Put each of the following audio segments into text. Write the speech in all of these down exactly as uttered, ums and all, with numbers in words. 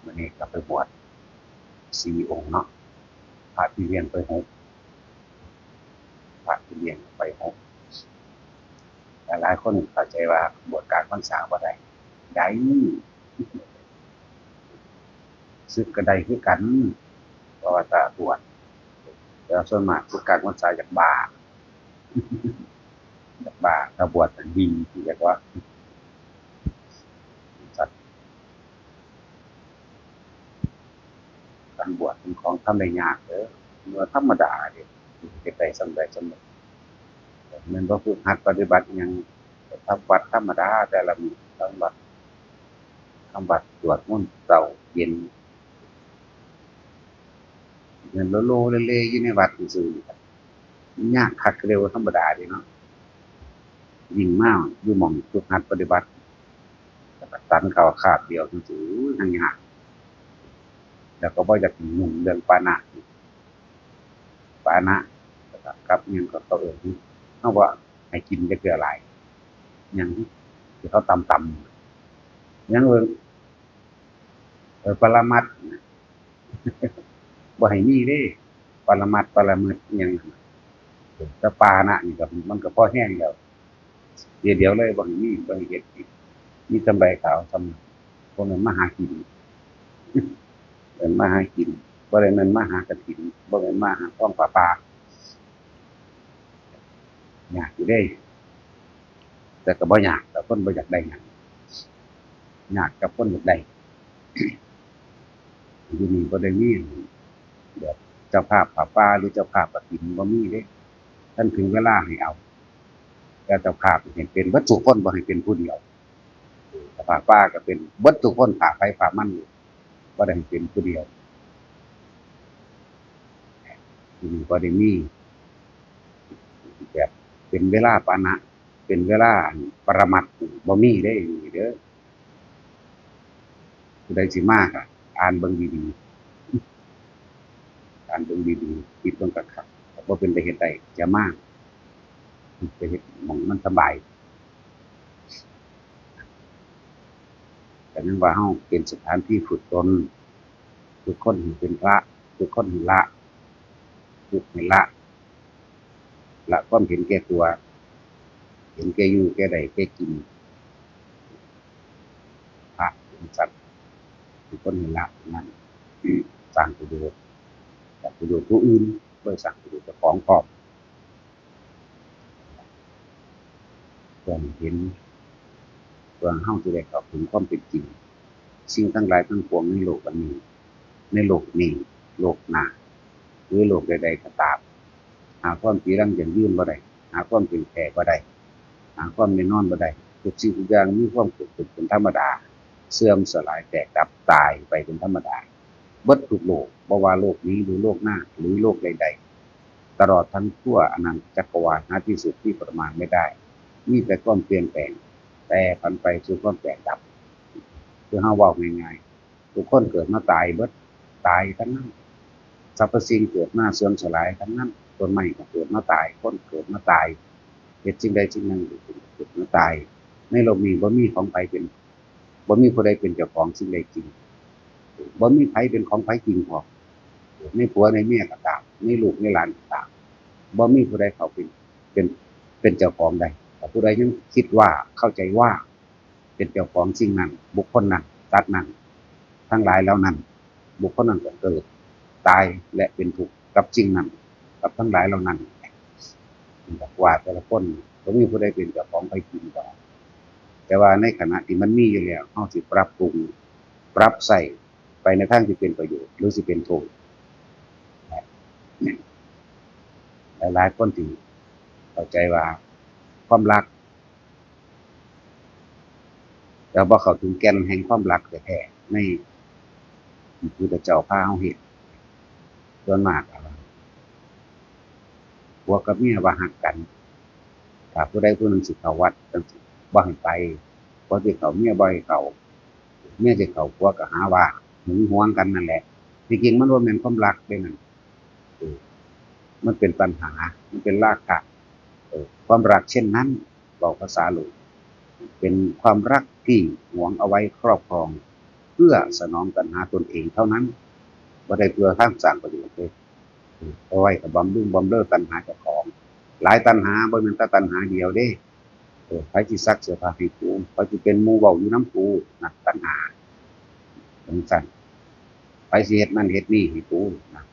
มื้อนี้ก็ไปบวชสี่องค์เนาะ พระที่เลี้ยงไปหก พระที่เลี้ยงไปหก หลายๆคนเข้าใจว่าบวชกลางพรรษาบ่ได้ ได้ สึกก็ได้คือกัน เพราะว่าถ้าบวช แต่ส่วนมากสึกกลางพรรษาอยากบ้า อยากบ้า ถ้าบวชน่ะดี อยากว่า การบวชเป็นของทำได้ยากเด้อ เมื่อธรรมดาเด้ เฮ็ดได้ส่ำใดส่ำนั้น แม่นบ่ ฝึกหัดปฏิบัติอิหยัง ทำวัดธรรมดาแต่ละมื้อ ทำวัด ทำวัดสวดมนต์เช้าเย็น แม่นโลโลเลเลอยู่ในวัดซื่อๆ นี่ครับ มันยากคักเร็วธรรมดาเด้เนาะ ยิ่งมาอยู่หม่องฝึกหัดปฏิบัติ ฉันข้าวคาบเดียวจังซี้ ยังยาก แล้วก็บ่อยากยุ่งเรื่องปานะ ปานะ กับอิหยังก็เขาเอิ้น เฮาบ่ให้กินจักเทื่อหลาย หยังที่เขาตำๆ หยังเอิ้น เออ ปรมัตถ์ บ่ให้มีเด้ ปรมัตถ์ ปรมัตถ์ อิหยังนั่นน่ะ แต่ปานะนี่ก็ มันก็พอแฮงแล้ว เดี๋ยวๆเลย บ่ให้มี บ่ให้เฮ็ดอีก มีแต่ใบขาวส่ำ บ่แม่นมาหากิน แม่นมาหากิน บ่ได้แม่นมาหากฐิน บ่แม่นมาหาของป่าๆ ยากอยู่เด้ แต่ก็บ่ยาก แต่คนบ่อยากได้หยัง ยากกับคนอยากได้ อยู่นี่บ่ได้มีแบบเจ้าภาพผ้าป่าหรือเจ้าภาพกฐิน บ่มีเด้ คันถึงเวลาให้เอา แต่เจ้าภาพให้เป็นเบิดทุกคน บ่ให้เป็นผู้เดียว เจ้าภาพป่าก็เป็นเบิดทุกคน ผ้าไผผ้ามันอยู่ บ่ได้ให้เป็นผู้เดียว อยู่นี่บ่ได้มีแบบเป็นเวลาปานะ เป็นเวลาปรมัตถ์ บ่มีเด้ นี่เด้อ ผู้ใดสิมาก็อ่านเบิ่งดีๆ อ่านเบิ่งดีๆ คิดเบิ่งคักๆ บ่เป็นตาเฮ็ดได้ อย่ามา ไปเฮ็ดหม่องมันสบาย แต่ยังว่าเฮาเป็นสถานที่ฝึกตน ฝึกคนให้เป็นพระ ฝึกคนให้ละ ฝึกให้ละ ละความเห็นแก่ตัว เห็นแก่อยู่แก่ได้แก่กิน พระเป็นสัตว์ เป็นคนให้ละนั่น สร้างประโยชน์ สร้างประโยชน์ผู้อื่น บ่ได้สร้างประโยชน์เจ้าของพร้อม เพื่อให้เห็น เพื่อเฮาสิได้เข้าถึงความเป็นจริง สิ่งทั้งหลายทั้งปวงในโลกอันนี้ ในโลกนี้ โลกหน้า หรือโลกใดๆก็ตาม หาความจีรังยั่งยืนบ่ได้ หาความเที่ยงแท้บ่ได้ หาความแน่นอนบ่ได้ ทุกสิ่งทุกอย่างมีความเกิดขึ้นเป็นธรรมดา เสื่อมสลายแตกดับตายไปเป็นธรรมดา เบิดทุกโลก บ่ว่าโลกนี้หรือโลกหน้า หรือโลกใดๆ ตลอดทั้งทั่วอนันตจักรวาล หาที่สุดที่ประมาณไม่ได้ มีแต่ความเปลี่ยนแปลง แปรผันไปสู่ความแตกดับ คือเฮาเว้าง่ายๆ ทุกคนเกิดมาตายเบิด ตายทั้งนั้น สรรพสิ่งเกิดมาเสื่อมสลายทั้งนั้น ต้นไม้ก็เกิดมาตาย คนเกิดมาตาย เฮ็ดสิ่งใดสิ่งหนึ่งก็เกิดมาตาย ในโลกนี้บ่มีของไผเป็น บ่มีผู้ใดเป็นเจ้าของสิ่งใดจริง บ่มีไผเป็นของไผจริงพร้อม ในผัวในเมียก็ตาม ในลูกในหลานก็ตาม บ่มีผู้ใดเข้าเป็น เป็น เป็นเจ้าของได้ แต่ผู้ใดยังคิดว่า เข้าใจว่า เป็นเจ้าของสิ่งนั้น บุคคลนั้น สัตว์นั้น ทั้งหลายเหล่านั้น บุคคลนั้นก็เกิด ตาย และเป็นทุกข์กับสิ่งนั้น กับทั้งหลายเหล่านั้น ว่าแต่ละคนบ่มีผู้ใดเป็นเจ้าของไผจริงดอก แต่ว่าในขณะที่มันมีอยู่แล้ว เฮาสิปรับปรุง ปรับใช้ไปในทางที่เป็นประโยชน์ หรือสิเป็นโทษ หลายๆคนที่เข้าใจว่าความรัก แต่บ่เข้าถึงแก่นแห่งความรักแท้ๆ ในที่พระพุทธเจ้าพาเฮาเฮ็ด ส่วนมากอะ ผัวกับเมียว่าฮักกัน ถ้าผู้ใดผู้หนึ่งสิเข้าวัดจั่งซี้ บ่ให้ไป ผัวสิเข้า เมียบ่ให้เข้า เมียสิเข้า ผัวก็หาว่าหึงหวงกันนั่นแหละ ที่จริงมันบ่แม่นความรักเด้นั่น เออ มันเป็นตัณหา มันเป็นราคะ เออ ความรักเช่นนั้น เว้าภาษาโลก เป็นความรักที่หวงเอาไว้ครอบครอง เพื่อสนองตัณหาตนเองเท่านั้น บ่ได้เพื่อทางสร้างประโยชน์เลย เอาไว้ก็บำรุงบำเรอตัณหาเจ้าของ หลายตัณหา บ่แม่นแต่ตัณหาเดียวเด้ เออ ไผสิซักเสื้อผ้าให้กู ไผสิเป็นหมู่เว้าอยู่นำกู นั่นตัณหา จั่งซั้น ไผสิเฮ็ดนั่นเฮ็ดนี่ให้กู นั่น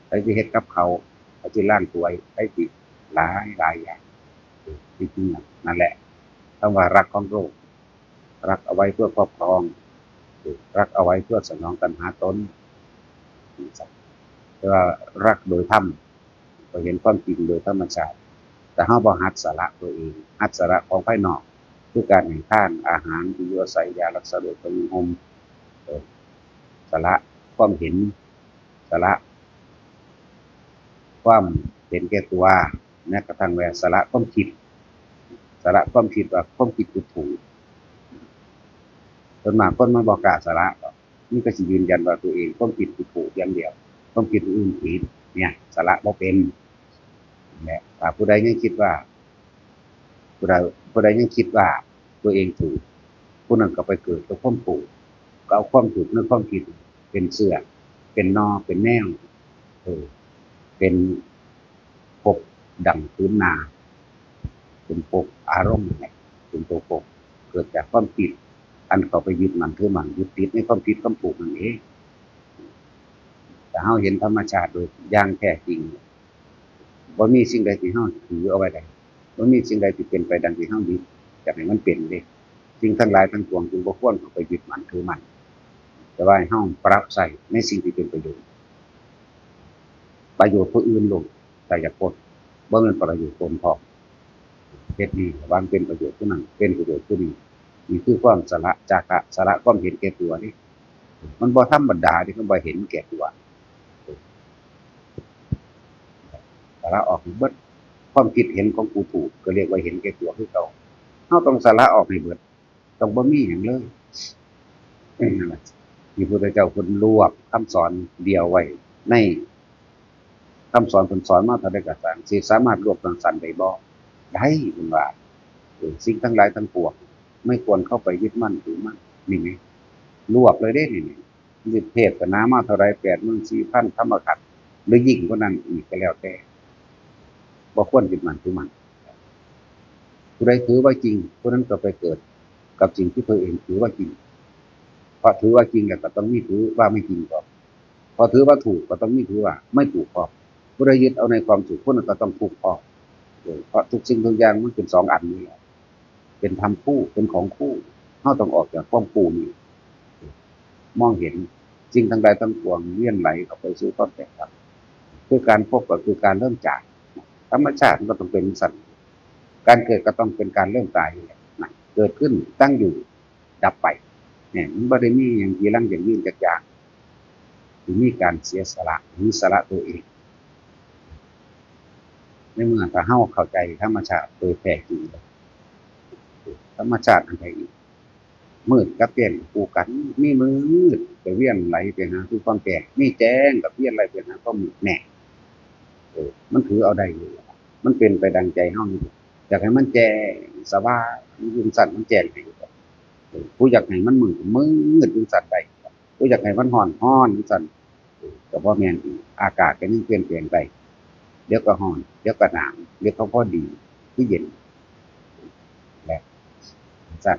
ไผสิเฮ็ดกับข้าว ไผสิล้างถ้วย ไผสิหลายหลายอย่าง เออ ที่จริงน่ะ นั่นแหละ คำว่ารักของโลก รักเอาไว้เพื่อครอบครอง รักเอาไว้เพื่อสนองตัณหาตน แต่ว่ารักโดยธรรม ก็เห็นความจริงโดยธรรมชาติ แต่เฮาบ่หัดสละตัวเอง หัดสละของภายนอก คือการให้ทาน อาหาร ที่อยู่อาศัย ยารักษาโรค เครื่องนุ่งห่ม เอ่อ สละความเห็น สละความเห็นแก่ตัว แม้กระทั่งว่าสละความคิด สละความคิดว่าความคิดกูถูก ส่วนมากคนมันบ่กล้าสละดอก มันก็สิยืนยันว่าตัวเองความคิดกูถูกอย่างเดียว ความคิดผู้อื่นผิด เนี่ย สละบ่เป็น และถ้าผู้ใดยังคิดว่า ผู้ใด ผู้ใดยังคิดว่าตัวเองถูก ผู้นั้นก็ไปเกิดกับความถูก ก็เอาความถูกในความคิดเป็นเสื้อ เป็นนอ เป็นแนว เออ เป็นภพดั่งพื้นนา เป็นภพอารมณ์นั่นแหละ เป็นตัวภพ เกิดจากความคิด อันเข้าไปยึดมั่นถือมั่น ยึดติดในความผิดความถูกนั่นเอง แต่เฮาเห็นธรรมชาติโดยอย่างแท้จริง บ่มีสิ่งใดที่เฮาถือเอาไว้ได้ บ่มีสิ่งใดที่เป็นไปดังที่เฮายึดอยากให้มันเป็นเด้ สิ่งทั้งหลายทั้งปวงจึงบ่ควรเข้าไปยึดมั่นถือมั่น แต่ว่าให้เฮาปรับใช้ในสิ่งที่เป็นประโยชน์ ประโยชน์ผู้อื่นโลด ถ้าอยากพ้น บ่แม่นประโยชน์ตนพร้อม เฮ็ดดีหวังเป็นประโยชน์ผู้นั้น เป็นประโยชน์ผู้นี้ นี่คือความสละ จาคะ สละความเห็นแก่ตัวนี่ มันบ่ธรรมดาเด้ มันบ่เห็นแก่ตัว สละออกให้เบิด ความคิดเห็นของกูถูก ก็เรียกว่าเห็นแก่ตัวคือเก่า เฮาต้องสละออกให้เบิด ต้องบ่มีหยังเลย นั่นแหละ ที่พระพุทธเจ้าเพิ่นรวบคำสอนเดียวไว้ในคำสอน เพิ่นสอนมาเท่าใดก็ตาม สิสามารถรวบจั่งซั้นได้บ่ ได้ เพิ่นว่า เออ สิ่งทั้งหลายทั้งปวง ไม่ควรเข้าไปยึดมั่นถือมั่น นี่ไง รวบเลยเด้ นี่ นี่ เทศนามาเท่าใด แปดหมื่นสี่พันธรรมขันธ์ หรือยิ่งกว่านั้นอีกก็แล้วแต่ บ่ควรยึดมั่นถือมั่น ผู้ใดถือว่าจริง ผู้นั้นก็ไปเกิดกับสิ่งที่ตัวเองถือว่าจริง เพราะถือว่าจริงแล้วก็ต้องมีถือว่าไม่จริงพร้อม พอถือว่าถูกก็ต้องมีถือว่าไม่ถูกพร้อม ผู้ใดยึดเอาในความถูก ผู้นั้นก็ต้องทุกข์พร้อม เออ เพราะทุกสิ่งทุกอย่างมันเป็นสองอันนี้แหละ เป็นธรรมคู่ เป็นของคู่ เฮาต้องออกจากความคู่นี้ มองเห็นสิ่งทั้งหลายทั้งปวงเวียนไหลเข้าไปสู่ความแตกดับ คือการพบก็คือการเริ่มจาก ธรรมชาติมันก็ต้องเป็นจั่งซั้น การเกิดก็ต้องเป็นการเริ่มตายนี่แหละนะ เกิดขึ้น ตั้งอยู่ ดับไป เนี่ย มันบ่ได้มีหยังจีรังยั่งยืนจักอย่าง สิมีการเสียสละ หรือสละตัวเอง ในเมื่อถ้าเฮาเข้าใจธรรมชาติโดยแท้จริงแล้ว ธรรมชาติอันใดอีก มืดกับแจ้งคู่กัน มีมืดก็เวียนไหลไปหาคือความแจ้ง มีแจ้งก็เวียนไหลไปหาความมืด แน่ เออ มันถือเอาได้อยู่ มันเป็นไปดังใจเฮาอยู่ อยากให้มันแจ้งสว่าง มันจั่งซั้น มันแจ้งให้อยู่ เออ ผู้อยากให้มันมืด มืดจั่งซั้นได้ ผู้อยากให้มันร้อน ร้อนจั่งซั้น เออ ก็บ่แม่นอีก อากาศก็ยังเปลี่ยนแปลงได้ เดี๋ยวก็ร้อน เดี๋ยวก็หนาว เดี๋ยวก็พอดี คือเย็น และจั่งซั้น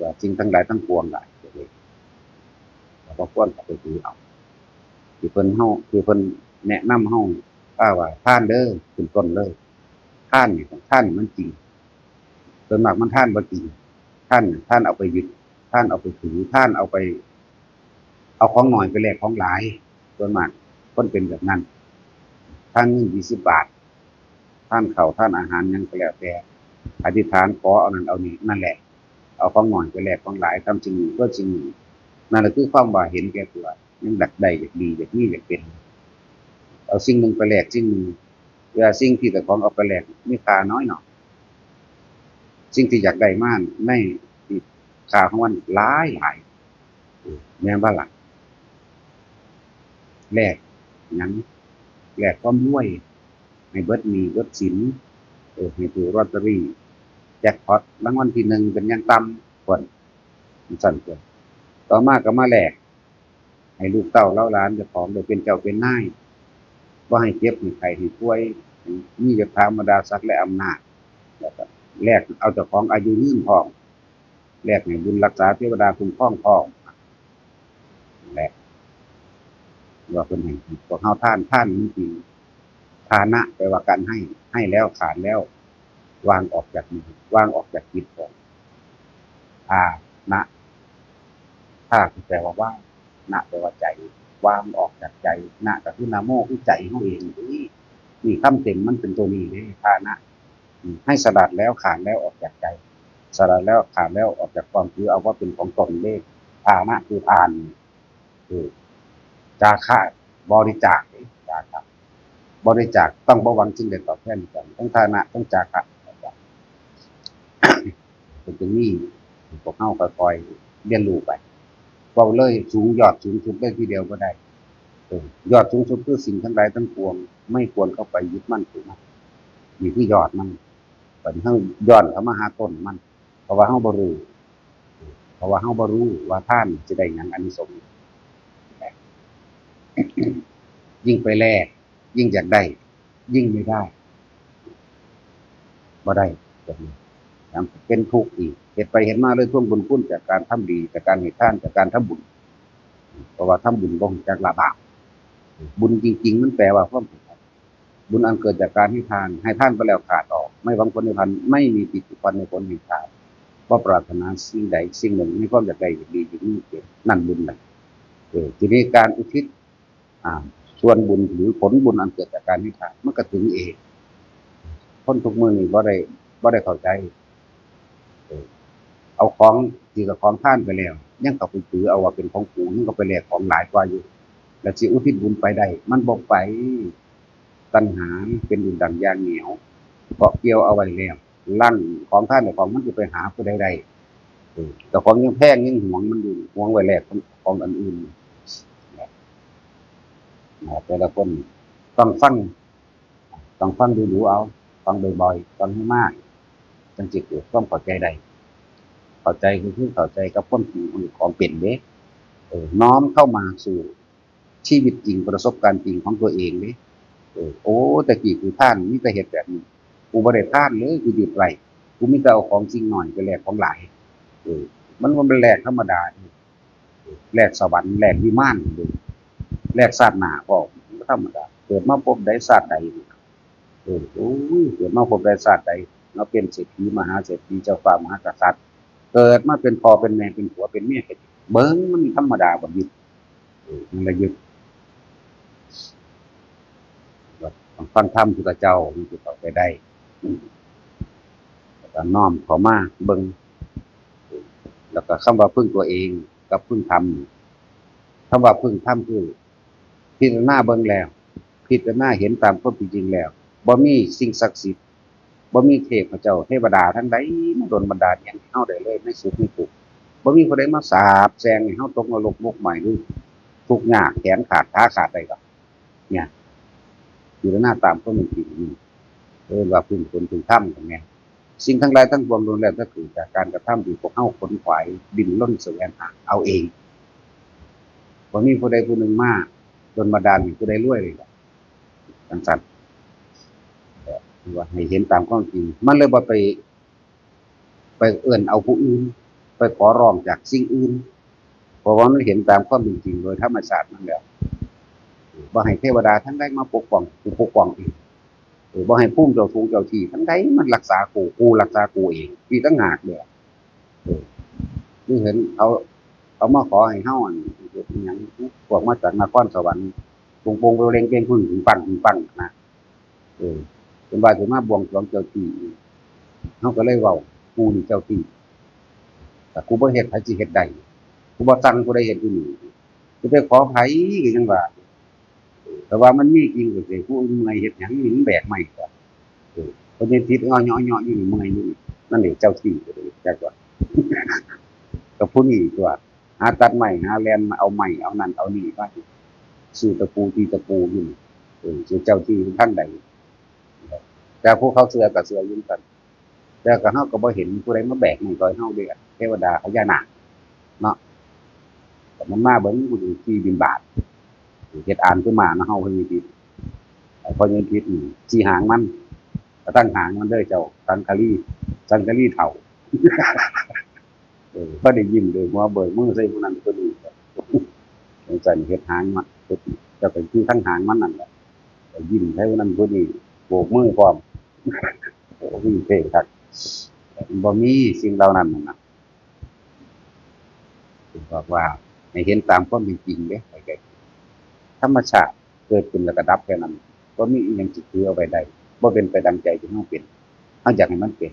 ว่าสิ่งทั้งหลายทั้งปวงหลาย ก็เลย ก็บ่ควรเอาไปถือเอา ที่เพิ่นเฮา ที่เพิ่นแนะนำเฮา ว่า ว่าทานเด้อ เป็นต้นเลย ทานนี่ ทานนี่มันจริง ส่วนมากมันทานบ่จริง ทานนี่ ทานเอาไปยึด ทานเอาไปถือ ทานเอาไป เอาของน้อยไปแลกของหลาย ส่วนมากคนเป็นแบบนั้น ทานเงินยี่สิบบาท ทานข้าว ทานอาหารหยังก็แล้วแต่ อธิษฐานขอเอานั่นเอานี่ นั่นแหละ เอาของน้อยไปแลกของหลาย ทำสิ่งหนึ่งเพื่อสิ่งหนึ่ง นั่นแหละคือความว่าเห็นแก่ตัว ยังอยากได้ อยากดี อยากมี อยากเป็น เอาสิ่งหนึ่งไปแลกสิ่งหนึ่ง เวลาสิ่งที่เจ้าของเอาไปแลกมีค่าน้อยหน่อย สิ่งที่อยากได้มาในค่าของมันหลายหลาย เออ แม่นบ่ล่ะ แลกหยัง แลกความรวย ให้เบิดหนี้เบิดสิน เออ ให้ถูกลอตเตอรี่ แจ็คพอต รางวัลที่หนึ่งเป็นอย่างต่ำ พุ้น จั่งซั้นตั๊ว ต่อมาก็มาแลก ให้ลูกเต้าเหล่าหลานเจ้าของได้เป็นเจ้าเป็นนาย บ่ให้เจ็บให้ไข้ให้ป่วย มียศถาบรรดาศักดิ์และอำนาจ แล้วก็แลกเอาเจ้าของอายุยืนพร้อม แลกให้บุญรักษาเทวดาคุ้มครองพร้อม นั่นแหละ ว่าเพิ่นให้พวกเฮาทาน ทานจริงๆ ทานะแปลว่าการให้ ให้แล้วขาดแล้ว วางออกจากมือ วางออกจากจิตของ ทานะ ทาคือแปลว่าวาง นะแปลว่าใจ วางออกจากใจ นะก็คือนะโม คือใจเฮาเองนี่ นี่คำเต็มมันเป็นตัวนี้เด้ ทานะ อืม ให้สลัดแล้วขาดแล้วออกจากใจ สลัดแล้วขาดแล้วออกจากความถือเอาว่าเป็นของตนเด้ ทานะคือทาน คือ จาคะ บริจาคเด้ จาคะ บริจาคต้องบ่หวังสิ่งใดตอบแทนกัน ทั้งทานะ ทั้งจาคะ เป็นตรงนี้ พวกเฮาค่อยๆเรียนรู้ไป เว้าเลยสูงยอดสูงสุดเลยทีเดียวบ่ได้ เออ ยอดสูงสุดคือสิ่งทั้งหลายทั้งปวง ไม่ควรเข้าไปยึดมั่นถือมั่น นี่คือยอดมัน บัดนี้เฮาย้อนเข้ามาหาต้นมัน เพราะว่าเฮาบ่รู้ เพราะว่าเฮาบ่รู้ว่าทานสิได้หยังอานิสงส์ ยิ่งไปแลก ยิ่งอยากได้ ยิ่งไม่ได้ บ่ได้ แบบนี้ แถมเป็นทุกข์อีก เฮ็ดไปเฮ็ดมาเลยทวงบุญคุณจากการทำดี จากการให้ทาน จากการทำบุญ เพราะว่าทำบุญบ่รู้จักละบาป บุญจริงๆมันแปลว่าความสงบ บุญอันเกิดจากการให้ทาน ให้ทานไปแล้วขาดออก ไม่หวังผลในทาน ไม่มีจิตผูกพันในผลแห่งทาน บ่ปรารถนาสิ่งใดสิ่งหนึ่ง มีความอยากได้อยากดีอยากมีเกิด นั่นบุญน่ะ เออ ทีนี้การอุทิศ อ่า ส่วนบุญหรือผลบุญอันเกิดจากการให้ทาน มันก็ถึงเอง คนทุกมื้อนี้บ่ได้ บ่ได้เข้าใจ เออ เอาของที่เจ้าของทานไปแล้ว ยังเข้าไปถือเอาว่าเป็นของกู ยังก็ไปแลกของหลายกว่าอยู่ แล้วสิอุทิศบุญไปได้ มันบ่ไป ตัณหาเป็นดุจดั่งยางเหนียว เกาะเกี่ยวเอาไว้แล้ว ลังของทานของมันจะไปหาผู้ใดได้ เออ เจ้าของยังแพงยังหวงมันอยู่ หวงไว้แลกของอันอื่น แต่ละคนต้องฟัง ต้องฟังดูๆเอา ฟังบ่อยๆ ฟังให้มาก จั่งสิเกิดความเข้าใจได้ เข้าใจคือ คือเข้าใจกับความจริงของของเป็นเด้ เออ น้อมเข้ามาสู่ชีวิตจริง ประสบการณ์จริงของตัวเองเด้ เออ โอ้ แต่กี้กูทาน มีแต่เฮ็ดแบบนี้ กูบ่ได้ทานเลย กูหยุดไว้ กูมีแต่เอาของสิ่งน้อยไปแลกของหลาย เออ มันบ่แม่นแลกธรรมดาเด้ แลกสวรรค์ แลกวิมานเด้ แลกชาติหน้าพร้อม บ่ธรรมดา เกิดมาพบใดชาติใด เออ โอ้ย เกิดมาพบใดชาติใด มาเป็นเศรษฐีมหาเศรษฐี เจ้าฟ้ามหากษัตริย์ เกิดมาเป็นพ่อเป็นแม่เป็นผัวเป็นเมียกัน เบิ่งมันธรรมดาบ่ยึด เออ มันละยึด ต้องฟังธรรมพุทธเจ้า มันสิเข้าใจได้ แล้วก็น้อมเข้ามาเบิ่ง แล้วก็คำว่าพึ่งตัวเองกับพึ่งธรรม คำว่าพึ่งธรรมคือ พิจารณาเบิ่งแล้ว พิจารณาเห็นตามความเป็นจริงแล้ว บ่มีสิ่งศักดิ์สิทธิ์ บ่มีเทพเจ้าเทวดาทั้งใดมาดลบันดาลหยังให้เฮาได้เลย ในสุขในทุกข์ บ่มีผู้ใดมาสาปแช่งให้เฮาตกนรกหมกไหม้ หรือทุกข์ยากแขนขาดขาขาดได้ดอก เนี่ย พิจารณาตามความเป็นจริงนี่ เอิ้นว่าพึ่งตนพึ่งธรรมกันแม่น สิ่งทั้งหลายทั้งปวงล้วนแล้วแต่เกิดจากการกระทำที่พวกเฮาขนขวายดิ้นรนแสวงหาเอาเอง บ่มีผู้ใดผู้หนึ่งมาดลบันดาลให้ผู้ใดรวยเลยล่ะ จั่งซั้น เอ่อ ว่าให้เห็นตามความจริง มันเลยบ่ไป ไปเอิ้นเอาผู้อื่น ไปขอร้องจากสิ่งอื่น เพราะว่ามันเห็นตามความเป็นจริงโดยธรรมชาติมันแล้ว บ่ให้เทวดาทั้งใดมาปกป้อง กูปกป้องเอง เออ บ่ให้ภูมิเจ้าทงเจ้าที่ทั้งใดมันรักษากู กูรักษากูเอง อีกต่างหากเด้อ เออ นี่เห็นเขา เขามาขอให้เฮาอัน เฮ็ดอิหยัง พวกมาจากนครสวรรค์ ปงปงเปงเปง ปึ้งปึ้งปังปึ้งปังนะ เออ เพิ่นว่าสิมาบวงสรวงเจ้าที่ เฮาก็เลยเว้า กูนี่เจ้าที่ ถ้ากูบ่เฮ็ด ไผสิเฮ็ดได้ กูบ่สั่งผู้ใดเฮ็ดอยู่นี่ สิไปขอไผก็ยังว่า แต่ว่ามันมีจริงก็สิ ผู้อื่นเมื่อยเฮ็ดหยังนี่ มันแบกไม้ก่อน เออ เพิ่นยังติดอ้อเยาะๆอยู่นี่ เมื่อยอยู่นี่ นั่นแหละเจ้าที่ก็เลยจักว่า กับผู้นี้ตัว หาตัดไม้ หาแล่นมาเอาไม้ เอานั่นเอานี่มา ซื้อตะปูตีตะปูอยู่นี่ เออ สิเจ้าที่ทางใด แต่พวกเขาเชื่อก็เชื่ออยู่กัน แต่ก็เฮาก็บ่เห็นผู้ใดมาแบกไม้ซอยเฮาเด้ เทวดาพญานาค เนาะ แต่มันมาเบิ่งผู้ดีขี่บิณฑบาต เฮ็ดอ่านคือหมานะเฮา พระเยซูคริสต์ ไอ้พระเยซูคริสต์นี่ขี่หางมัน กระทั่งหางมันเด้อเจ้า สังคารี สังคารีเฒ่า เออ พอได้ยิ้มโดยหัวเบิกมือใส่ผู้นั้นผู้นี้ จังซั่นเฮ็ดหางมา เจ้าก็คือทั้งหางมันนั่นแหละ ก็ยิ้มให้ผู้นั้นผู้นี้ โบกมือพร้อม โอ้ย เท่คัก บ่มีสิ่งเหล่านั้นน่ะนะ บอกว่าให้เห็นตามความเป็นจริงเด้ ธรรมชาติเกิดขึ้นแล้วก็ดับแค่นั้น บ่มีอีหยังสิถือเอาไว้ได้ บ่เป็นไปดังใจที่เฮาเป็น เฮาอยากให้มันเป็น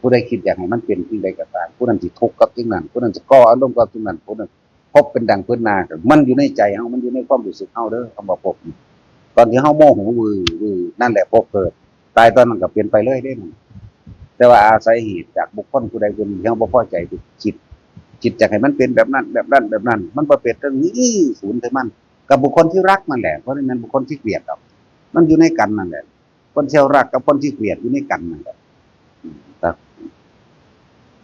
ผู้ใดคิดอยากให้มันเป็นสิ่งใดก็ตาม ผู้นั้นสิทุกข์กับสิ่งนั้น ผู้นั้นสิก่ออารมณ์กับสิ่งนั้น ผู้นั้นภพเป็นดังพื้นนา มันอยู่ในใจเฮา มันอยู่ในความรู้สึกเฮาเด้อ คำว่าภพนี่ ตอนที่เฮาโมโหวือวือ นั่นแหละภพเกิด ตายตอนนั้นก็เปลี่ยนไปเลยเด้นั่น แต่ว่าอาศัยเหตุจากบุคคลผู้ใดผู้หนึ่งที่เฮาบ่พอใจ คิด คิดอยากให้มันเป็นแบบนั้น แบบนั้น แบบนั้น มันบ่เป็น เรื่องนี้ศูนย์แต่มัน กับบุคคลที่รักนั่นแหละ เพราะฉะนั้นบุคคลที่เกลียดดอก มันอยู่ในกันนั่นแหละ คนที่รักกับคนที่เกลียดอยู่ในกันนั่นแหละ อืม แต่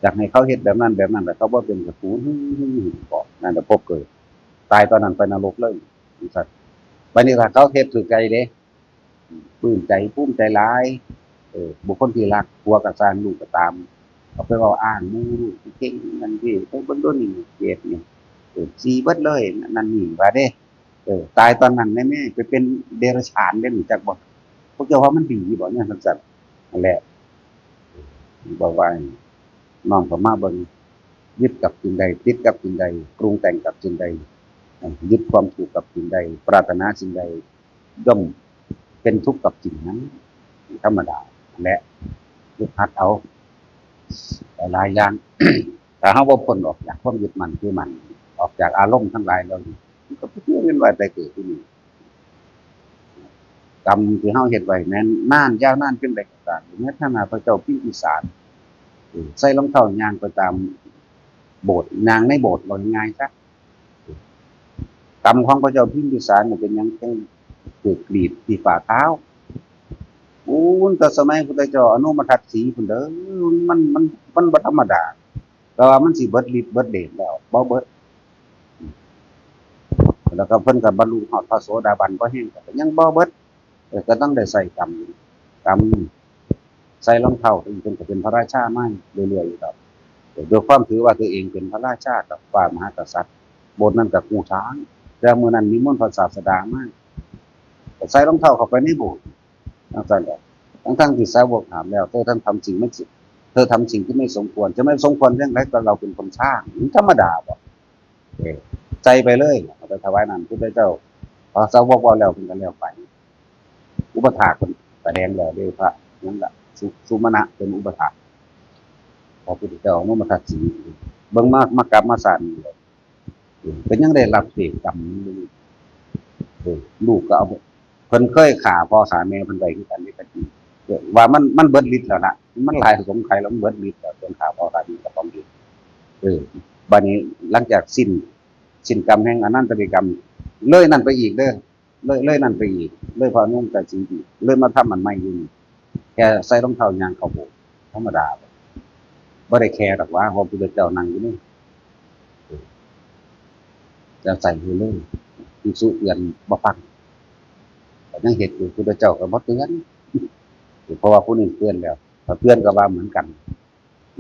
อยากให้เขาเฮ็ดแบบนั้นแบบนั้น แต่เขาบ่เป็นกับกู บอกนั่นแหละภพเกิด ตายตอนนั้นไปนรกเลย จังซั่น บัดนี้ถ้าเขาเฮ็ดถืกใจเด้ ปลื้มใจ ภูมิใจหลาย เออ บุคคลที่รัก ผัวก็ซ่าง ลูกก็ตาม เอาไปเว้าอ้างหมู่ ลูกเก่งนั่นนี่ ไปเบิ่งดูนี่ เกรดนี่ เออ สี่เบิดเลย นั่นนี่ ว่าเด้ เออ ตายตอนนั้นแน่ๆ ไปเป็นเดรัจฉานเด้ รู้จักบ่ พวกเจ้าว่ามันดีบ่เนี่ย จังซั่น นั่นแหละ บอกว่าน้อมเข้ามาเบิ่ง ยึดกับสิ่งใด ติดกับสิ่งใด ปรุงแต่งกับสิ่งใด เอ่อ ยึดความถูกกับสิ่งใด ปรารถนาสิ่งใด ย่อมเป็นทุกข์กับสิ่งนั้น ธรรมดา และฝึกหัดเอา หลายๆอย่าง ถ้าเฮาบ่พ้นออกจากความยึดมั่นถือมั่น ออกจากอารมณ์ทั้งหลายเหล่านี้ มันก็ไปเวียนว่ายตายเกิดอยู่นี่ กรรมที่เฮาเฮ็ดไว้แม้นนานยาวนานเพียงใดก็ตาม ในฐานะพระเจ้าพิมพิสาร เออ ใส่รองเท้าย่างไปตามโบสถ์ ย่างในโบสถ์ ว่าง่ายๆซะ กรรมของพระเจ้าพิมพิสารนี่เป็นหยังจังถูกกรีดที่ฝ่าเท้า โอ้ แต่สมัยพุทธเจ้าอนุมทัศสีพุ้นเด้อ มัน มัน มันบ่ธรรมดา แต่ว่ามันสิเบิดฤทธิ์เบิดเดชแล้ว บ่เบิด แล้วก็เพิ่นก็บรรลุฮอดพระโสดาบัน บ่แฮงก็ยังบ่เบิด เออ ก็ต้องได้ใส่กรรม กรรม ใส่รองเท้า เพิ่นก็เป็นพระราชามาเรื่อยๆอยู่ดอก ด้วยความถือว่าตัวเองเป็นพระราชากับฝ่ามหากษัตริย์ โบสถ์นั้นก็กู้สร้าง แต่มื้อนั้นนิมนต์พระศาสดามา ก็ใส่รองเท้าเข้าไปในโบสถ์ จังซั่นแหละ ทั้งๆที่สาวกถามแล้ว เธอทั้งทำสิ่งไม่ส- เธอทำสิ่งที่ไม่สมควร จะไม่สมควรเรื่องใด ก็เราเป็นคนสร้าง มันธรรมดาบ่ เออ ใส่ไปเลย เอาไปถวายน้ำพุทธเจ้า พอสาวกเว้าแล้ว เพิ่นก็แล้วไป อุปถากเพิ่นแสดงแล้วเด้อ พระหยังล่ะ สุ- สุมาณะเป็นอุปถาก พระพุทธเจ้าอนุมทัศสี เบิ่งมา มากลับมาชาตินี้เลย เออ เป็นหยังได้รับเศษกรรมนี้ เออ ลูกก็เอา เพิ่นเคยฆ่าพ่อฆ่าแม่เพิ่นไว้คือกันเด้ ตะกี้ เออ ว่ามัน มันเบิดฤทธิ์แล้วนะ มันหลายสงไขยแล้ว มันเบิดฤทธิ์แล้ว เพิ่นฆ่าพ่อฆ่าแม่เจ้าของเอง เออ บัดนี้หลังจากสิ้น สิ้นกรรมแห่งอนันตริยกรรม เลยนั่นไปอีกเด้อ เลย เลยนั่นไปอีก เลยพระอนุมทัศสีอีก เลยมาทำอันใหม่อยู่นี่ แค่ใส่รองเท้าย่างเข้าโบสถ์ธรรมดา บ่ได้แค่ดอกว่า เพราะพุทธเจ้านั่งอยู่นี่ จะใส่อยู่เลย ภิกษุเตือนบ่ฟัง ก็ยังเฮ็ดอยู่ พุทธเจ้าก็บ่เตือน เพราะว่าผู้นี้เตือนแล้ว ถ้าเตือนก็ว่าเหมือนกัน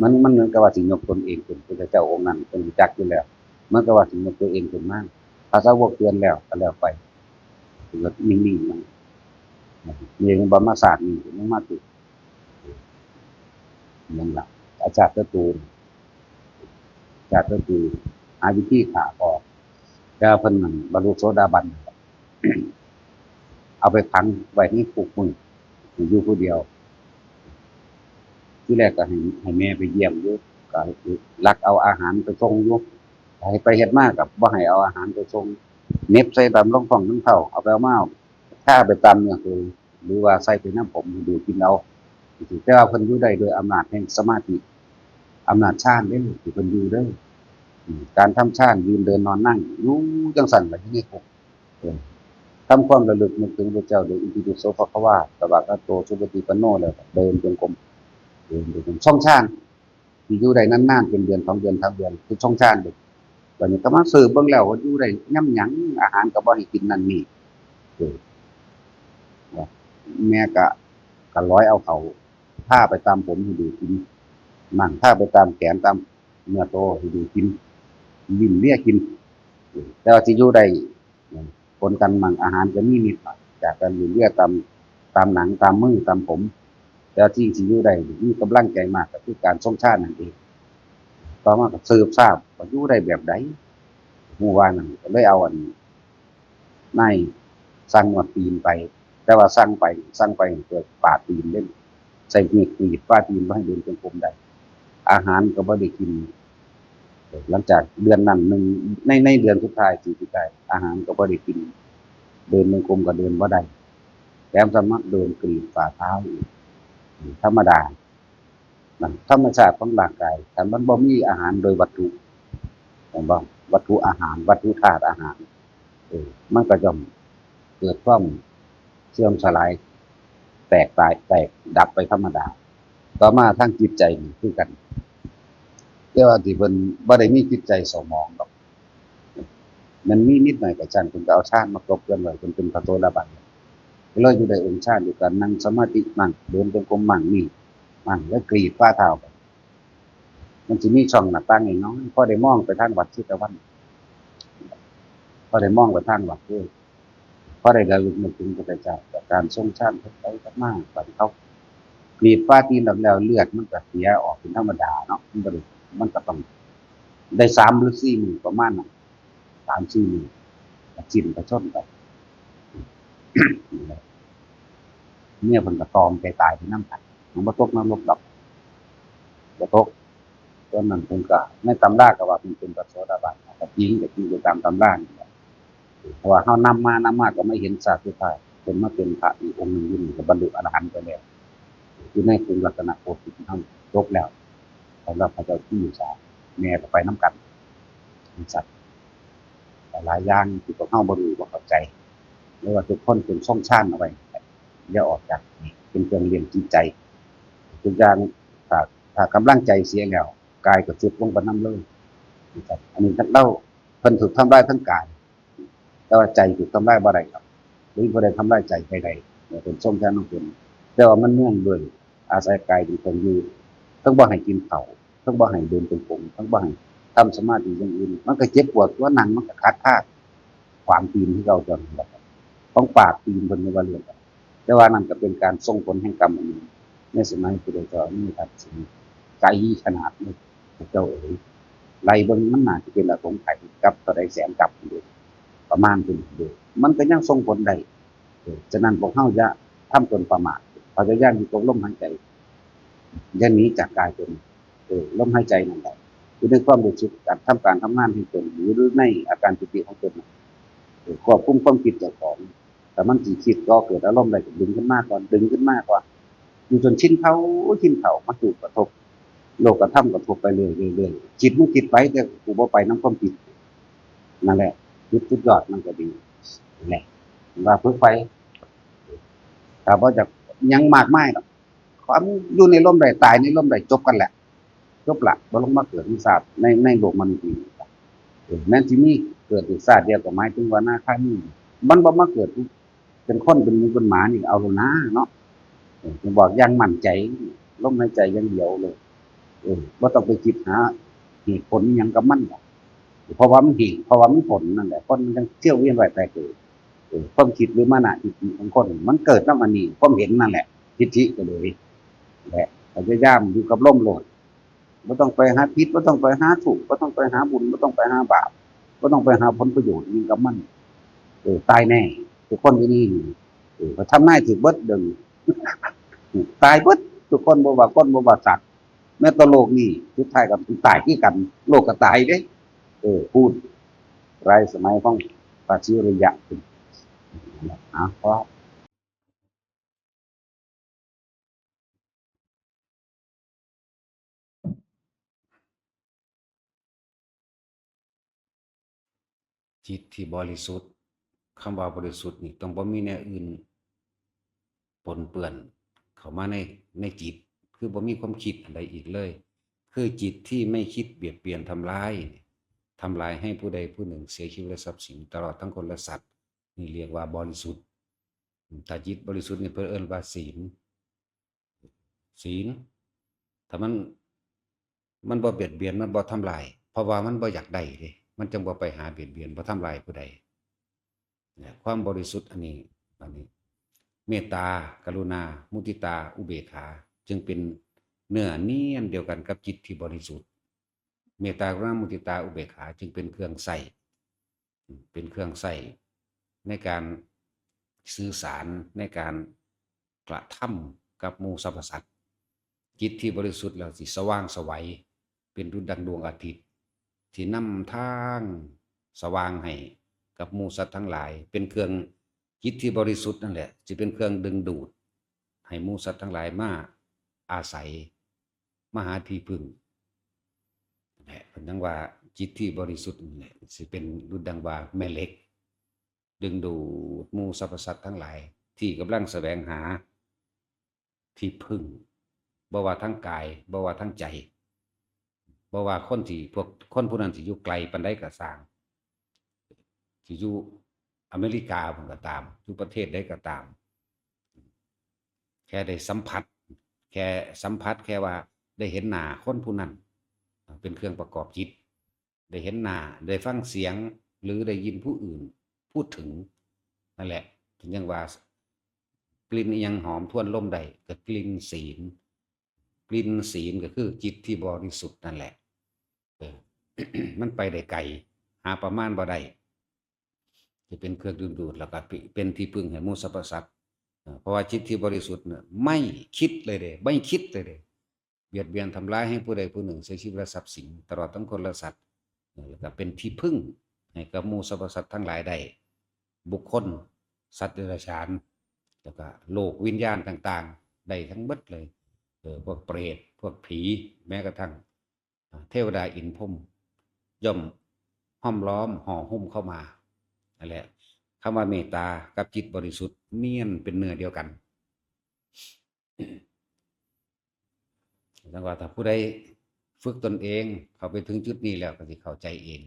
มัน มันเหมือนกับว่าสิยกตนเองเป็นพุทธเจ้าองค์นั้น เพิ่นรู้จักอยู่แล้ว เหมือนกับว่าสิยกตัวเองขึ้นมา พระสาวกเตือนแล้วก็แล้วไป ก็นิ่งๆ มัน นี่มันบ่มาสาดนี่ มันมาติด นั่นล่ะ อาชาติศัตรู อาชาติศัตรู หาวิธีฆ่าออก แต่เพิ่นนั่นบรรลุโสดาบัน เอาไปขังไว้ในคุกมืด อยู่ผู้เดียว ทีแรกก็ให้ ให้แม่ไปเยี่ยมอยู่ ก็ลักเอาอาหารไปส่งอยู่ เฮ็ดไปเฮ็ดมาก็บ่ให้เอาอาหารไปส่ง เหน็บใส่ตามรองท้องรองเท้า เอาไปเอามา ทาไปตามเนื้อตัว หรือว่าใส่ไปน้ำผมดูดกินเอา แต่ว่าเพิ่นอยู่ได้โดยอำนาจแห่งสมาธิ อำนาจฌานเด้อ ที่เพิ่นอยู่เด้อ อืม การทำฌาน ยืนเดินนอนนั่ง อยู่จังซั่นล่ะ อยู่ในคุก เออ ทำความระลึกนึกถึงพระเจ้าโดยอิติปิโสภะคะวา สวากขาโต สุปฏิปันโน แล้วก็เดินจงกรม เดินจงกรม ทรงฌาน ที่อยู่ได้นานๆ เป็นเดือน สองเดือน สามเดือน คือทรงฌานเด้อ บัดนี้ก็มาสืบเบิ่งแล้วว่าอยู่ได้ยามหยัง อาหารก็บ่ให้กินนั่นนี่ เออ แม่ก็ ก็ร้อยเอาเขา ทาไปตามผมให้ดูกิน มั่งทาไปตามแขนตามเนื้อโตให้ดูกิน ลิ้นเลียกิน เออ แต่ว่าสิอยู่ได้ เออ ผลการมั่งอาหารก็มีนิดหน่อย จากการลิ้นเลียตาม ตามหนัง ตามมือ ตามผม แต่ว่าที่สิอยู่ได้ มีกำลังใจมากก็คือการทรงฌานนั่นเอง ต่อมาก็สืบทราบว่าอยู่ได้แบบใด ฮู้ว่านั่น ก็เลยเอาอัน นายสั่งนวดตีนไป แต่ว่าสั่งไป สั่งไปเพื่อปาดตีนเด้ ใส่มีดกรีดปาดตีนบ่ให้เดินจงกรมได้ อาหารก็บ่ได้กิน หลังจากเดือนนั้นหนึ่ง ใน ในเดือนสุดท้าย สี่สุดท้าย อาหารก็บ่ได้กิน เดินจงกรมก็เดินบ่ได้ แถมสามารถเดินกรีดฝ่าเท้าอีก ธรรมดา นั่นธรรมชาติของร่างกาย ถ้ามันบ่มีอาหารโดยวัตถุ เห็นบ่ วัตถุอาหาร วัตถุธาตุอาหาร เออ มันก็ย่อมเกิดความเสื่อมสลาย แตกตาย แตกดับไปธรรมดา ต่อมาทางจิตใจนี่คือกัน แต่ว่าที่เพิ่นบ่ได้มีจิตใจเศร้าหมองดอก มันมีนิดหน่อยก็ช่าง เพิ่นก็เอาฌานมาครบถ้วนไว้ เพิ่นเป็นพระโสดาบัน ก็เลยอยู่ได้องค์ฌานด้วยการนั่งสมาธิมั่ง เดินจงกรมมั่งนี่มั่ง แล้วกรีดฝ่าเท้าไป มันสิมีช่องหน้าต่างน้อยๆ พอได้มองไปทางวัดเชตวัน พอได้มองไปทางวัดเด้อ พอได้ระลึกนึกถึงพระพุทธเจ้า จากการทรงฌาน เพิ่นไปเพิ่นมา บัดเขากรีดฝ่าตีนออกแล้ว เลือดมันก็เสียออกเป็นธรรมดาเนาะ มันบ่ได้ มันก็ต้องได้สามหรือสี่มื้อประมาณนั้น สามสี่มื้อ ก็สิ้นพระชนม์ไป เมียเพิ่นก็ตรอมใจตายไปนำกัน มันบ่ตกนรกดอก บ่ตก ตอนนั้นเพิ่นก็ ในตำราก็ว่าเพิ่นเป็นพระโสดาบัน ก็จริง ก็จริงไปตามตำรานี่แหละ เพราะว่าเฮานำมา นำมาก็มาเห็นชาติสุดท้าย เพิ่นมาเป็นพระอีกองค์หนึ่งอยู่นี่ ก็บรรลุอรหันต์ไปแล้ว อยู่ในกรุงรัตนโกสินทร์เฮา จบแล้ว สำหรับพระเจ้าที่อยู่สา แม่ก็ไปนำกัน จังซั่น หลายอย่างที่พวกเฮาบ่รู้บ่เข้าใจ หรือว่าทุกคนจงทรงฌานเอาไว้ อย่าออกจากนี่ เป็นเครื่องเลี้ยงจิตใจ ทุกอย่าง ถ้า ถ้ากำลังใจเสียแล้ว กายก็ทรุดลงไปนำเลย อันนี้เฮา เพิ่นถูกทำลายทั้งกาย แต่ว่าใจถูกทำลายบ่ได้ครับ หรือบ่ได้ทำลายใจไปได้ เนี่ยเป็นทรงฌานของเพิ่น แต่ว่ามันเนื่องด้วยอาศัยกายเป็นเครื่องอยู่ ทั้งบ่ให้กินข้าว ทั้งบ่ให้เดินจงกรม ทั้งบ่ให้ทำสมาธิอย่างอื่น มันก็เจ็บปวดตัว นั่งมันก็ขัดท่า ขวางตีนคือเก่า จนแบบของปากตีนเพิ่นเรียกว่าเลือด แต่ว่านั่นก็เป็นการส่งผลแห่งกรรมอันหนึ่ง ในสมัยพุทธเจ้ามีทักษิณ ไกลขนาดนี้ พระเจ้าเอ๋ย ไล่เบิ่งมันน่าจะเป็นอสงไขยกับเท่าใดแสนกับอยู่ ประมาณเป็นเดียว มันก็ยังส่งผลได้ เออ ฉะนั้นพวกเฮาอย่าทำตนประมาท พยายามอยู่กับลมหายใจ อย่าหนีจากกายตน เออ ลมหายใจนั่นแหละ อยู่ในความรู้สึกการทำการทำงานของตน หรือในอาการปีติของตนน่ะ เออ ควบคุมความคิดเจ้าของ ถ้ามันสิคิดก่อเกิดอารมณ์ได้ก็ดึงขึ้นมาก่อน ดึงขึ้นมาก่อน อยู่จนชินเข้า ชินเข้า มาสู่กระทบ โลกธรรมกระทบไปเรื่อยๆ เรื่อยๆ จิตมันคิดไป แต่กูบ่ไปนำความคิด นั่นแหละ จุดสุดยอดมันก็ดี นั่นแหละ ว่าฝึกไป ถ้าบ่อยากหยังมากมายดอก ความอยู่ในลมได้ ตายในลมได้ จบกันแหละ จบละ บ่ลงมาเกิดในชาติ ใน ในโลกมนุษย์นี้ เออ แม้นสิมีเกิดอีกชาติเดียวก็หมายถึงว่านาคามี มันบ่มาเกิดเป็นคนเป็นหมูเป็นหมานี่ เอาโลดนาเนาะ เออ ผมบอกอย่างมั่นใจ ลมหายใจอย่างเดียวเลย เออ บ่ต้องไปคิดหาเหตุผลอิหยังกับมันดอก เพราะว่ามันเหตุ เพราะว่ามันผลนั่นแหละ คนมันจั่งเที่ยวเวียนว่ายตายเกิด เออ ความคิดหรือมานะทิฏฐิของคน มันเกิดนำอันนี้ ความเห็นนั่นแหละ ทิฏฐิก็เลย แหละ พยายามอยู่กับลมโลด บ่ต้องไปหาผิด บ่ต้องไปหาถูก บ่ต้องไปหาบุญ บ่ต้องไปหาบาป บ่ต้องไปหาผลประโยชน์อิหยังกับมัน เออ ตายแน่ ทุกคนอยู่นี่ เออ ก็ทำนายถืกเบิดเด้อ ตายเบิด ทุกคน บ่ว่าคน บ่ว่าสัตว์ แม้แต่โลกนี้ สุดท้ายก็ตายคือกัน โลกก็ตายเด้ เออ พูด หลายสมัยของพระศิริยะ เอา พอ จิตที่บริสุทธิ์ คำว่าบริสุทธิ์นี่ต้องบ่มีแนวอื่นปนเปื้อนเข้ามาใน ในจิต คือบ่มีความคิดอันใดอีกเลย คือจิตที่ไม่คิดเบียดเบียนทำร้ายนี่ ทำลายให้ผู้ใดผู้หนึ่งเสียชีวิตและทรัพย์สิน ตลอดทั้งคนและสัตว์ นี่เรียกว่าบริสุทธิ์ ถ้าจิตบริสุทธิ์นี่เพิ่นเอิ้นว่าศีล ศีล ถ้ามัน มันบ่เบียดเบียน มันบ่ทำลาย เพราะว่ามันบ่อยากได้เด้ มันจั่งบ่ไปหาเบียดเบียน บ่ทำลายผู้ใด เนี่ย ความบริสุทธิ์อันนี้ อันนี้ เมตตา กรุณา มุทิตา อุเบกขา จึงเป็นเนื้อเนียนเดียวกันกับจิตที่บริสุทธิ์ เมตตา กรุณา มุทิตา อุเบกขา จึงเป็นเครื่องใช้ เป็นเครื่องใช้ในการสื่อสาร ในการกระทำกับหมู่สรรพสัตว์ จิตที่บริสุทธิ์แล้วสิสว่างไสว เป็นดุจดังดวงอาทิตย์ ที่นำทางสว่างให้กับหมู่สัตว์ทั้งหลาย เป็นเครื่อง จิตที่บริสุทธิ์นั่นแหละ สิเป็นเครื่องดึงดูด ให้หมู่สัตว์ทั้งหลายมาอาศัย มาหาที่พึ่ง นั่นแหละ เพิ่นจั่งว่าจิตที่บริสุทธิ์นั่นแหละ สิเป็นดุจดังว่าแม่เหล็ก ดึงดูดหมู่สรรพสัตว์ทั้งหลาย ที่กำลังแสวงหาที่พึ่ง บ่ว่าทางกาย บ่ว่าทางใจ บ่ว่าคนที่ พวกคนผู้นั้นสิอยู่ไกลปานใดก็ซ่าง สิอยู่อเมริกาพุ้นก็ตาม อยู่ประเทศใดก็ตาม แค่ได้สัมผัส แค่สัมผัส แค่ว่าได้เห็นหน้าคนผู้นั้น เป็นเครื่องประกอบจิต ได้เห็นหน้า ได้ฟังเสียง หรือได้ยินผู้อื่นพูดถึง นั่นแหละ เพิ่นจั่งว่า กลิ่นอิหยังหอมทวนลมได้ ก็กลิ่นศีล กลิ่นศีลก็คือจิตที่บริสุทธิ์นั่นแหละ เออ มันไปได้ไกล หาประมาณบ่ได้ จะเป็นเครื่องดึงดูด แล้วก็เป็นที่พึ่งให้หมู่สรรพสัตว์ เออ เพราะว่าจิตที่บริสุทธิ์เนี่ยไม่คิดเลยเด้ ไม่คิดเลยเด้ เบียดเบียนทำร้ายให้ผู้ใดผู้หนึ่งเสียชีวิตและทรัพย์สิน ตลอดทั้งคนและสัตว์ เออ แล้วก็เป็นที่พึ่งให้กับหมู่สรรพสัตว์ทั้งหลายได้ บุคคล สัตว์เดรัจฉาน แล้วก็โลกวิญญาณต่างๆ ได้ทั้งหมดเลย เออ พวกเปรต พวกผี แม้กระทั่ง อ่า เทวดาอินทร์พรหม ย่อมห้อมล้อมห่อหุ้มเข้ามา นั่นแหละ คำว่าเมตตากับจิตบริสุทธิ์เนียนเป็นเนื้อเดียวกัน จั่งว่าถ้าผู้ใดฝึกตนเอง เข้าไปถึงจุดนี้แล้วก็สิเข้าใจเอง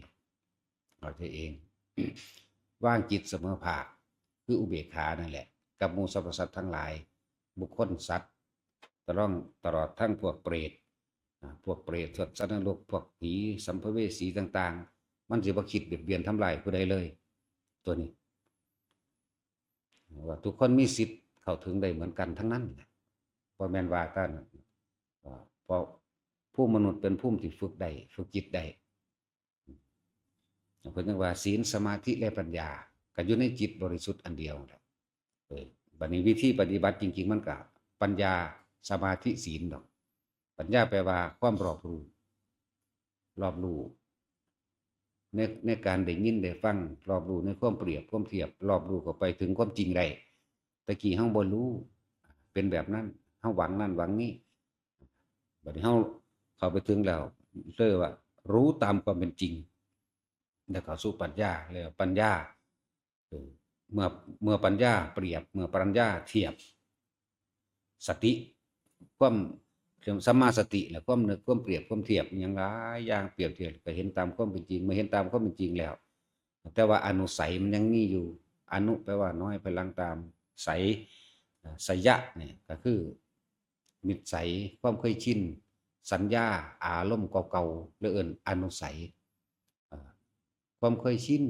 เข้าใจเอง วางจิตเสมอภาค คืออุเบกขานั่นแหละ กับหมู่สรรพสัตว์ทั้งหลาย บุคคล สัตว์ ตลอด ตลอดทั้งพวกเปรต อ่า พวกเปรต สัตว์นรก พวกผี สัมภเวสีต่างๆ มันสิบ่คิดเบียดเบียนทำลายผู้ใดเลย ตัวนี้ ว่าทุกคนมีสิทธิ์เข้าถึงได้เหมือนกันทั้งนั้นแหละ บ่แม่นว่าแต่ อ่า เพราะภูมิมนุษย์เป็นภูมิที่ฝึกได้ ฝึกจิตได้ เพิ่นจั่งว่าศีล สมาธิ และปัญญา ก็อยู่ในจิตบริสุทธิ์อันเดียวนั่นแหละ เออ บัดนี้วิธีปฏิบัติจริงๆ มันก็ปัญญา สมาธิ ศีลดอก ปัญญาแปลว่าความรอบรู้ รอบรู้ ใน ในการได้ยินได้ฟัง รอบรู้ในความเปรียบความเทียบ รอบรู้เข้าไปถึงความจริงได้ ตะกี้เฮาบ่รู้ เป็นแบบนั้น เฮาหวังนั่นหวังนี้ บัดนี้เฮาเข้าไปถึงแล้ว เรียกว่ารู้ตามความเป็นจริง แล้วเข้าสู่ปัญญา เรียกว่าปัญญา เออ เมื่อ เมื่อปัญญาเปรียบ เมื่อปัญญาเทียบ สติ ความ สัมมาสติแหละ ความนึก ความเปรียบ ความเทียบ อิหยังหลายอย่างเปรียบเทียบ ก็เห็นตามความเป็นจริง เมื่อเห็นตามความเป็นจริงแล้ว แต่ว่าอนุสัยมันยังมีอยู่ อนุแปลว่าน้อย พลังตาม สัย เอ่อ สยะเนี่ยก็คือ นิสัย ความเคยชิน สัญญา อารมณ์เก่าๆ เรียกเอิ้นอนุสัย เอ่อ ความเคยชิน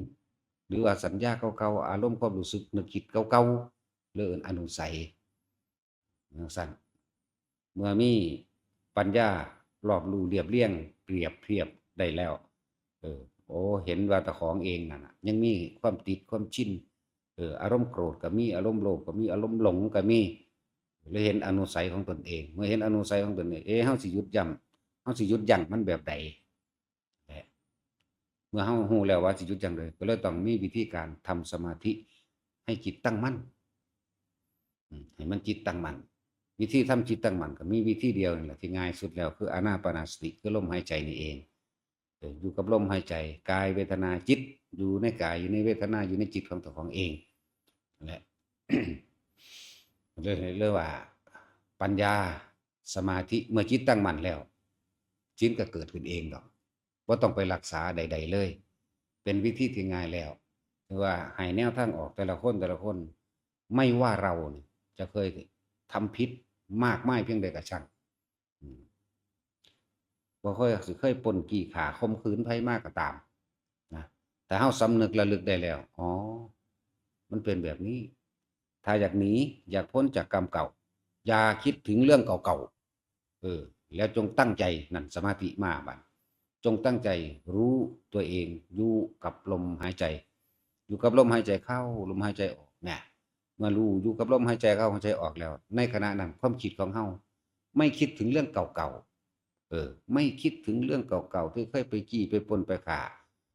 หรือว่าสัญญาเก่าๆ อารมณ์ความรู้สึกนึกคิดเก่าๆ เรียกเอิ้นอนุสัย จั่งซั้น เมื่อมีปัญญารอบรู้เรียบเรียงเปรียบเทียบได้แล้ว เออ โอ้ เห็นว่าเจ้าของเองนั่นน่ะ ยังมีความติดความชิน เออ อารมณ์โกรธก็มี อารมณ์โลภก็มี อารมณ์หลงก็มี เลยเห็นอนุสัยของตนเอง เมื่อเห็นอนุสัยของตนเอง เอ๊ะ เฮาสิหยุดยั้ง เฮาสิหยุดยั้งมันแบบใด และเมื่อเฮารู้แล้วว่าสิหยุดจั่งใด ก็เลยต้องมีวิธีการทำสมาธิให้จิตตั้งมั่น อืม ให้มันจิตตั้งมั่น วิธีทำจิตตั้งมั่นก็มีวิธีเดียวนี่แหละ ที่ง่ายสุดแล้ว คืออานาปานสติ คือลมหายใจนี่เอง เออ อยู่กับลมหายใจ กาย เวทนา จิต อยู่ในกาย อยู่ในเวทนา อยู่ในจิตของเจ้าของเอง นั่นแหละ เรียก เรียกว่าปัญญา สมาธิ เมื่อจิตตั้งมั่นแล้ว ศีลก็เกิดขึ้นเองดอก บ่ต้องไปรักษาใดๆเลย เป็นวิธีที่ง่ายแล้ว คือว่าให้แนวทางออกแต่ละคนแต่ละคน ไม่ว่าเราเนี่ยจะเคยทำผิดมากมายเพียงใดก็ช่าง อืม บ่เคย สิเคยปล้นจี้ฆ่าข่มขืนไผมาก็ตามนะ แต่เฮาสำนึกระลึกได้แล้ว อ๋อ มันเป็นแบบนี้ ถ้าอยากหนี อยากพ้นจากกรรมเก่า อย่าคิดถึงเรื่องเก่าๆ เออ แล้วจงตั้งใจ นั่นสมาธิมาบัด จงตั้งใจรู้ตัวเอง อยู่กับลมหายใจ อยู่กับลมหายใจเข้า ลมหายใจออก เนี่ย เมื่อรู้อยู่กับลมหายใจเข้าหายใจออกแล้ว ในขณะนั้นความคิดของเฮาไม่คิดถึงเรื่องเก่าๆ เออ ไม่คิดถึงเรื่องเก่าๆ ที่เคยไปจี้ไปปล้นไปฆ่า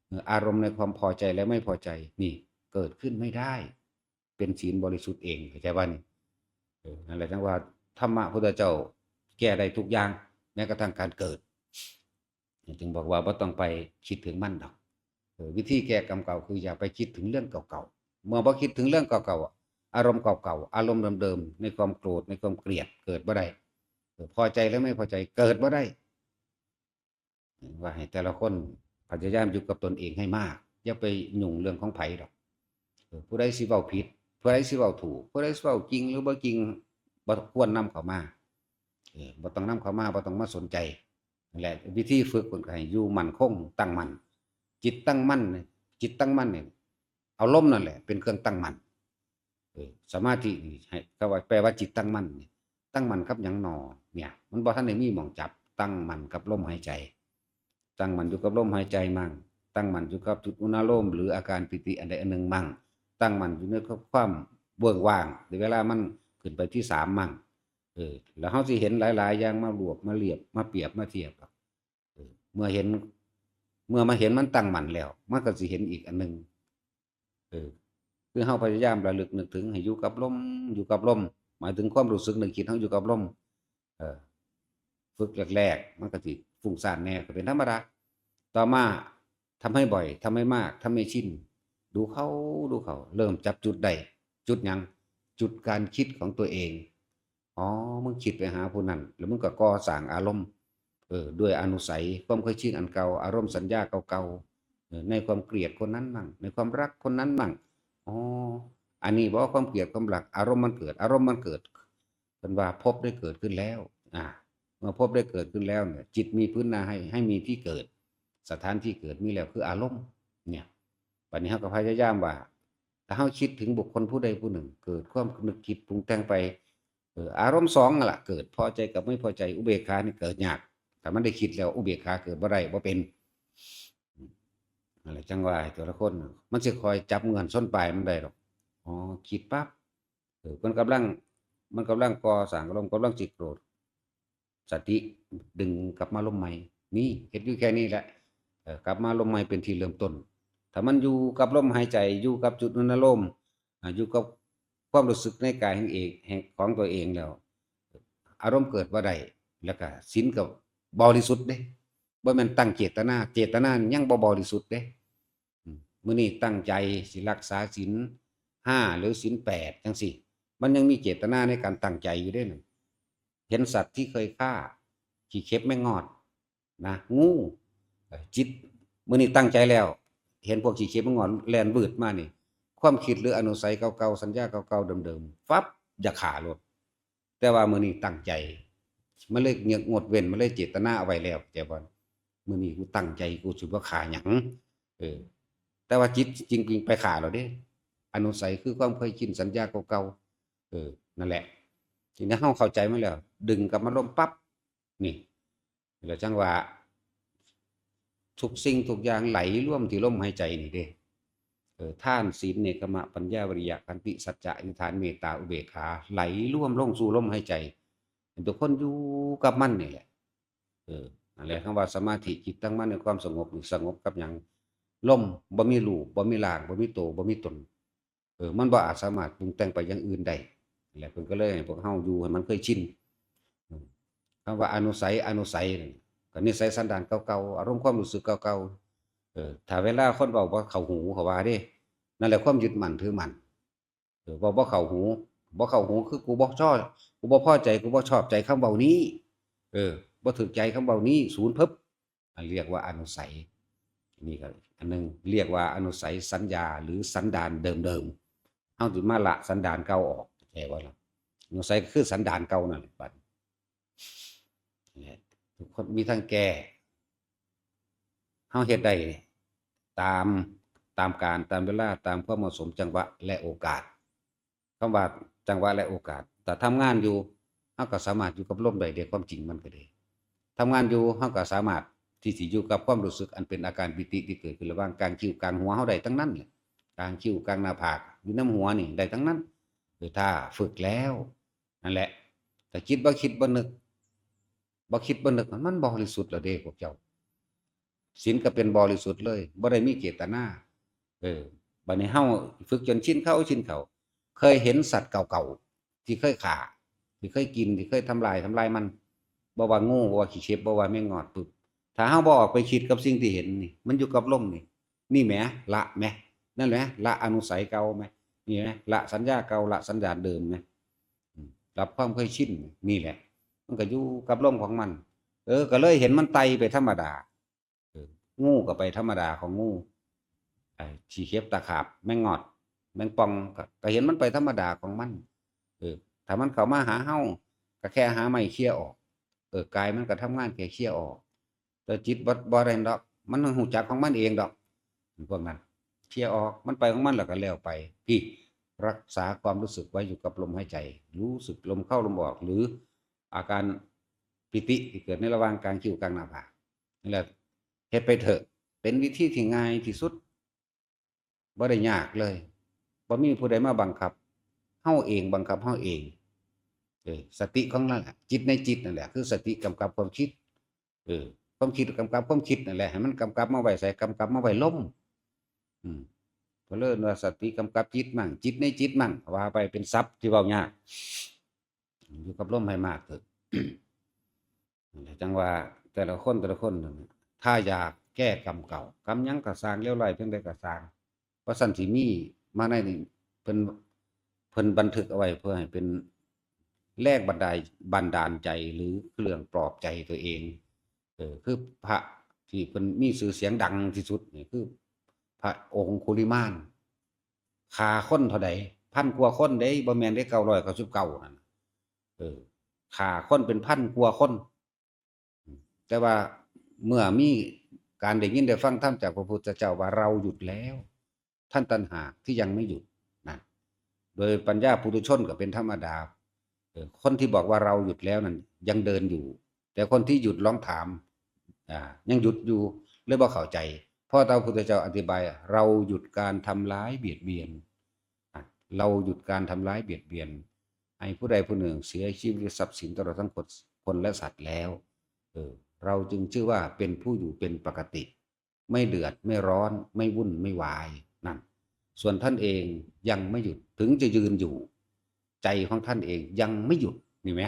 เออ อารมณ์ในความพอใจและไม่พอใจ นี่เกิดขึ้นไม่ได้ เป็นศีลบริสุทธิ์เอง เข้าใจบ่นี่ เออ นั่นแหละจั่งว่าธรรมะพุทธเจ้าแก้ได้ทุกอย่าง แม้กระทั่งการเกิด จึงบอกว่าบ่ต้องไปคิดถึงมันดอก เออ วิธีแก้กรรมเก่าคืออย่าไปคิดถึงเรื่องเก่าๆ เมื่อบ่คิดถึงเรื่องเก่าๆอะ อารมณ์เก่าๆ อารมณ์เดิมๆ ในความโกรธ ในความเกลียด เกิดบ่ได้ เออ พอใจและไม่พอใจ เกิดบ่ได้ ว่าให้แต่ละคนพยายามอยู่กับตนเองให้มาก อย่าไปยุ่งเรื่องของไผดอก เออ ผู้ใดสิเว้าผิด ผู้ใดสิเว้าถูก ผู้ใดสิเว้าจริงหรือบ่จริง บ่ควรนำเข้ามา เออ บ่ต้องนำเข้ามา บ่ต้องมาสนใจ นั่นแหละ วิธีฝึกเพิ่นก็ให้อยู่มั่นคง ตั้งมั่น จิตตั้งมั่นนี่ จิตตั้งมั่นนี่ เอาลมนั่นแหละเป็นเครื่องตั้งมั่น เออ สมาธินี่ให้ ก็ว่า แปลว่าจิตตั้งมั่นนี่ ตั้งมั่นกับหยังหนอ เนี่ย มันบ่ทันได้มีหม่องจับ ตั้งมั่นกับลมหายใจ ตั้งมั่นอยู่กับลมหายใจมั่ง ตั้งมั่นอยู่กับจุดอุณาโลม หรืออาการปีติอันใดอันหนึ่งมั่ง ตั้งมั่นอยู่ในความเวิ้งว่าง หรือเวลามันขึ้นไปที่สามมั่ง เออ แล้วเฮาสิเห็นหลายๆอย่างมารวบ มาเรียบ มาเปรียบ มาเทียบ เออ เมื่อเห็น เมื่อมาเห็นมันตั้งมั่นแล้ว มันก็สิเห็นอีกอันหนึ่ง เออ คือเฮาพยายามระลึกนึกถึงให้อยู่กับลม อยู่กับลม หมายถึงความรู้สึกนึกคิดเฮาอยู่กับลม เออ ฝึกแรกๆ มันก็สิฟุ้งซ่านแน่ ก็เป็นธรรมดา ต่อมาทำให้บ่อย ทำให้มาก ทำให้ชิน ดูเข้า ดูเข้า เริ่มจับจุดได้ จุดหยัง จุดการคิดของตัวเอง อ๋อ มึงคิดไปหาผู้นั้น แล้วมึงก็ก่อสร้างอารมณ์ เออ ด้วยอานุสัย ความเคยชินอันเก่า อารมณ์สัญญาเก่าๆ เออ ในความเกลียดคนนั้นมั่ง ในความรักคนนั้นมั่ง อ๋อ อันนี้บ่ ความเกลียดความรัก อารมณ์มันเกิด อารมณ์มันเกิด เพิ่นว่าภพได้เกิดขึ้นแล้ว อ่า เมื่อภพได้เกิดขึ้นแล้วเนี่ย จิตมีพื้นนาให้ ให้มีที่เกิด สถานที่เกิดมีแล้วคืออารมณ์ เนี่ย บัดนี้เฮาก็พยายามว่า ถ้าเฮาคิดถึงบุคคลผู้ใดผู้หนึ่ง เกิดความนึกคิดปรุงแต่งไป เออ อารมณ์สองนั่นล่ะเกิด พอใจกับไม่พอใจ อุเบกขานี่เกิดยาก ถ้ามันได้คิดแล้วอุเบกขาเกิดบ่ได้ บ่เป็น อืม นั่นแหละจั่งว่าให้แต่ละคนน่ะ มันสิคอยจับเงื่อนชนปลายมันได้ดอก อ๋อ คิดปั๊บ เออ มันกำลัง มันกำลังก่อสร้างอารมณ์ กำลังสิโกรธ สติดึงกลับมาลมใหม่ นี่เฮ็ดอยู่แค่นี้แหละ เออ กลับมาลมใหม่เป็นที่เริ่มต้น ถ้ามันอยู่กับลมหายใจ อยู่กับจุดอุณาโลม อ่า อยู่กับความรู้สึกในกายของเอง แห่ง ของตัวเองแล้ว อารมณ์เกิดบ่ได้ แล้วก็ศีลก็บริสุทธิ์เด้ บ่แม่นตั้งเจตนา เจตนายังบ่บริสุทธิ์เด้ อืม มื้อนี้ตั้งใจสิรักษาศีลห้าหรือศีลแปดจั่งซี้ มันยังมีเจตนาในการตั้งใจอยู่เด้นั่น เห็นสัตว์ที่เคยฆ่า ขี้เข็บแมงงอด นะ งู เอ่อ จิต มื้อนี้ตั้งใจแล้ว เห็นพวกขี้เข็บแมงงอดแล่นวืดมานี่ ความคิดหรืออนุสัยเก่าๆ สัญญาเก่าๆ เดิมๆ ฟับ อยากฆ่าโลด แต่ว่ามื้อนี้ตั้งใจ มันเลยงดเว้น มันเลยเจตนาเอาไว้แล้ว เข้าใจบ่ มื้อนี้กูตั้งใจ กูสิบ่ฆ่าหยัง เออ แต่ว่าจิตจริงๆ ไปฆ่าแล้วเด้ อนุสัยคือความเคยชิน สัญญาเก่าๆ เออ นั่นแหละ ทีนี้เฮาเข้าใจมันแล้ว ดึงกลับมาลมปั๊บ นี่ แล้วจั่งว่า ทุกสิ่งทุกอย่างไหลรวมที่ลมหายใจนี่เด้ เออ ทาน ศีล เนกขมะ ปัญญา วิริยะ ขันติ สัจจะ อธิษฐาน เมตตา อุเบกขา ไหลรวมลงสู่ลมหายใจ ทุกคนอยู่กับมันนี่แหละ เออ นั่นแหละ คำว่าสมาธิ จิตตั้งมั่นในความสงบนี่ สงบกับหยัง ลม บ่มีรูป บ่มีร่าง บ่มีโต บ่มีตน เออ มันบ่อาจสามารถปรุงแต่งไปอย่างอื่นได้ นั่นแหละ เพิ่นก็เลยให้พวกเฮาอยู่ให้มันเคยชิน อืม คำว่าอนุสัย อนุสัยนั่น ก็นิสัยสันดานเก่าๆ อารมณ์ความรู้สึกเก่าๆ เออ ถ้าเวลาคนเว้าบ่เข้าหู เขาว่าเด้ นั่นแหละความยึดมั่นถือมั่น เออ เว้าบ่เข้าหู บ่เข้าหูคือกูบ่ชอบ กูบ่พอใจ กูบ่ชอบใจคำเว้านี้ เออ บ่ถูกใจคำเว้านี้ ศูนย์พึบ เรียกว่าอนุสัย นี่ก็อันหนึ่งเรียกว่าอนุสัยสัญญาหรือสันดานเดิมๆ เฮาสิมาละสันดานเก่าออก เข้าใจบ่ล่ะ อนุสัยก็คือสันดานเก่านั่นแหละบัดนี้ ทุกคนมีทางแก้ เฮาเฮ็ดได้ตาม ตามกาล ตามเวลา ตามความเหมาะสม จังหวะ และโอกาส คำว่าจังหวะและโอกาส ถ้าทำงานอยู่ เฮาก็สามารถอยู่กับลมได้ เด้ ความจริงมันก็ดี ทำงานอยู่ เฮาก็สามารถที่สิอยู่กับความรู้สึกอันเป็นอาการปีติที่เกิดขึ้นระหว่างกลางคิ้วกลางหัวเฮาได้ทั้งนั้นแหละ กลางคิ้วกลางหน้าผาก อยู่นำหัวนี่ได้ทั้งนั้น คือถ้าฝึกแล้ว นั่นแหละ ถ้าจิตบ่คิดบ่นึก บ่คิดบ่นึก มันบริสุทธิ์แล้วเด้พวกเจ้า ศีลก็เป็นบริสุทธิ์เลย บ่ได้มีเจตนา เออ บัดนี้เฮาฝึกจนชินเข้าชินเข้า เคยเห็นสัตว์เก่าๆ ที่เคยฆ่า ที่เคยกิน ที่เคยทำลาย ทำลายมัน บ่ว่างู บ่ว่าขี้เข็บ บ่ว่าแมงงอด ปึ๊บ ถ้าเฮาบ่ออกไปคิดกับสิ่งที่เห็นนี่ มันอยู่กับลมนี่ นี่แหม ละแหม นั่นแหม ละอนุสัยเก่าแหม นี่แหม ละสัญญาเก่า ละสัญญาเดิมแหม อืม ละความเคยชิน นี่แหละ มันก็อยู่กับลมของมัน เออ ก็เลยเห็นมันไต่ไปธรรมดา เออ งูก็ไปธรรมดาของงู ไอ้ขี้เข็บตะขาบ แมงงอด แมงป่อง ก็ ก็เห็นมันไปธรรมดาของมัน เออ ถ้ามันเข้ามาหาเฮา ก็แค่หาไม้เขี่ยออก เออ กายมันก็ทำงานแค่เขี่ยออก แต่จิตบ่ บ่ได้ดอก มันรู้จักของมันเองดอก พวกนั้น เขี่ยออก มันไปของมันแล้วก็แล้วไป พี่ รักษาความรู้สึกไว้อยู่กับลมหายใจ รู้สึกลมเข้าลมออก หรืออาการปีติที่เกิดในระหว่างกลางคิ้วกลางหน้าผาก นี่แหละ เฮ็ดไปเถอะ เป็นวิธีที่ง่ายที่สุด บ่ได้ยากเลย บ่มีผู้ใดมาบังคับ เฮาเองบังคับเฮาเอง เออ สติของนั่นแหละ จิตในจิตนั่นแหละ คือสติกำกับความคิด เออ ความคิดกำกับความคิดนั่นแหละ ให้มันกำกับมาไว้ไส กำกับมาไว้ลม อืม เพิ่นเอิ้นว่าสติกำกับจิตมั่ง จิตในจิตมั่ง ว่าไปเป็นศัพท์ที่เว้ายาก อยู่กับลมให้มากเถอะ นั่นแหละ จั่งว่าแต่ละคนแต่ละคนนั่นน่ะ ถ้าอยากแก้กรรมเก่า กรรมหยังก็ซ่าง เลวร้ายเพียงใดก็ซ่าง ว่าซั่นสิมีมาในนี่ เพิ่น เพิ่นบันทึกเอาไว้เพื่อให้เป็นแรงบันดาล บันดาลใจหรือเครื่องปลอบใจตัวเอง เออ คือพระที่เพิ่นมีชื่อเสียงดังที่สุดนี่คือพระองคุลิมาน ฆ่าคนเท่าใด พันกว่าคนเด้ บ่แม่นเด้ เก้าร้อยเก้าสิบเก้านั่นน่ะ เออ ฆ่าคนเป็นพันกว่าคน แต่ว่าเมื่อมีการได้ยินได้ฟังธรรมจากพระพุทธเจ้าว่าเราหยุดแล้ว ท่านต่างหากที่ยังไม่หยุดนะ โดยปัญญาปุถุชนก็เป็นธรรมดา เออ คนที่บอกว่าเราหยุดแล้วนั่นยังเดินอยู่ แต่คนที่หยุดลองถาม อ่า ยังหยุดอยู่ เลยบ่เข้าใจ เพราะพระพุทธเจ้าอธิบาย เราหยุดการทำร้ายเบียดเบียน อ่ะ เราหยุดการทำร้ายเบียดเบียน ให้ผู้ใดผู้หนึ่งเสียชีวิตหรือทรัพย์สินตลอดทั้งคน คนและสัตว์แล้ว เออ เราจึงชื่อว่าเป็นผู้อยู่เป็นปกติ ไม่เดือดไม่ร้อน ไม่วุ่นไม่วาย นั่น ส่วนท่านเองยังไม่หยุด ถึงจะยืนอยู่ ใจของท่านเองยังไม่หยุด นี่ไหม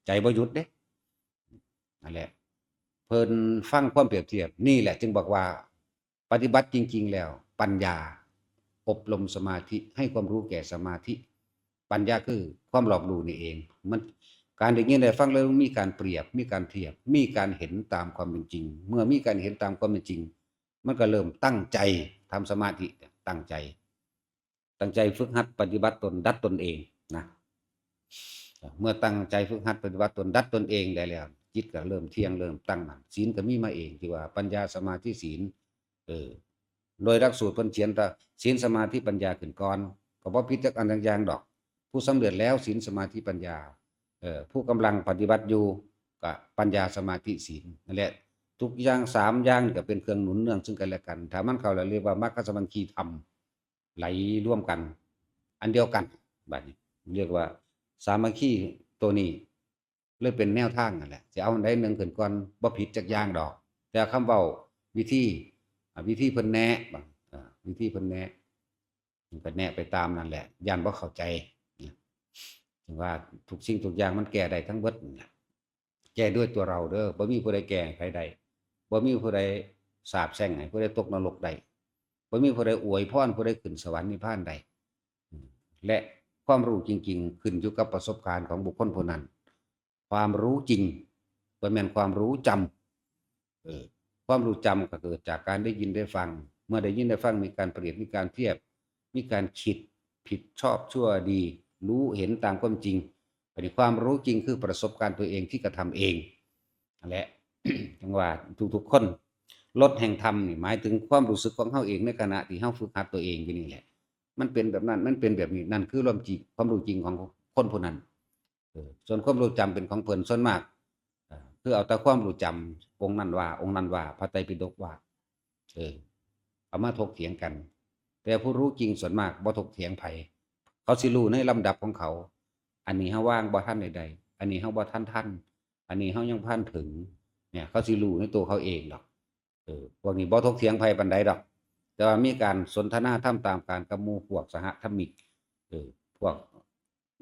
ใจบ่หยุดเด้ นั่นแหละ เพิ่นฟังความเปรียบเทียบ นี่แหละจึงบอกว่า ปฏิบัติจริงๆแล้ว ปัญญา อบรมสมาธิ ให้ความรู้แก่สมาธิ ปัญญาคือความรอบรู้นี่เอง มัน การได้ยินได้ฟังแล้วมีการเปรียบ มีการเทียบ มีการเห็นตามความเป็นจริง เมื่อมีการเห็นตามความเป็นจริง มันก็เริ่มตั้งใจทำสมาธิ ตั้งใจ ตั้งใจฝึกหัดปฏิบัติตน ดัดตนเองนะ เมื่อตั้งใจฝึกหัดปฏิบัติตน ดัดตนเองได้แล้ว จิตก็เริ่มเที่ยง เริ่มตั้งมั่น ศีลก็มีมาเอง ที่ว่าปัญญา สมาธิ ศีล เออ โดยหลักสูตรเพิ่นเขียนแต่ศีล สมาธิ ปัญญาขึ้นก่อน ก็บ่ผิดจักอันจักอย่างดอก ผู้สำเร็จแล้วศีล สมาธิ ปัญญา เออ ผู้กำลังปฏิบัติอยู่ก็ปัญญา สมาธิ ศีล นั่นแหละ ทุกอย่างสามอย่างนี่ก็เป็นเครื่องหนุนเนื่องซึ่งกันและกัน ถ้ามันเข้าแล้วเรียกว่ามรรคสมังคีธรรม ไหลรวมกัน อันเดียวกัน บัดนี้เรียกว่าสามัคคี ตัวนี้เลยเป็นแนวทางนั่นแหละ สิเอาอันใดหนึ่งขึ้นก่อน บ่ผิดจักอย่างดอก แต่คำเว้าวิธี อ่า วิธีเพิ่นแนะ บัด อ่า วิธีเพิ่นแนะ มันก็แนะไปตามนั่นแหละ ย่านบ่เข้าใจนะ ถึงว่าทุกสิ่งทุกอย่างมันแก้ได้ทั้งเบิดนั่นแหละ แก้ด้วยตัวเราเด้อ บ่มีผู้ใดแก้ให้ไผได้ บ่มีผู้ใดสาปแช่งให้ผู้ใดตกนรกได้ บ่มีผู้ใดอวยพรผู้ใดขึ้นสวรรค์นิพพานได้ อืม และความรู้จริงๆ ขึ้นอยู่กับประสบการณ์ของบุคคลผู้นั้น ความรู้จริง บ่แม่นความรู้จำ เออ ความรู้จำก็เกิดจากการได้ยินได้ฟัง เมื่อได้ยินได้ฟังมีการเปรียบ มีการเทียบ มีการคิดผิดชอบชั่วดี รู้เห็นตามความจริง อันนี้ความรู้จริงคือประสบการณ์ตัวเองที่กระทำเองนั่นแหละ จังว่าทุกๆคน รสแห่งธรรมนี่หมายถึงความรู้สึกของเฮาเองในขณะที่เฮาฝึกหัดตัวเองอยู่นี่แหละ มันเป็นแบบนั้น มันเป็นแบบนี้ นั่นคือความจริง ความรู้จริงของคนผู้นั้น เออ ส่วนความรู้จำเป็นของเพิ่นส่วนมาก เอ่อ คือเอาแต่ความรู้จำ องค์นั้นว่า องค์นั้นว่า พระไตรปิฎกว่า เออ เอามาถกเถียงกัน แต่ผู้รู้จริงส่วนมากบ่ถกเถียงไผ เขาสิรู้ในลำดับของเขา อันนี้เฮาวางบ่ทันได้ได้ อันนี้เฮาบ่ทันทัน อันนี้เฮายังบ่ทันถึง เนี่ย เขาสิรู้ในตัวเขาเองดอก เออ พวกนี้บ่ถกเถียงไผปานใดดอก แต่ว่ามีการสนทนาธรรมตามการกับหมู่พวกสหธรรมิก เออ พวก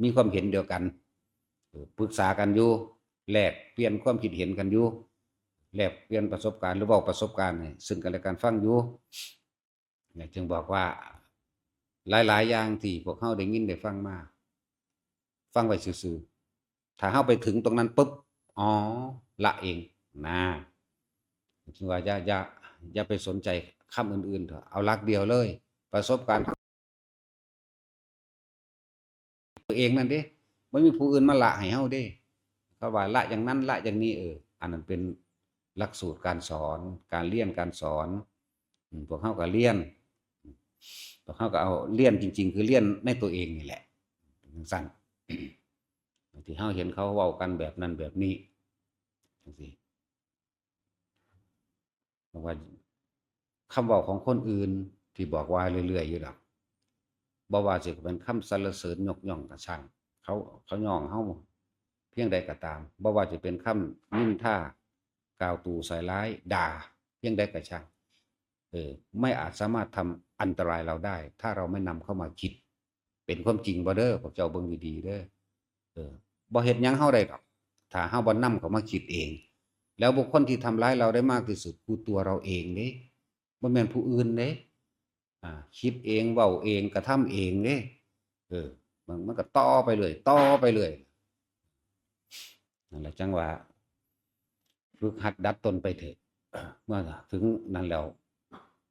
มีความเห็นเดียวกัน เออ ปรึกษากันอยู่ แลกเปลี่ยนความคิดเห็นกันอยู่ แลกเปลี่ยนประสบการณ์หรือเว้าประสบการณ์ให้ซึ่งกันและกันฟังอยู่ เนี่ย จึงบอกว่าหลายๆอย่างที่พวกเฮาได้ยินได้ฟังมา ฟังไว้ซื่อๆ ถ้าเฮาไปถึงตรงนั้นปุ๊บ อ๋อ ละเอง นะ จึงว่าอย่า อย่า อย่าไปสนใจคำอื่นๆเถอะ เอาหลักเดียวเลย ประสบการณ์ตัวเองนั่นเด้ บ่มีผู้อื่นมาละให้เฮาเด้ เขาว่าละอย่างนั้นละอย่างนี้ เออ อันนั้นเป็นหลักสูตรการสอน การเรียนการสอน อืม พวกเฮาก็เรียน พวกเฮาก็เอาเรียนจริงๆ คือเรียนในตัวเองนี่แหละ จังซั่น ที่เฮาเห็นเขาเว้ากันแบบนั้นแบบนี้ จังซี่ เพราะว่าคำเว้าของคนอื่นที่บอกว่าเรื่อยๆอยู่ดอก บ่ว่าสิเป็นคำสรรเสริญยกย่องก็ช่าง เขา เขาย่องเฮาเพียงใดก็ตาม บ่ว่าจะเป็นคำนินทา กล่าวตู่ใส่ร้าย ด่า เพียงใดก็ช่าง เออ ไม่อาจสามารถทำอันตรายเราได้ ถ้าเราไม่นำเข้ามาคิด เป็นความจริงบ่เด้อ พวกเจ้าเบิ่งดีๆเด้อ เออ บ่เฮ็ดหยังเฮาได้ดอก ถ้าเฮาบ่นำเข้ามาคิดเอง แล้วบุคคลที่ทำร้ายเราได้มากที่สุดคือตัวเราเองเด้ บ่แม่นผู้อื่นเด้ อ่า คิดเอง เว้าเอง กระทำเองเด้ เออ มัน มันก็ต่อไปเรื่อย ต่อไปเรื่อย นั่นแหละจังว่า ฝึกหัดดัดตนไปเถอะ เมื่อถึงนั่นแล้ว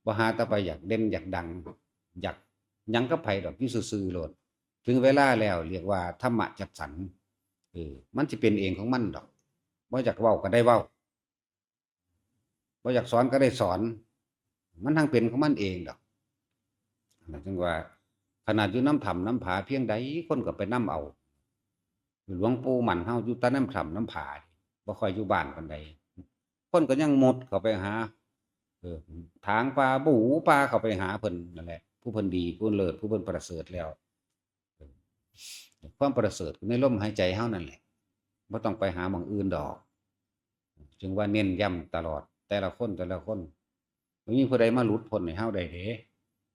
บ่หาแต่ไปอยากเด่นอยากดัง อยากหยังกับไผดอก อยู่ซื่อๆโลด ถึงเวลาแล้วเรียกว่าธรรมะจัดสรร เออ มันสิเป็นเองของมันดอก บ่อยากเว้าก็ได้เว้า บ่อยากสอนก็ได้สอน มันทั้งเป็นของมันเองดอก นั่นจึงว่า ขนาดอยู่นำถ้ำนำผาเพียงใด คนก็ไปนำเอา หลวงปู่มั่นเฮาอยู่แต่นำถ้ำนำผา บ่ค่อยอยู่บ้านปานใด คนก็ยังมุดเข้าไปหา เออ ถางป่า บู่ป่าเข้าไปหาเพิ่นนั่นแหละ ผู้เพิ่นดี ผู้เพิ่นเลิศ ผู้เพิ่นประเสริฐแล้ว เออ ความประเสริฐในลมหายใจเฮานั่นแหละ บ่ต้องไปหาหม่องอื่นดอก จึงว่าเน้นย้ำตลอด แต่ละคน แต่ละคน บ่มีผู้ใดมาหลุดพ้นให้เฮาได้เด้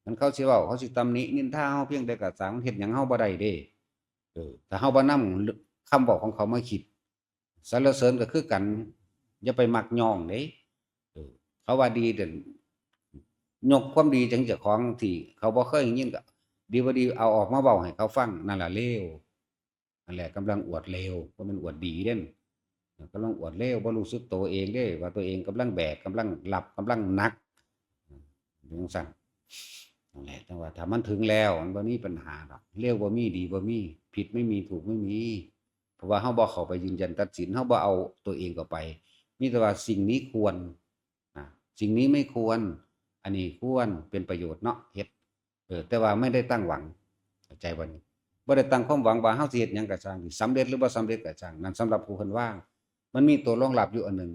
มันเขาสิเว้า เขาสิตำหนินินทาเฮาเพียงใดก็ตาม มันเฮ็ดหยังเฮาบ่ได้เด้ เออ ถ้าเฮาบ่นำคำเว้าของเขามาคิด สรรเสริญก็คือกัน อย่าไปมักย่องเด้ เออ เขาว่าดีเด่น ยกความดีจังเจ้าของที่เขาบ่เคยยินก็ ดีบ่ดีเอาออกมาเว้าให้เขาฟัง นั่นล่ะเลว นั่นแหละกำลังอวดเลว บ่แม่นอวดดีเด้ กำลังอวดเลว บ่รู้สึกตัวเองเด้ ว่าตัวเองกำลังแบก กำลังรับ กำลังหนัก จังซั่น นั่นแหละ แต่ว่าถ้ามันถึงแล้ว มันบ่มีปัญหาดอก เลวบ่มี ดีบ่มี ผิดไม่มี ถูกไม่มี เพราะว่าเฮาบ่เข้าไปยืนยันตัดสิน เฮาบ่เอาตัวเองเข้าไป มีแต่ว่าสิ่งนี้ควร นะ สิ่งนี้ไม่ควร อันนี้ควร เป็นประโยชน์เนาะ เฮ็ด เออ แต่ว่าไม่ได้ตั้งหวัง เข้าใจบ่นี่ บ่ได้ตั้งความหวังว่าเฮาสิเฮ็ดหยังก็ช่าง สิสำเร็จหรือบ่สำเร็จก็ช่าง นั่นสำหรับผู้เพิ่นวาง มันมีตัวรองรับอยู่อันหนึ่ง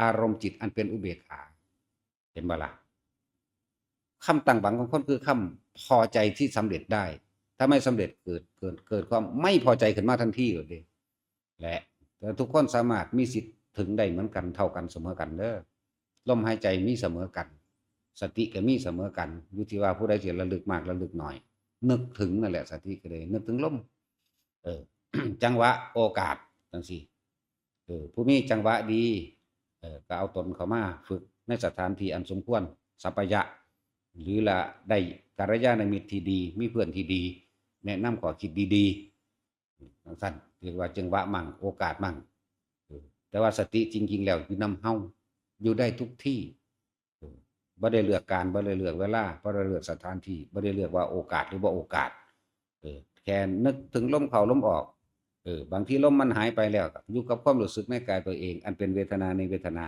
อารมณ์จิตอันเป็นอุเบกขา เห็นบ่ล่ะ คำตั้งหวังของคนคือคำพอใจที่สำเร็จได้ ถ้าไม่สำเร็จเกิด เกิด เกิดความไม่พอใจขึ้นมาทันทีเลยเด้ และ แต่ทุกคนสามารถมีสิทธิ์ถึงได้เหมือนกัน เท่ากัน เสมอกันเด้อ ลมหายใจมีเสมอกัน สติก็มีเสมอกัน อยู่ที่ว่าผู้ใดสิระลึกมากระลึกน้อย นึกถึงนั่นแหละ สติก็เลยนึกถึงลม เออ จังหวะ โอกาส จังซี่ เออ ผู้มีจังหวะดี เออ ก็เอาตนเข้ามาฝึกในสถานที่อันสมควร สัปปายะ หรือละได้กัลยาณมิตรที่ดี มีเพื่อนที่ดี แนะนำข้อคิดดีๆ จังซั่น เรียกว่าจังหวะมั่ง โอกาสมั่ง เออ แต่ว่าสติจริงๆแล้วอยู่นำเฮา อยู่ได้ทุกที่ บ่ได้เลือกการ บ่ได้เลือกเวลา บ่ได้เลือกสถานที่ บ่ได้เลือกว่าโอกาสหรือบ่โอกาส เออ แค่นึกถึงลมเข้าลมออก เออ บางทีลมมันหายไปแล้ว อยู่กับความรู้สึกในกายตัวเอง อันเป็นเวทนาในเวทนา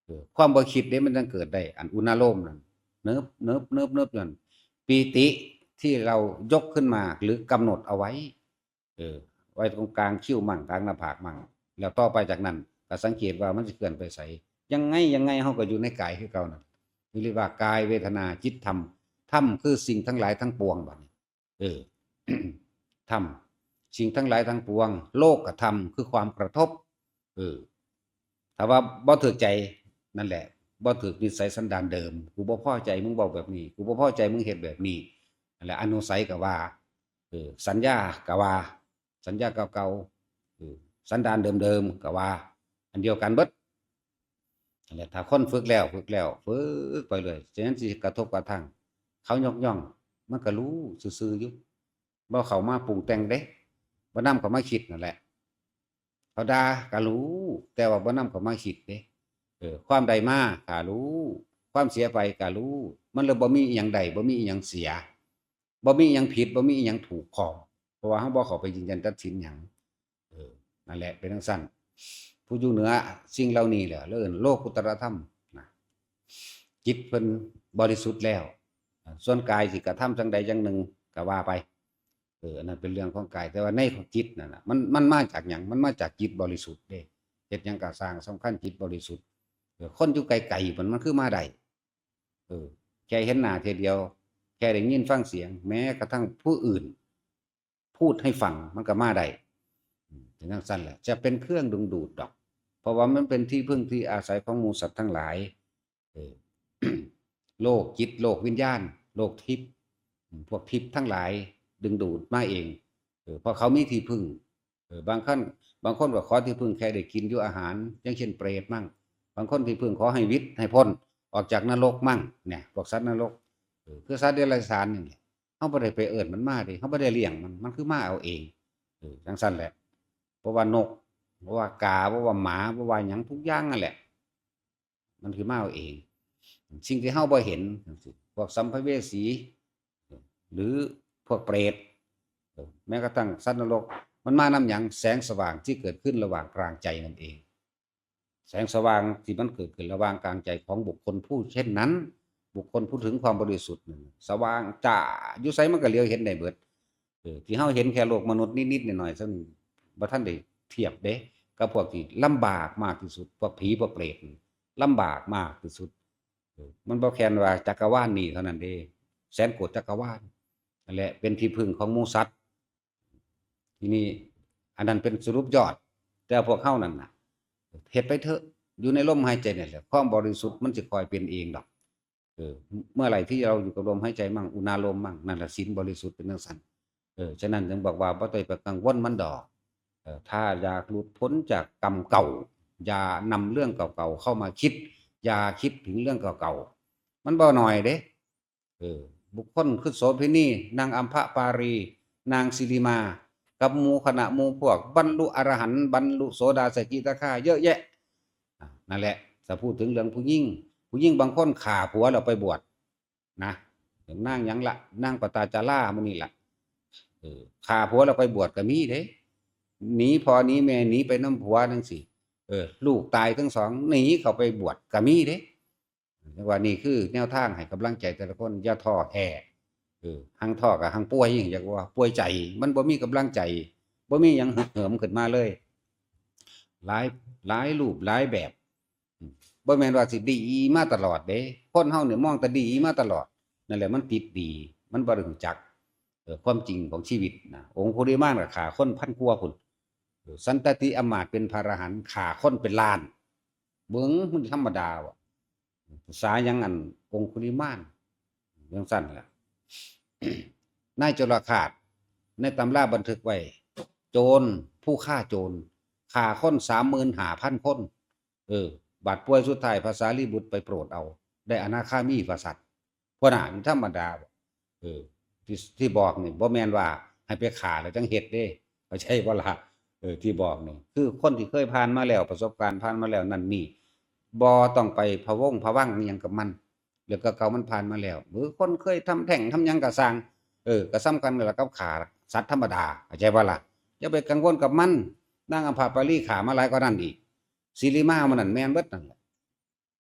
เออ ความบ่คิดเด้มันจั่งเกิดได้ อันอุณาโลมนั่น เนิบ เนิบ เนิบ เนิบนั่น ปีติที่เรายกขึ้นมาหรือกำหนดเอาไว้ เออ ไว้ตรงกลางคิ้วมั่ง กลางหน้าผากมั่ง แล้วต่อไปจากนั้นก็สังเกตว่ามันสิเคลื่อนไปไส ยังไง ยังไงเฮาก็อยู่ในกายคือเก่านั่น เรียกว่ากายเวทนาจิตธรรม ธรรมคือสิ่งทั้งหลายทั้งปวงบัดนี้ เออ ธรรม สิ่งทั้งหลายทั้งปวง โลกธรรมคือความกระทบ เออ ถ้าว่าบ่ถืกใจ นั่นแหละ บ่ถืกนิสัยสันดานเดิม กูบ่พอใจมึงเว้าแบบนี้ กูบ่พอใจมึงเฮ็ดแบบนี้ นั่นแหละ อนุสัยก็ว่า เออ สัญญาก็ว่า สัญญาเก่าๆ เออ สันดานเดิมๆ ก็ว่า อันเดียวกันเบิด นั่นแหละ ถ้าคนฝึกแล้ว ฝึกแล้ว ฝึกไปเรื่อย ฉะนั้นสิกระทบกระทั่ง เขายกย่อง มันก็รู้ซื่อๆ อยู่ บ่เข้ามาปรุงแต่งเด้ บ่นำเข้ามาคิดนั่นแหละ เขาด่าก็รู้ แต่ว่าบ่นำเข้ามาคิดเด้ เออ ความได้มาก็รู้ ความเสียไปก็รู้ มันเลยบ่มีอิหยังได้ บ่มีอิหยังเสีย บ่มีอิหยังผิด บ่มีอิหยังถูกครอง เพราะว่าเฮาบ่เข้าไปยืนยันตัดสินหยัง เออ นั่นแหละ เป็นจั่งซั้น ผู้อยู่เหนือสิ่งเหล่านี้แหละ เรียกโลกุตตรธรรมนะ จิตเพิ่นบริสุทธิ์แล้ว ส่วนกายสิกระทำจั่งใดจั่งหนึ่งก็ว่าไป เออ อันนั้นเป็นเรื่องของกาย แต่ว่าในของจิตนั่นน่ะ มัน มันมาจากหยัง มันมาจากจิตบริสุทธิ์เด้ เฮ็ดหยังก็ซ่าง สำคัญจิตบริสุทธิ์ เออ คนอยู่ไกลๆ มัน มันคือมาได้ เออ แค่เห็นหน้าเทื่อเดียว แค่ได้ยินฟังเสียง แม้กระทั่งผู้อื่น พูดให้ฟัง มันก็มาได้ อืม เป็นจั่งซั้นแหละ จะเป็นเครื่องดึงดูดดอก เพราะว่ามันเป็นที่พึ่งที่อาศัยของหมู่สัตว์ทั้งหลาย เออ โลกจิต โลกวิญญาณ โลกทิพย์ อืม พวกทิพย์ทั้งหลายดึงดูดมาเอง เออ เพราะเขามีที่พึ่ง เออ บางคน บางคนก็ขอที่พึ่งแค่ได้กินอยู่อาหาร อย่างเช่นเปรตมั่ง บางคนที่พึ่งขอให้วิต ให้พ้นออกจากนรกมั่ง เนี่ย พวกสัตว์นรก เออ คือสัตว์เดรัจฉานนี่แหละ เฮาบ่ได้ไปเอิ้นมันมาเด้ เฮาบ่ได้เลี้ยงมัน มันคือมาเอาเอง เออ จั่งซั้นแหละ เพราะว่านก เพราะว่ากา เพราะว่าหมา เพราะว่าหยังทุกอย่างนั่นแหละ มันคือมาเอาเอง สิ่งที่เฮาบ่เห็น พวกสัมภเวสี หรือพวกเปรต แม้กระทั่งสัตว์นรก มันมานำหยัง แสงสว่างที่เกิดขึ้นระหว่างกลางใจนั่นเอง แสงสว่างที่มันเกิดขึ้นระหว่างกลางใจของบุคคลผู้เช่นนั้น บุคคลผู้ถึงความบริสุทธิ์นั่น สว่างจ้า อยู่ไสมันก็เหลียวเห็นได้เบิด เออ ที่เฮาเห็นแค่โลกมนุษย์นิดๆหน่อยๆ ซึ่งบ่ทันได้เทียบเด้ กับพวกที่ลำบากมากที่สุด พวกผีพวกเปรตนี่ลำบากมากที่สุด เออ มันบ่แค่นว่าจักรวาลนี้เท่านั้นเด้ แสนโกดจักรวาล นั่นแหละ เป็นที่พึ่งของหมู่สัตว์ ทีนี้อันนั้นเป็นสรุปยอด แต่พวกเฮานั่นน่ะ เฮ็ดไปเถอะ อยู่ในลมหายใจนี่แหละ ความบริสุทธิ์มันสิค่อยเป็นเองดอก เออ เมื่อไหร่ที่เราอยู่กับลมหายใจมั่ง อุณาโลมมั่ง นั่นแหละศีลบริสุทธิ์เป็นจั่งซั้น เออ ฉะนั้นจึงบอกว่าบ่ต้องไปกังวลมันดอก เออ ถ้าอยากหลุดพ้นจากกรรมเก่า อย่านำเรื่องเก่าๆเข้ามาคิด อย่าคิดถึงเรื่องเก่าๆ มันบ่น้อยเด้ เออ บุคคลคือโสเภณี นางอัมพปารี นางสิริมา กับหมู่คณะหมู่พวก บรรลุอรหันต์ บรรลุโสดาสกิทาคา เยอะแยะ อ่ะ นั่นแหละ ถ้าพูดถึงเรื่องผู้หญิง ผู้หญิงบางคนฆ่าผัวแล้วไปบวชนะ อย่างนางหยังละ นางปตาจาราหมู่นี่ละ เออ ฆ่าผัวแล้วไปบวชก็มีเด้ หนีพ่อหนีแม่ หนีไปนำผัวจั่งซี้ เออ ลูกตายทั้งสอง หนีเข้าไปบวชก็มีเด้ เรียกว่านี่คือแนวทางให้กำลังใจแต่ละคน อย่าท้อแท้ เออ หังท้อก็หังป่วย อยากว่าป่วยใจ มันบ่มีกำลังใจ บ่มีหยังฮึกเหิมขึ้นมาเลย หลาย หลายรูปหลายแบบ อืม บ่แม่นว่าสิดีมาตลอดเด้ คนเฮาเนี่ยมองแต่ดีมาตลอด นั่นแหละมันติดดี มันบ่ได้รู้จัก เอ่อ ความจริงของชีวิตนะ องคุลิมานก็ฆ่าคนพันกว่าพุ้น เออ สันตติอำมาตย์เป็นพระอรหันต์ ฆ่าคนเป็นล้าน เบิ่งมันธรรมดาบ่ ภาษาหยังอันองคุลิมาน จั่งซั้นล่ะ นายจุลฆาต ในตำราบันทึกไว้ โจร ผู้ฆ่าโจร ฆ่าคนสามหมื่นห้าพันคน เออ บาดป่วยสุดท้ายพระสารีบุตรไปโปรดเอา ได้อนาคามีว่าซั่น พวกนั้นธรรมดาบ่ เออ ที่ ที่บอกนี่บ่แม่นว่าให้ไปฆ่าแล้วจั่งเฮ็ดเด้ เข้าใจบ่ล่ะ เออ ที่บอกนี่ คือคนที่เคยผ่านมาแล้ว ประสบการณ์ผ่านมาแล้วนั่นนี่ บ่ต้องไปพะวงพะวังอิหยังกับมัน เรื่องเก่าๆมันผ่านมาแล้ว หรือคนเคยทำแท้งทำหยังก็ซ่าง เออ ก็ส่ำคัญกันละกับฆ่าสัตว์ธรรมดา เข้าใจบ่ล่ะ อย่าไปกังวลกับมัน นางอัมพาปาลีฆ่ามาหลายกว่านั้นอีก สิริมามันนั่นแม่นเบิดนั่นแหละ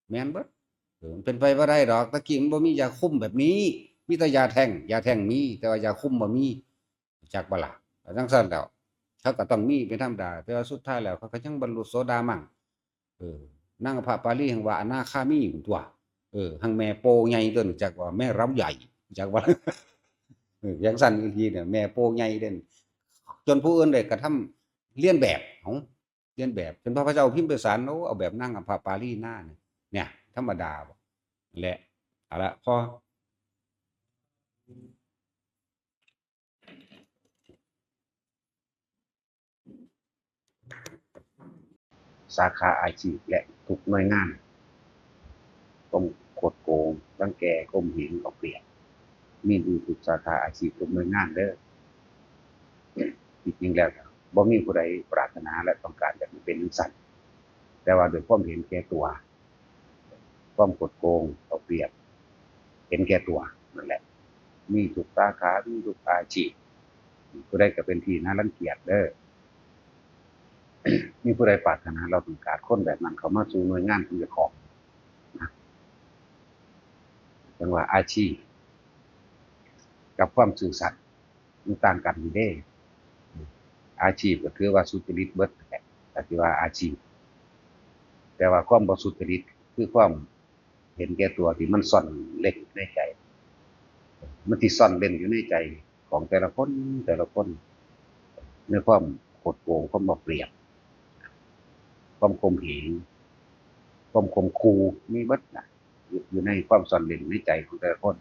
แม่นเบิด เออ มันเป็นไปบ่ได้ดอก ตะกี้มันบ่มียาคุมแบบนี้ มีแต่ยาแท้ง ยาแท้งมี แต่ว่ายาคุมบ่มี จักบ่ล่ะ จั่งซั้นแล้ว เขาก็ต้องมีเป็นธรรมดา แต่ว่าสุดท้ายแล้วเขาก็ยังบรรลุโสดามัง เออ นางอัมพาปาลีหั้นว่าอนาคามีพู้นตั่ว เออ หั้นแม่โปใหญ่ตั๊ว จักว่าแม่ลำไย จักว่า เออ จั่งซั้นอีหลีเนี่ย แม่โปใหญ่เด้ จนผู้อื่นได้กระทำเลียนแบบ เอ้า เลียนแบบ จนพระพุทธเจ้าพิมพิสาร โอ้ เอาแบบนางอัมพาปาลีนาเนี่ย เนี่ย ธรรมดาบ่ และ เอาละ พอ สาขาอาชีพและทุกหน่วยงาน ความคดโกง รังแก ข่มเหง เอาเปรียบ มีอยู่ทุกสาขาอาชีพ ทุกหน่วยงานเด้อ ที่จริงแล้วบ่มีผู้ใดปรารถนาและต้องการอยากให้เป็นจั่งซั้น แต่ว่าด้วยความเห็นแก่ตัว ความคดโกง เอาเปรียบ เห็นแก่ตัวนั่นแหละ มีทุกสาขา มีทุกอาชีพ ผู้ใดก็เป็นที่น่ารังเกียจเด้อ มีผู้ใดปรารถนา เราต้องการคนแบบนั้นเข้ามาสู่หน่วยงานของเจ้าของนะ จั่งว่าอาชีพกับความซื่อสัตย์มันต่างกันอยู่เด้ อาชีพก็ถือว่าสุจริตเบิดแหละ ก็ถือว่าอาชีพ แต่ว่าความบ่สุจริตคือความเห็นแก่ตัวที่มันซ่อนเร้นอยู่ในใจ มันสิซ่อนเร้นอยู่ในใจของแต่ละคน แต่ละคน ในความคดโกง ความเอาเปรียบ ความข่มเหง ความข่มขู่ มีเบิดน่ะ อยู่ อยู่ในความซ่อนเร้นในใจของแต่ละคน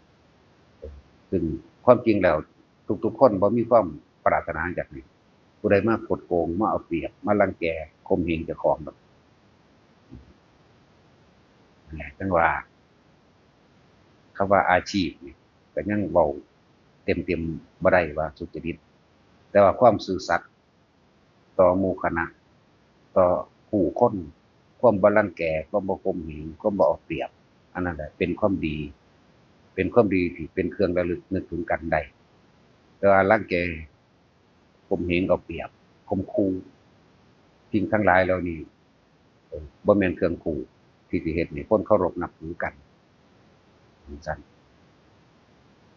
ซึ่งความจริงแล้วทุกๆคนบ่มีความปรารถนาอยากให้ผู้ใดมาคดโกง มาเอาเปรียบ มารังแก ข่มเหงเจ้าของดอก นั่นแหละ จั่งว่า คำว่าอาชีพนี่ก็ยังเว้าเต็มๆบ่ได้ว่าสุจริต แต่ว่าความซื่อสัตย์ต่อหมู่คณะ ต่อผู้คน ความบ่รังแก ความบ่ข่มเหง ความบ่เอาเปรียบ อันนั้นแหละเป็นความดี เป็นความดีที่เป็นเครื่องระลึกนึกถึงกันได้ แต่ว่ารังแก ข่มเหงเอาเปรียบ ข่มขู่ สิ่งทั้งหลายเหล่านี้ เอ่อ บ่แม่นเครื่องคู่ที่สิเฮ็ดให้คนเคารพนับถือกัน จั่งซั้น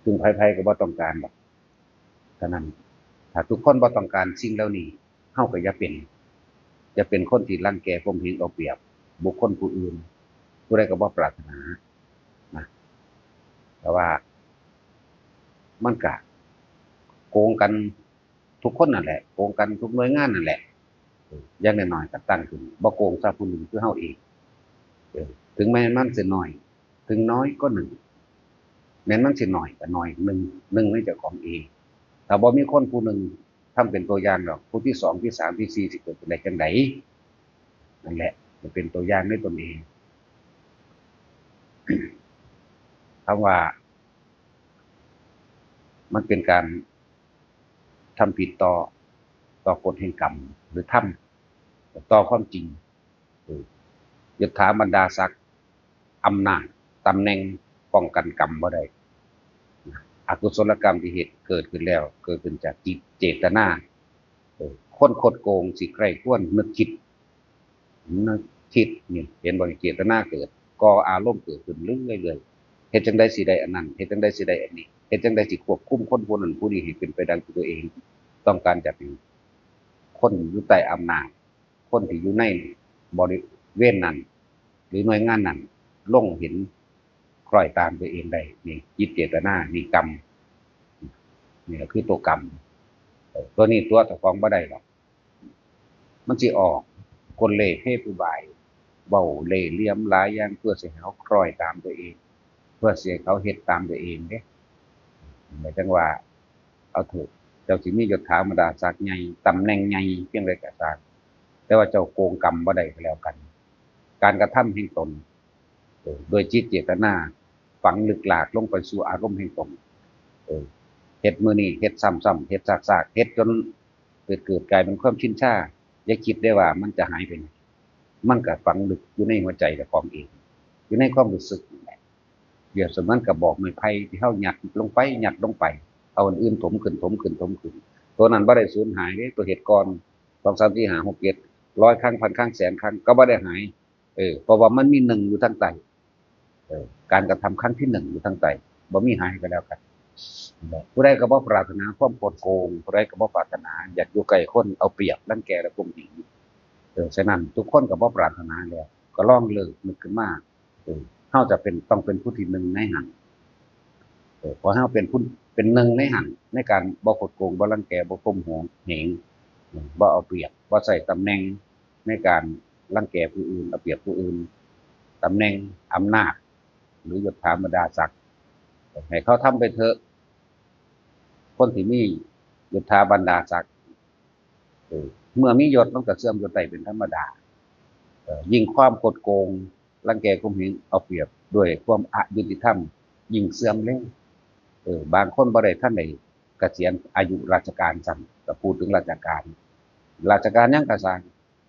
ซึ่งไผๆก็บ่ต้องการดอก ฉะนั้น ถ้าทุกคนบ่ต้องการสิ่งเหล่านี้ เฮาก็อย่าเป็น อย่าเป็นคนที่รังแก ข่มเหงเอาเปรียบบุคคลผู้อื่น ผู้ใดก็บ่ปรารถนานะ แต่ว่ามันก็โกงกันทุกคนนั่นแหละ โกงกันทุกหน่วยงานนั่นแหละ เออ อย่างน้อยๆก็ตั้งขึ้น บ่โกงซะผู้หนึ่งคือเฮาเอง เออ ถึงแม้มันสิน้อย ถึงน้อยก็หนึ่ง แม้นมันสิน้อยก็น้อย หนึ่ง หนึ่งในเจ้าของเอง ถ้าบ่มีคนผู้หนึ่งทำเป็นตัวอย่างดอก ผู้ที่สอง ที่สาม ที่สี่ สิเกิดขึ้นได้จั่งใด นั่นแหละ จะเป็นตัวอย่างในตนเอง คำว่า มันเป็นการทำผิดต่อ ต่อกฎแห่งกรรม หรือธรรม ต่อความจริง เออ ยศถาบรรดาศักดิ์ อำนาจ ตำแหน่ง ป้องกันกรรมบ่ได้ อกุศลกรรมที่เฮ็ดเกิดขึ้นแล้ว เกิดขึ้นจากจิตเจตนา เออ คนคดโกงสิใคร่ครวญนึกคิด นึกคิดนี่ เห็นบ่ เจตนาเกิด ก่ออารมณ์เกิดขึ้นเรื่อยๆ เฮ็ดจั่งใดสิได้อันนั้น เฮ็ดจั่งใดสิได้อันนี้ เฮ็ดจั่งใดสิควบคุมคนผู้นั้นผู้นี้ให้เป็นไปดังที่ตัวเองต้องการ จั่งซี้ คนอยู่ใต้อำนาจ คนที่อยู่ในบริเวณนั้น หรือหน่วยงานนั้น หลงเห็นคล้อยตามตัวเองได้ นี่จิตเจตนา นี่กรรม นี่ก็คือตัวกรรม เออ ตัวนี้ตัวเจ้าของบ่ได้หรอก มันสิออกกลเล่ห์เพศอุบาย เว้าเล่ห์เหลี่ยมหลายอย่าง เพื่อสิให้เฮาคล้อยตามตัวเอง เพื่อสิให้เขาเฮ็ดตามตัวเองเด้ หมายถึงว่า เอาเถอะ เจ้าสิมียศถาบรรดาศักดิ์ใหญ่ ตำแหน่งใหญ่เพียงใดก็ตาม แต่ว่าเจ้าโกงกรรมบ่ได้ก็แล้วกัน การกระทำแห่งตน เออ โดยจิตเจตนา ฝังลึกลากลงไปสู่อารมณ์แห่งตน เออ เฮ็ดมื้อนี้ เฮ็ดซ้ำๆ เฮ็ดซากๆ เฮ็ดจนเกิด เกิดกลายเป็นความชินชา อย่าคิดได้ว่ามันจะหายไปไหน มันก็ฝังลึกอยู่ในหัวใจเจ้าของเอง อยู่ในความรู้สึกนั่นแหละ เปรียบเสมือนกระบอกไม้ไผ่ที่เฮายัดลงไป ยัดลงไป เอาอันอื่นถมขึ้น ถมขึ้น ถมขึ้น ตัวนั้นบ่ได้สูญหายเด้ ตัวเหตุก่อน สอง สาม สี่ ห้า หก เจ็ด ร้อยครั้ง พันครั้ง แสนครั้ง ก็บ่ได้หาย เออ เพราะว่ามันมีหนึ่งอยู่ทางใต้ เออ การกระทำครั้งที่หนึ่งอยู่ทางใต้ บ่มีหายก็แล้วกัน ผู้ใดก็บ่ปรารถนาความคดโกง ผู้ใดก็บ่ปรารถนาอยากอยู่ใกล้คนเอาเปรียบ รังแกและข่มเหง เออ ฉะนั้นทุกคนก็บ่ปรารถนาแล้ว ก็ลองเลิกนึกขึ้นมา เออ เฮาจะเป็น ต้องเป็นผู้ที่หนึ่งในหั้น เออ เพราะเฮาเป็นผู้ เป็นหนึ่งในหั้น ในการบ่คดโกง บ่รังแก บ่ข่มเหง เออ บ่เอาเปรียบ บ่ใช้ตำแหน่งในการรังแกผู้อื่น เอาเปรียบผู้อื่น ตำแหน่ง อำนาจ หรือยศถาบรรดาศักดิ์ ให้เขาทำไปเถอะ คนที่มียศถาบรรดาศักดิ์ เออ เมื่อมียศมันก็เสื่อมยศได้เป็นธรรมดา เออ ยิ่งความคดโกง รังแกข่มเหง เอาเปรียบด้วยความอยุติธรรม ยิ่งเสื่อมเร็ว เออ บางคนบ่ได้ทันได้เกษียณอายุราชการซ้ำ ก็พูดถึงราชการ ราชการหยังก็ซ่าง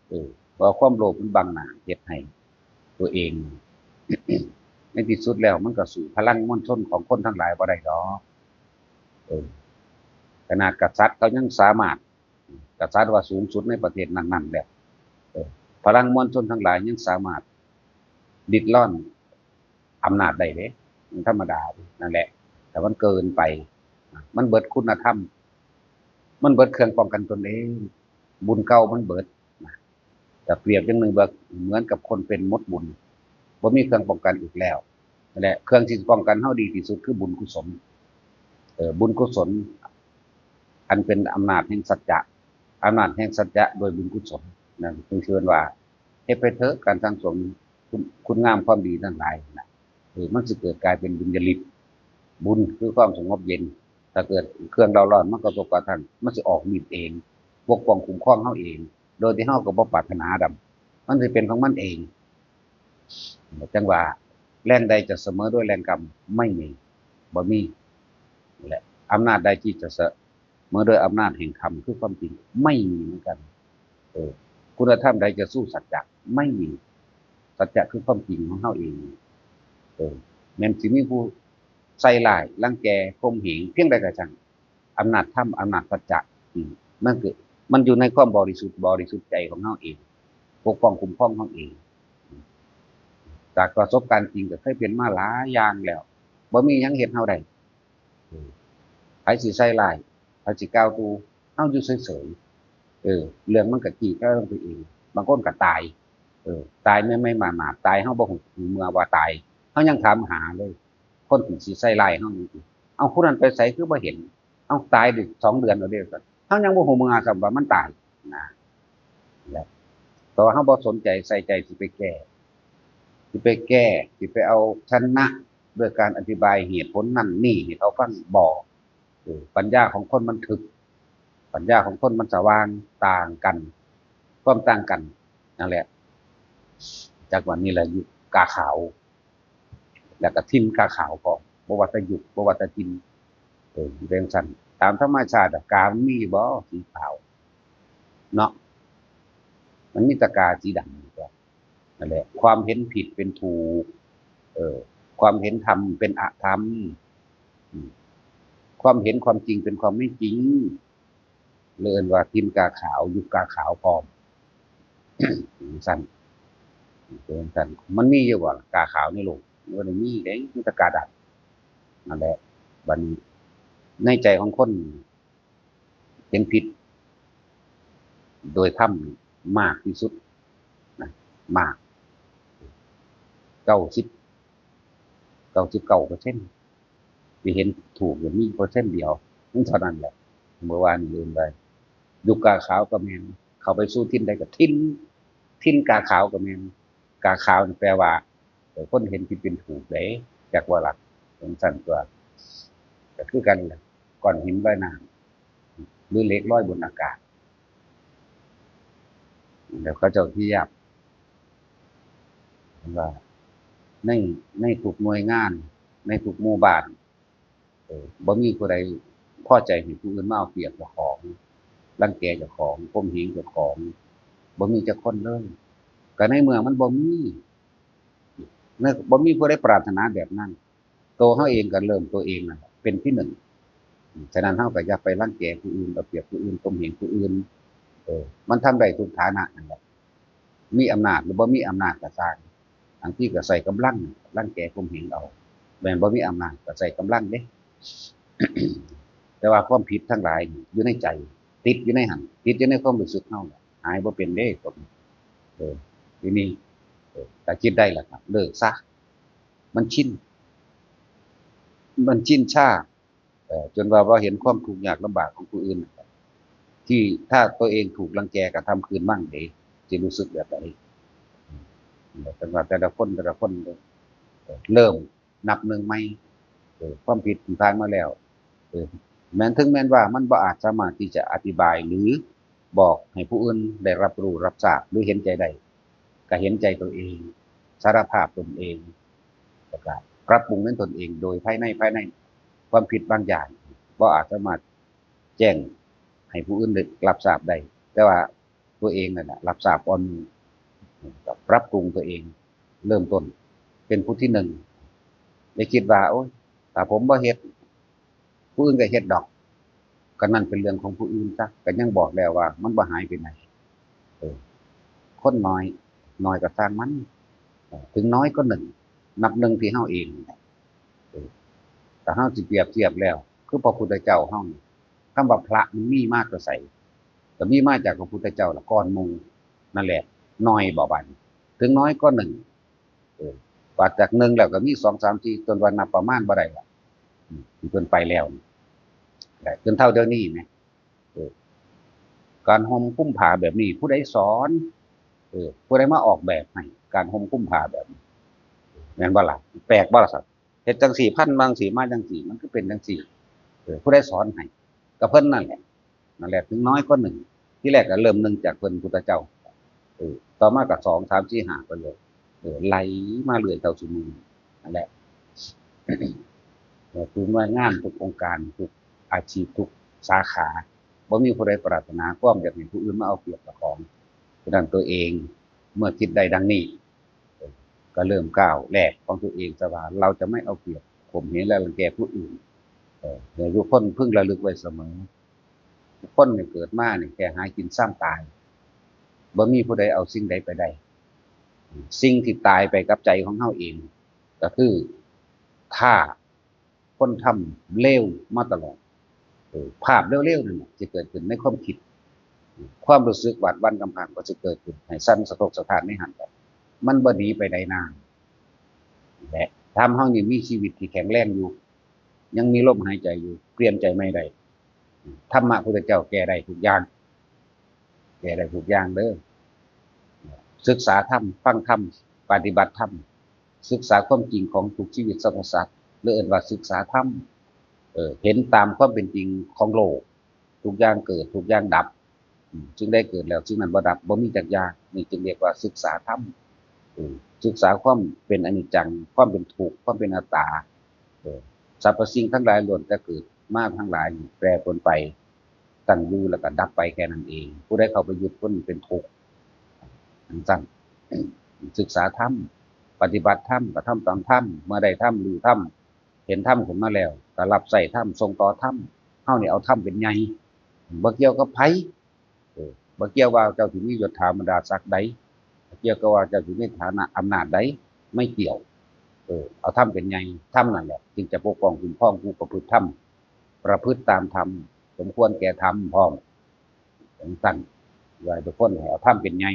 เออ เพราะความโลภมันบังหน้าเฮ็ดให้ตัวเอง ในที่สุดแล้วมันก็สู้พลังมวลชนของคนทั้งหลายบ่ได้ดอก เออ ขนาดกษัตริย์เขายังสามารถ กษัตริย์ว่าสูงสุดในประเทศนั้นๆแล้ว เออ พลังมวลชนทั้งหลายยังสามารถริดรอนอำนาจได้เด้ มันธรรมดาเด้ นั่นแหละ แต่มันเกินไป มันเบิดคุณธรรม มันเบิดเครื่องป้องกันตนเอง บุญเก่ามันเบิดนะ ก็เปรียบอย่างหนึ่งว่าเหมือนกับคนเป็นหมดบุญ บ่มีเครื่องป้องกันอีกแล้ว นั่นแหละ เครื่องที่ป้องกันเฮาดีที่สุดคือบุญกุศล เออ บุญกุศล อันเป็นอำนาจแห่งสัจจะ อำนาจแห่งสัจจะโดยบุญกุศล นั่นคือเชิญว่า เฮ็ดไปเถอะ การสั่งสมคุณ คุณงามความดีทั้งหลายนะ เออ มันสิเกิดกลายเป็นบุญญาฤทธิ์ บุญคือความสงบเย็น ถ้าเกิดเครื่องเร้าร้อนมันกระทบกระทั่ง มันสิออกฤทธิ์เอง ปกป้องคุ้มครองเฮาเอง โดยที่เฮาก็บ่ปรารถนาดำ มันสิเป็นของมันเอง จังว่า แรงใดจะเสมอด้วยแรงกรรม ไม่มี บ่มี และอำนาจใดที่จะเสมอด้วยอำนาจแห่งธรรม คือความจริง ไม่มีเหมือนกัน เออ คุณธรรมใดจะสู้สัจจะ ไม่มี สัจจะคือความจริงของเฮาเอง เออ แม้นสิมีผู้ใส่ร้าย รังแก ข่มเหง เพียงใดก็ช่าง อำนาจธรรม อำนาจสัจจะ อืม มันคือ มันอยู่ในความบริสุทธิ์ บริสุทธิ์ใจของเฮาเอง ปกป้องคุ้มครองเฮาเอง จากประสบการณ์จริงก็เคยเป็นมาหลายอย่างแล้ว บ่มีหยังเฮ็ดเฮาได้ เออ ไผสิใส่ร้าย ไผสิกล่าวตู่ เฮาอยู่เฉยๆ เออ เรื่องมันก็คลี่คลายลงไปเอง บางคนก็ตาย เออ ตายใหม่ๆ มาๆ ตาย เฮาบ่ฮู้เมื่อว่าตาย เฮายังถามหาเลย คนที่สิใส่ร้ายเฮานี่ เอ้า ผู้นั้นไปไสคือบ่เห็น เอ้า ตายได้สองเดือนแล้วเด้ เฮายังบ่ฮู้เมื่อซ้ำว่ามันตายนะ และ แต่ว่าเฮาบ่สนใจใส่ใจสิไปแก้ สิไปแก้ สิไปเอาชนะด้วยการอธิบายเหตุผลนั่นนี่ให้เขาฟัง บ่ เออ ปัญญาของคนมันถึก ปัญญาของคนมันสว่าง ต่างกัน ความต่างกัน นั่นแหละ จักว่านี่แหละยุคกาขาว แล้วก็ถิ่นกาขาวพร้อม บ่ว่าแต่ยุค บ่ว่าแต่ถิ่น เออ เป็นจั่งซั้น ตามธรรมชาติอะ กามันมีอยู่บ่ สีขาว เนาะ มันมีแต่กาสีดำ นั่นแหละ ความเห็นผิดเป็นถูก เออ ความเห็นธรรมเป็นอธรรม อืม ความเห็นความจริงเป็นความไม่จริง เลยเอิ้นว่าถิ่นกาขาว ยุคกาขาวพร้อม จั่งซั้น เป็นจั่งซั้น มันมีอยู่บ่ล่ะ กาขาวในโลก มันบ่ได้มีเด้ มีแต่กาดำ นั่นแหละ บัดนี้ ในใจของคน เห็นผิด โดยธรรมมากที่สุดนะ มาก เก้าสิบ เก้าสิบเก้าเปอร์เซ็นต์ ที่เห็นถูกเนี่ยมีเปอร์เซ็นต์เดียว มันเท่านั้นแหละ เมื่อวานนี้ลืมไป ยุคกาขาวก็แม่น เข้าไปสู่ถิ่นใดก็ถิ่น ถิ่นกาขาวก็แม่น กาขาวนี่แปลว่า เออ คนเห็นผิดเป็นถูกเด้ จักว่าล่ะ เป็นจั่งซั้นตัว ก็คือกันแหละ ก้อนหินลอยน้ำ หรือเหล็กลอยบนอากาศ แล้วเขาเจ้าเทียบว่า ใน ในทุกหน่วยงาน ในทุกหมู่บ้าน เออ บ่มีผู้ใดพอใจให้ผู้อื่นมาเอาเปรียบเจ้าของ รังแกเจ้าของ ข่มเหงเจ้าของ บ่มีจักคนเลย ก็ในเมื่อมันบ่มี ใน บ่มีผู้ใดปรารถนาแบบนั้น ตัวเฮาเองก็เริ่มตัวเองนั่นแหละเป็นที่หนึ่ง ฉะนั้นเฮาก็อย่าไปรังแกผู้อื่น เอาเปรียบผู้อื่น ข่มเหงผู้อื่น เออ มันทำได้ทุกฐานะนั่นแหละ มีอำนาจหรือบ่มีอำนาจก็ซ่าง บางทีก็ใช้กำลัง รังแกข่มเหงเอา แม่นบ่มีอำนาจก็ใช้กำลังเด้ แต่ว่าความผิดทั้งหลายนี่อยู่ในใจ ติดอยู่ในหั่น ติดอยู่ในความรู้สึกเฮา หายบ่เป็นเด้ พวกนี้ เออ ทีนี้ เออ ถ้าคิดได้แล้วก็เลิกซะ มันชิน มันชินชา เอ่อ จนว่าบ่เห็นความทุกข์ยากลำบากของผู้อื่น ที่ถ้าตัวเองถูกรังแกกระทำคืนบ้างเด้ สิรู้สึกแบบใด เออ แต่ว่าแต่ละคน แต่ละคน เออ เริ่มนับหนึ่งใหม่ เออ ความผิดที่ผ่านมาแล้ว เออ แม้น ถึงแม้นว่ามันบ่อาจสามารถที่จะอธิบายหรือบอกให้ผู้อื่นได้รับรู้รับทราบหรือเห็นใจได้ ก็เห็นใจตัวเอง สารภาพตนเอง แล้วก็ปรับปรุงในตนเองโดยภายใน ภายใน ความผิดบางอย่างบ่อาจสามารถแจ้งให้ผู้อื่นได้รับทราบได้ แต่ว่าตัวเองนั่นแหละรับทราบก่อนหมู่ ก็ปรับปรุงตัวเอง เริ่มต้นเป็นผู้ที่หนึ่ง อย่าคิดว่า โอ๊ย ถ้าผมบ่เฮ็ด ผู้อื่นก็เฮ็ดดอก ก็นั่นเป็นเรื่องของผู้อื่นซะ ก็ยังบอกแล้วว่ามันบ่หายไปไหน เออ คนน้อย น้อยก็ซ่างมัน เออ ถึงน้อยก็หนึ่ง นับหนึ่งที่เฮาเองนี่แหละ เออ ถ้าเฮาสิเปรียบเทียบแล้ว คือพระพุทธเจ้าเฮานี่ คำว่าพระมันมีมาแต่ไส ก็มีมาจากพระพุทธเจ้าล่ะก่อนหมู่ นั่นแหละ น้อยบ่บัดนี้ ถึงน้อยก็หนึ่ง เออ ว่าจากหนึ่งแล้วก็มีสอง สาม สี่ จนว่านับประมาณบ่ได้ละ อืม ที่เพิ่นไปแล้วนี่ แต่จนเท่าเดี๋ยวนี้แหม เออ การห่มคลุมผ้าแบบนี้ ผู้ใดสอน เออ ผู้ใดมาออกแบบให้ การห่มคลุมผ้าแบบนี้ แม่นบ่ล่ะ แปลกบ่ล่ะครับ เฮ็ดจังซี่ พันมาจังซี่ มาจังซี่ มันคือเป็นจังซี่ เออ ผู้ใดสอนให้ ก็เพิ่นนั่นแหละ นั่นแหละ ถึงน้อยก็หนึ่ง ที่แรกก็เริ่มหนึ่งจากเพิ่นพุทธเจ้า เออ ต่อมาก็สอง สาม สี่ ห้า ไปเลย เออ ไหลมาเรื่อยเท่าซุมื้อนี้ นั่นแหละ เออ ทุกหน่วยงาน ทุกองค์การ ทุกอาชีพ ทุกสาขา บ่มีผู้ใดปรารถนาความอยากให้ผู้อื่นมาเอาเปรียบเจ้าของ ฉะนั้นตัวเองเมื่อคิดได้ดังนี้ เออ ก็เริ่มก้าวแรกของตัวเองซะว่า เราจะไม่เอาเปรียบข่มเหงและรังแกผู้อื่น เออ ให้ทุกคนพึงระลึกไว้เสมอ ทุกคนเนี่ยเกิดมาเนี่ยแค่หากินซ่ามตาย บ่มีผู้ใดเอาสิ่งใดไปได้ สิ่งที่ตายไปกับใจของเฮาเอง ก็คือ ถ้าคนทำเลวมาตลอด เออ ภาพเลวๆนั่นน่ะจะเกิดขึ้นในความคิด ความรู้สึกหวาดหวั่นกำพร้างก็จะเกิดขึ้น ให้สั่นสะทกสะท้านในหั้นแหละ มันบ่หนีไปใดนาน และทำเฮานี่มีชีวิตที่แข็งแรงอยู่ ยังมีลมหายใจอยู่ เปลี่ยนใจใหม่ได้ ธรรมะพุทธเจ้าแก้ได้ทุกอย่าง แก้ได้ทุกอย่างเด้อ ศึกษาธรรม ฟังธรรม ปฏิบัติธรรม ศึกษาความจริงของทุกชีวิตสรรพสัตว์ หรือเอิ้นว่าศึกษาธรรม เออ เห็นตามความเป็นจริงของโลก ทุกอย่างเกิด ทุกอย่างดับ อืม สิ่งใดเกิดแล้วสิ่งนั้นบ่ดับ บ่มีจักอย่าง นี่จึงเรียกว่าศึกษาธรรม เออ ศึกษาความเป็นอนิจจัง ความเป็นทุกข์ ความเป็นอนัตตา เออ สรรพสิ่งทั้งหลายล้วนแต่เกิดมาทั้งหลาย แปรปรวนไป ตั้งอยู่แล้วก็ดับไปแค่นั้นเอง ผู้ใดเข้าไปยึดคนเป็นทุกข์ จั่งซั้น ศึกษาธรรม ปฏิบัติธรรม กระทำตามธรรม เมื่อได้ธรรม รู้ธรรม เห็นธรรมขึ้นมาแล้ว ก็รับใช้ธรรม ส่งต่อธรรม เฮานี่เอาธรรมเป็นใหญ่ บ่เกี่ยวกับไผ เออ บ่เกี่ยวว่าเจ้าสิมียศถาบรรดาศักดิ์ใด บ่เกี่ยวกับว่าเจ้าสิมีฐานะอำนาจใด ไม่เกี่ยว เออ เอาธรรมเป็นใหญ่ ธรรมนั่นแหละ จึงจะปกป้องคุ้มครองผู้ประพฤติธรรม ประพฤติตามธรรม สมควรแก่ธรรมพร้อม จั่งซั้น ว่าทุกคนให้เอาธรรมเป็นใหญ่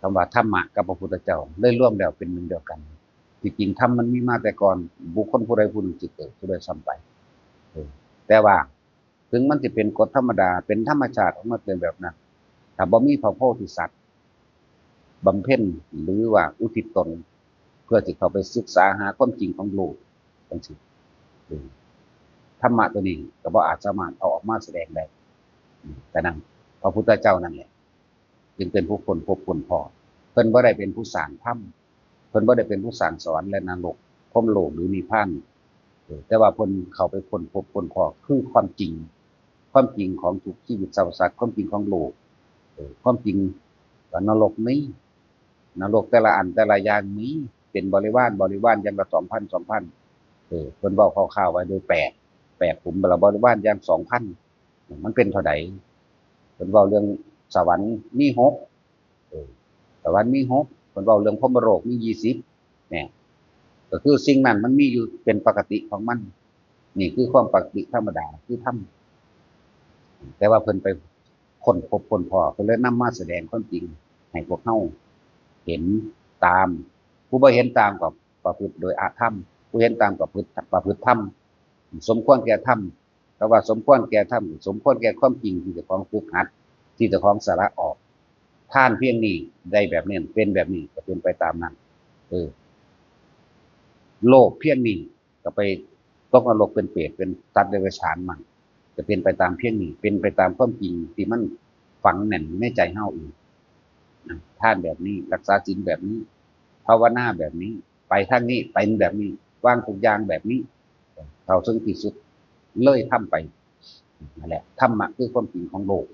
คำว่าธรรมะกับพระพุทธเจ้าเลยรวมแล้วเป็นหนึ่งเดียวกัน ที่จริงธรรมมันมีมาแต่ก่อน บุคคลผู้ใดผู้หนึ่งสิเกิดขึ้นด้วยซ้ำไป เออ แต่ว่าถึงมันสิเป็นกฎธรรมดา เป็นธรรมชาติของมันเป็นแบบนั้น ถ้าบ่มีพระโพธิสัตว์บำเพ็ญหรือว่าอุทิศตน เพื่อสิเข้าไปศึกษาหาความจริงของโลกจั่งซี้ เออ ธรรมะตัวนี้ก็บ่อาจสามารถเอาออกมาแสดงได้ อืม ฉะนั้นพระพุทธเจ้านั่นแหละ จึงเป็นผู้ค้นพบค้นพบ เพิ่นบ่ได้เป็นผู้สร้างธรรม เพิ่นบ่ได้เป็นผู้สร้างสวรรค์และนรก พรหมโลกหรือนิพพาน เออ แต่ว่าเพิ่นเข้าไปค้นพบค้นพบคือความจริง ความจริงของทุกชีวิตสรรพสัตว์ ความจริงของโลก เออ ความจริงว่านรกมี นรกแต่ละอันแต่ละอย่างมี เป็นบริวาร บริวารอย่างละสองพัน สองพัน เออ เพิ่นเว้าคร่าวๆไว้โดยแปด แปดขุม แล้วบริวารอย่างสองพัน มันเป็นเท่าใด เพิ่นเว้าเรื่องสวรรค์มีหก เออ สวรรค์มีหก เพิ่นเว้าเรื่องพรหมโลกมียี่สิบ เนี่ย ก็คือสิ่งนั้นมันมีอยู่เป็นปกติของมัน นี่คือความปกติธรรมดา คือธรรม แต่ว่าเพิ่นไปค้นพบค้นพ้อ เพิ่นเลยนำมาแสดงความจริงให้พวกเฮาเห็นตาม ผู้บ่เห็นตามก็ประพฤติโดยอธรรม ผู้เห็นตามก็ประพฤติ ประพฤติธรรม สมควรแก่ธรรม แต่ว่าสมควรแก่ธรรม สมควรแก่ความจริงที่เจ้าของฝึกหัด ที่เจ้าของสละออก ทานเพียงนี้ได้แบบนี้ เป็นแบบนี้ ก็เป็นไปตามนั้น เออ โลภเพียงนี้ก็ไปตกนรกเป็นเปรต เป็นสัตว์เดรัจฉานมั่ง จะเป็นไปตามเพียงนี้ เป็นไปตามความจริงที่มันฝังแน่นในใจเฮาเอง ทานแบบนี้ รักษาศีลแบบนี้ ภาวนาแบบนี้ ไปทางนี้ เป็นแบบนี้ วางทุกอย่างแบบนี้ เท่าถึงที่สุด เลยธรรมไป นั่นแหละ ธรรมะคือความจริงของโลก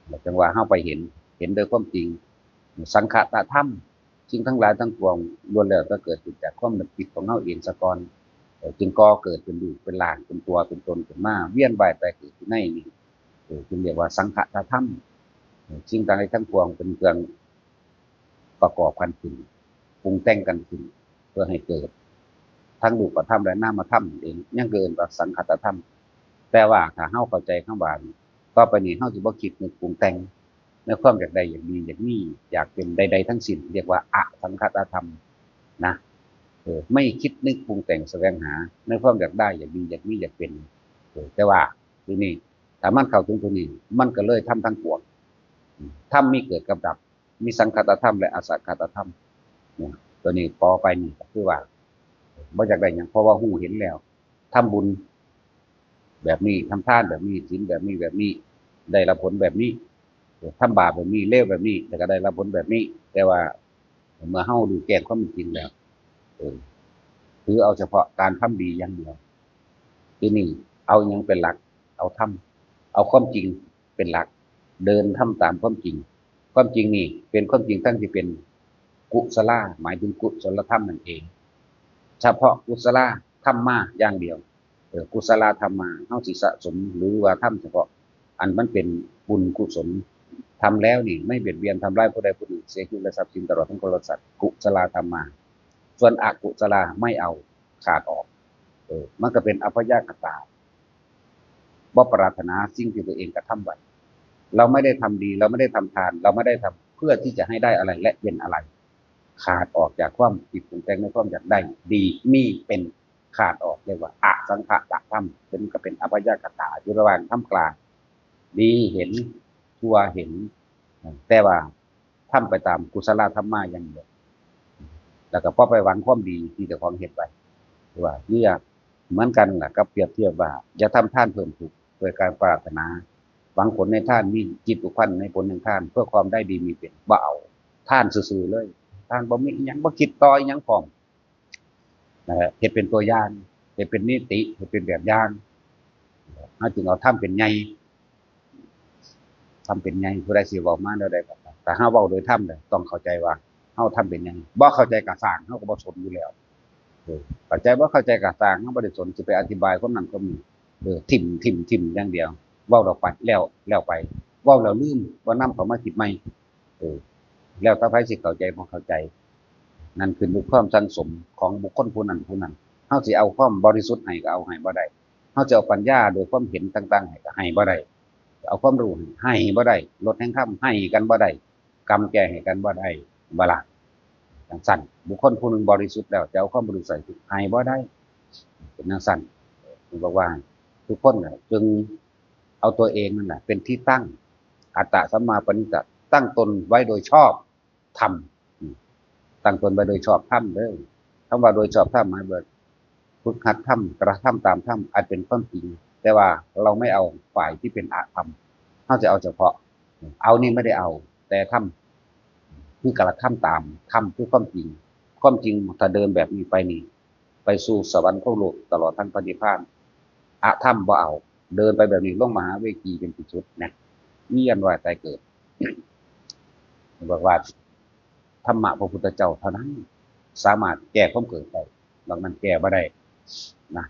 แล้วจังว่าเฮาไปเห็น เห็นโดยความจริง สังคตธรรม สิ่งทั้งหลายทั้งปวงล้วนแล้วแต่เกิดขึ้นจากความนึกคิดของเฮาเองซะก่อน เอ่อ จึงก่อเกิดเป็นรูปเป็นร่าง เป็นตัวเป็นตนขึ้นมา เวียนว่ายตายเกิดอยู่ในนี้ เอ่อ จึงเรียกว่าสังคตธรรม เอ่อ สิ่งทั้งหลายทั้งปวงเป็นเครื่องประกอบกันขึ้น ปรุงแต่งกันขึ้น เพื่อให้เกิดทั้งรูปธรรมและนามธรรมเอง ยังเอิ้นว่าสังคตธรรม แต่ว่าถ้าเฮาเข้าใจคำว่านี้ ต่อไปนี้เฮาสิบ่คิดนึกปรุงแต่งในความอยากได้ อยากดี อยากมี อยากเป็นใดๆทั้งสิ้น เรียกว่าอสังคตธรรมนะ เออ ไม่คิดนึกปรุงแต่งแสวงหาในความอยากได้ อยากดี อยากมี อยากเป็น เออ แต่ว่าทีนี้ถ้ามันเข้าถึงตัวนี้ มันก็เลยธรรมทั้งปวง อืม ธรรมมีเกิดกับดับ มีสังคตธรรมและอสังคตธรรม เนี่ย ตัวนี้ต่อไปนี่ก็คือว่า บ่อยากได้หยัง เพราะว่าฮู้เห็นแล้ว ทำบุญแบบนี้ ทำทานแบบนี้ ศีลแบบนี้ แบบนี้ ได้รับผลแบบนี้ ทำบาปแบบนี้ เลวแบบนี้ แล้วก็ได้รับผลแบบนี้ แต่ว่าเมื่อเฮารู้แจ้งความจริงแล้ว เออ ถือเอาเฉพาะการทำดีอย่างเดียว ทีนี้เอาหยังเป็นหลัก เอาธรรม เอาความจริงเป็นหลัก เดินทำตามความจริง ความจริงนี่เป็นความจริงทั้งที่เป็นกุศลา หมายถึงกุศลธรรมนั่นเอง เฉพาะกุศลาธัมมาอย่างเดียว เออ กุศลาธัมมา เฮาสิสะสมหรือว่าทำเฉพาะอันมันเป็นบุญกุศล ทำแล้วนี่ไม่เบียดเบียนทำร้ายผู้ใดผู้หนึ่ง เสียชีวิตและทรัพย์สินตลอดทั้งคนและสัตว์ กุศลาธัมมา ส่วนอกุศลาไม่เอา ขาดออก เออ มันก็เป็นอัพยากตา บ่ปรารถนาสิ่งที่ตัวเองกระทำไว้ เราไม่ได้ทำดี เราไม่ได้ทำทาน เราไม่ได้ทำเพื่อที่จะให้ได้อะไรและเป็นอะไร ขาดออกจากความคิดปรุงแต่งในความอยากได้ ดี มี เป็น ขาดออก เรียกว่าอสังคตธรรม เป็น ก็เป็นอัพยากตา อยู่ระหว่างท่ามกลาง ดีเห็น ชั่วเห็น แต่ว่าทำไปตามกุศลธัมมาอย่างเดียว แล้วก็บ่ไปหวังความดีที่เจ้าของเฮ็ดไว้ ว่าเรียกเหมือนกันล่ะกับเปรียบเทียบว่า อย่าทำทานเพิ่มทุกข์ด้วยการปรารถนา หวังผลในทาน มีจิตผูกพันในผลแห่งทาน เพื่อความได้ดีมีเป็น บ่เอา ทานซื่อๆเลย ทานบ่มีอิหยัง บ่คิดต่ออิหยังพร้อม นะฮะ เฮ็ดเป็นตัวอย่าง เฮ็ดเป็นนิติ เฮ็ดเป็นแบบอย่าง เฮาจึงเอาธรรมเป็นใหญ่ ธรรมเป็นใหญ่ ผู้ใดสิเว้ามาแนวใดก็ตาม ถ้าเฮาเว้าโดยธรรมเนี่ย ต้องเข้าใจว่าเฮาธรรมเป็นใหญ่ บ่เข้าใจก็ซ่าง เฮาก็บ่สนอยู่แล้ว เออ เข้าใจบ่เข้าใจก็ซ่าง เฮาบ่ได้สน สิไปอธิบายความนั้นความนี้ เออ ถิ่ม ถิ่ม ถิ่มอย่างเดียว เว้าออกไป แล้ว แล้วไป เว้าแล้วลืม บ่นำเข้ามาคิดใหม่ เออ แล้วแต่ไผสิเข้าใจบ่เข้าใจ นั่นขึ้นอยู่ความสั่งสมของบุคคลผู้นั้นผู้นั้น เฮาสิเอาความบริสุทธิ์ให้ก็เอาให้บ่ได้ เฮาสิเอาปัญญาโดยความเห็นต่างๆให้ก็ให้บ่ได้ เอาความรู้ให้ ให้บ่ได้ ลดแห่งธรรมให้กันบ่ได้ กำแก้ให้กันบ่ได้ บ่ล่ะ จั่งซั้น บุคคลผู้หนึ่งบริสุทธิ์แล้ว จะเอาความบริสุทธิ์ให้บ่ได้ เป็นจั่งซั้น เพิ่นบอกว่าทุกคนน่ะ จงเอาตัวเองนั่นแหละเป็นที่ตั้ง อัตตะสัมมาปณิตะ ตั้งตนไว้โดยชอบธรรม อืม ตั้งตนไว้โดยชอบธรรมเด้อ คำว่าโดยชอบธรรมหมายว่า ฝึกหัดธรรม กระทำตามธรรม อันเป็นความจริง แต่ว่าเราไม่เอาฝ่ายที่เป็นอธรรม เฮาจะเอาเฉพาะ เอานี่ไม่ได้เอา แต่ธรรม คือกระทำตามธรรม คือความจริง ความจริงถ้าเดินแบบนี้ไปนี่ ไปสู่สวรรคโลกตลอดทั้งพระนิพพาน อธรรมบ่เอา เดินไปแบบนี้ลงมหาเวทีเป็นที่สุดนะ เวียนว่ายตายเกิด บอกว่า ธรรมะพระพุทธเจ้าเท่านั้น สามารถแก้ความเกิดได้ นอกนั้นแก้บ่ได้นะ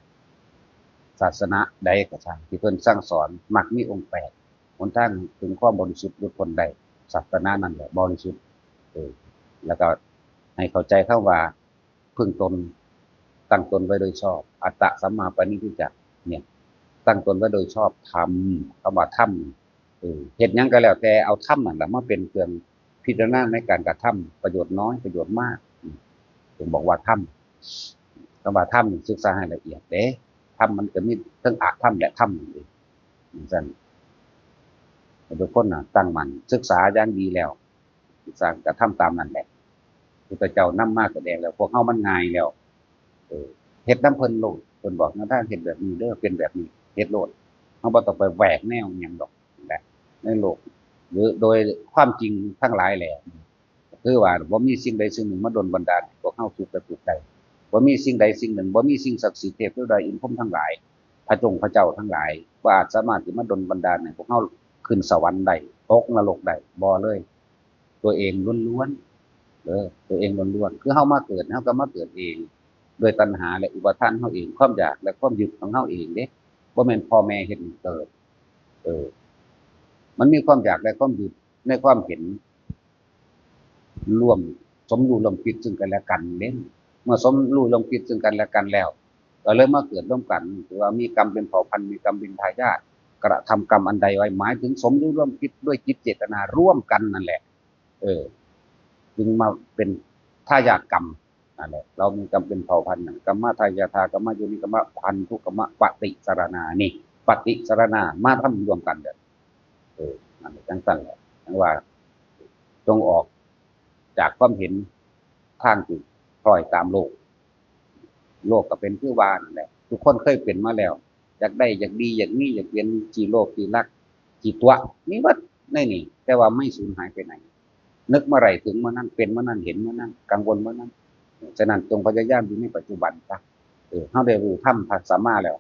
ศาสนาใดก็ช่างที่เพิ่นสั่งสอน มักมีองค์แปด หนทางถึงความบริสุทธิ์หลุดพ้นได้ ศาสนานั่นแหละบริสุทธิ์ เออ แล้วก็ให้เข้าใจคำว่า พึ่งตน ตั้งตนไว้โดยชอบ อัตตะสัมมาปณิธิจะ เนี่ย ตั้งตนไว้โดยชอบธรรม คำว่าธรรม เออ เฮ็ดหยังก็แล้วแต่เอาธรรมนั่นแหละมาเป็นเครื่องพิจารณาในการกระทำ ประโยชน์น้อย ประโยชน์มาก อืม ถึงบอกว่าธรรม คำว่าธรรมนี่ศึกษาให้ละเอียดเด้ ธรรมมันก็มีทั้งอธรรมและธรรมนั่นเอง จั่งซั้น ให้ทุกคนน่ะตั้งมั่นศึกษาอย่างดีแล้ว สร้างกระทำตามนั่นแหละ พุทธเจ้านำมาแสดงแล้ว พวกเฮามันง่ายแล้ว เออ เฮ็ดนำเพิ่นโลด เพิ่นบอกแนวทางเฮ็ดแบบนี้เด้อ เป็นแบบนี้ เฮ็ดโลด เฮาบ่ต้องไปแหวกแนวอิหยังดอก นั่นแหละ ในโลก หรือโดยความจริงทั้งหลายแหละ คือว่าบ่มีสิ่งใดสิ่งหนึ่งมาดลบันดาลให้พวกเฮาสุขและทุกข์ได้ บ่มีสิ่งใดสิ่งหนึ่ง บ่มีสิ่งศักดิ์สิทธิ์เทพเทวดาอินทร์พรหมทั้งหลาย พระจงพระเจ้าทั้งหลาย บ่อาจสามารถสิมาดลบันดาลให้พวกเฮาขึ้นสวรรค์ได้ ตกนรกได้ บ่เลย ตัวเองล้วนๆ เด้อ ตัวเองล้วนๆ คือเฮามาเกิด เฮาก็มาเกิดเอง ด้วยตัณหาและอุปาทานเฮาเอง ความอยากและความยึดของเฮาเองเด้ บ่แม่นพ่อแม่เฮ็ดให้เกิด เออ มันมีความอยากและความยึดในความเห็น ร่วมสมรู้ร่วมคิดซึ่งกันและกันเด้ เมื่อสมรู้ร่วมคิดซึ่งกันและกันแล้ว ก็เลยมาเกิดร่วมกัน ถือว่ามีกรรมเป็นเผ่าพันธุ์ มีกรรมเป็นทายาท กระทำกรรมอันใดไว้ หมายถึงสมรู้ร่วมคิดด้วยจิตเจตนาร่วมกันนั่นแหละ เออ จึงมาเป็นทายาทกรรมนั่นแหละ เรามีกรรมเป็นเผ่าพันธุ์นั่น กรรมทายาทา กรรมโยนิ กรรมพันธุ กรรมปฏิสรณา นี่ ปฏิสรณา มาทำร่วมกันเด้อ เออ นั่นแหละ จั่งซั้นแหละ จั่งว่า จงออกจากความเห็นทางที่คล้อยตามโลก โลกก็เป็นคือว่านั่นแหละ ทุกคนเคยเป็นมาแล้ว อยากได้ อยากดี อยากมี อยากเป็น ขี้โลภ ขี้หลัก ขี้ตั๋วะ มีหมดในนี่ แต่ว่าไม่สูญหายไปไหน นึกเมื่อไหร่ถึงเมื่อนั้น เป็นเมื่อนั้น เห็นเมื่อนั้น กังวลเมื่อนั้น ฉะนั้นจงพยายามอยู่ในปัจจุบันซะ เออ เฮาได้รู้ธรรมพระสัมมาแล้ว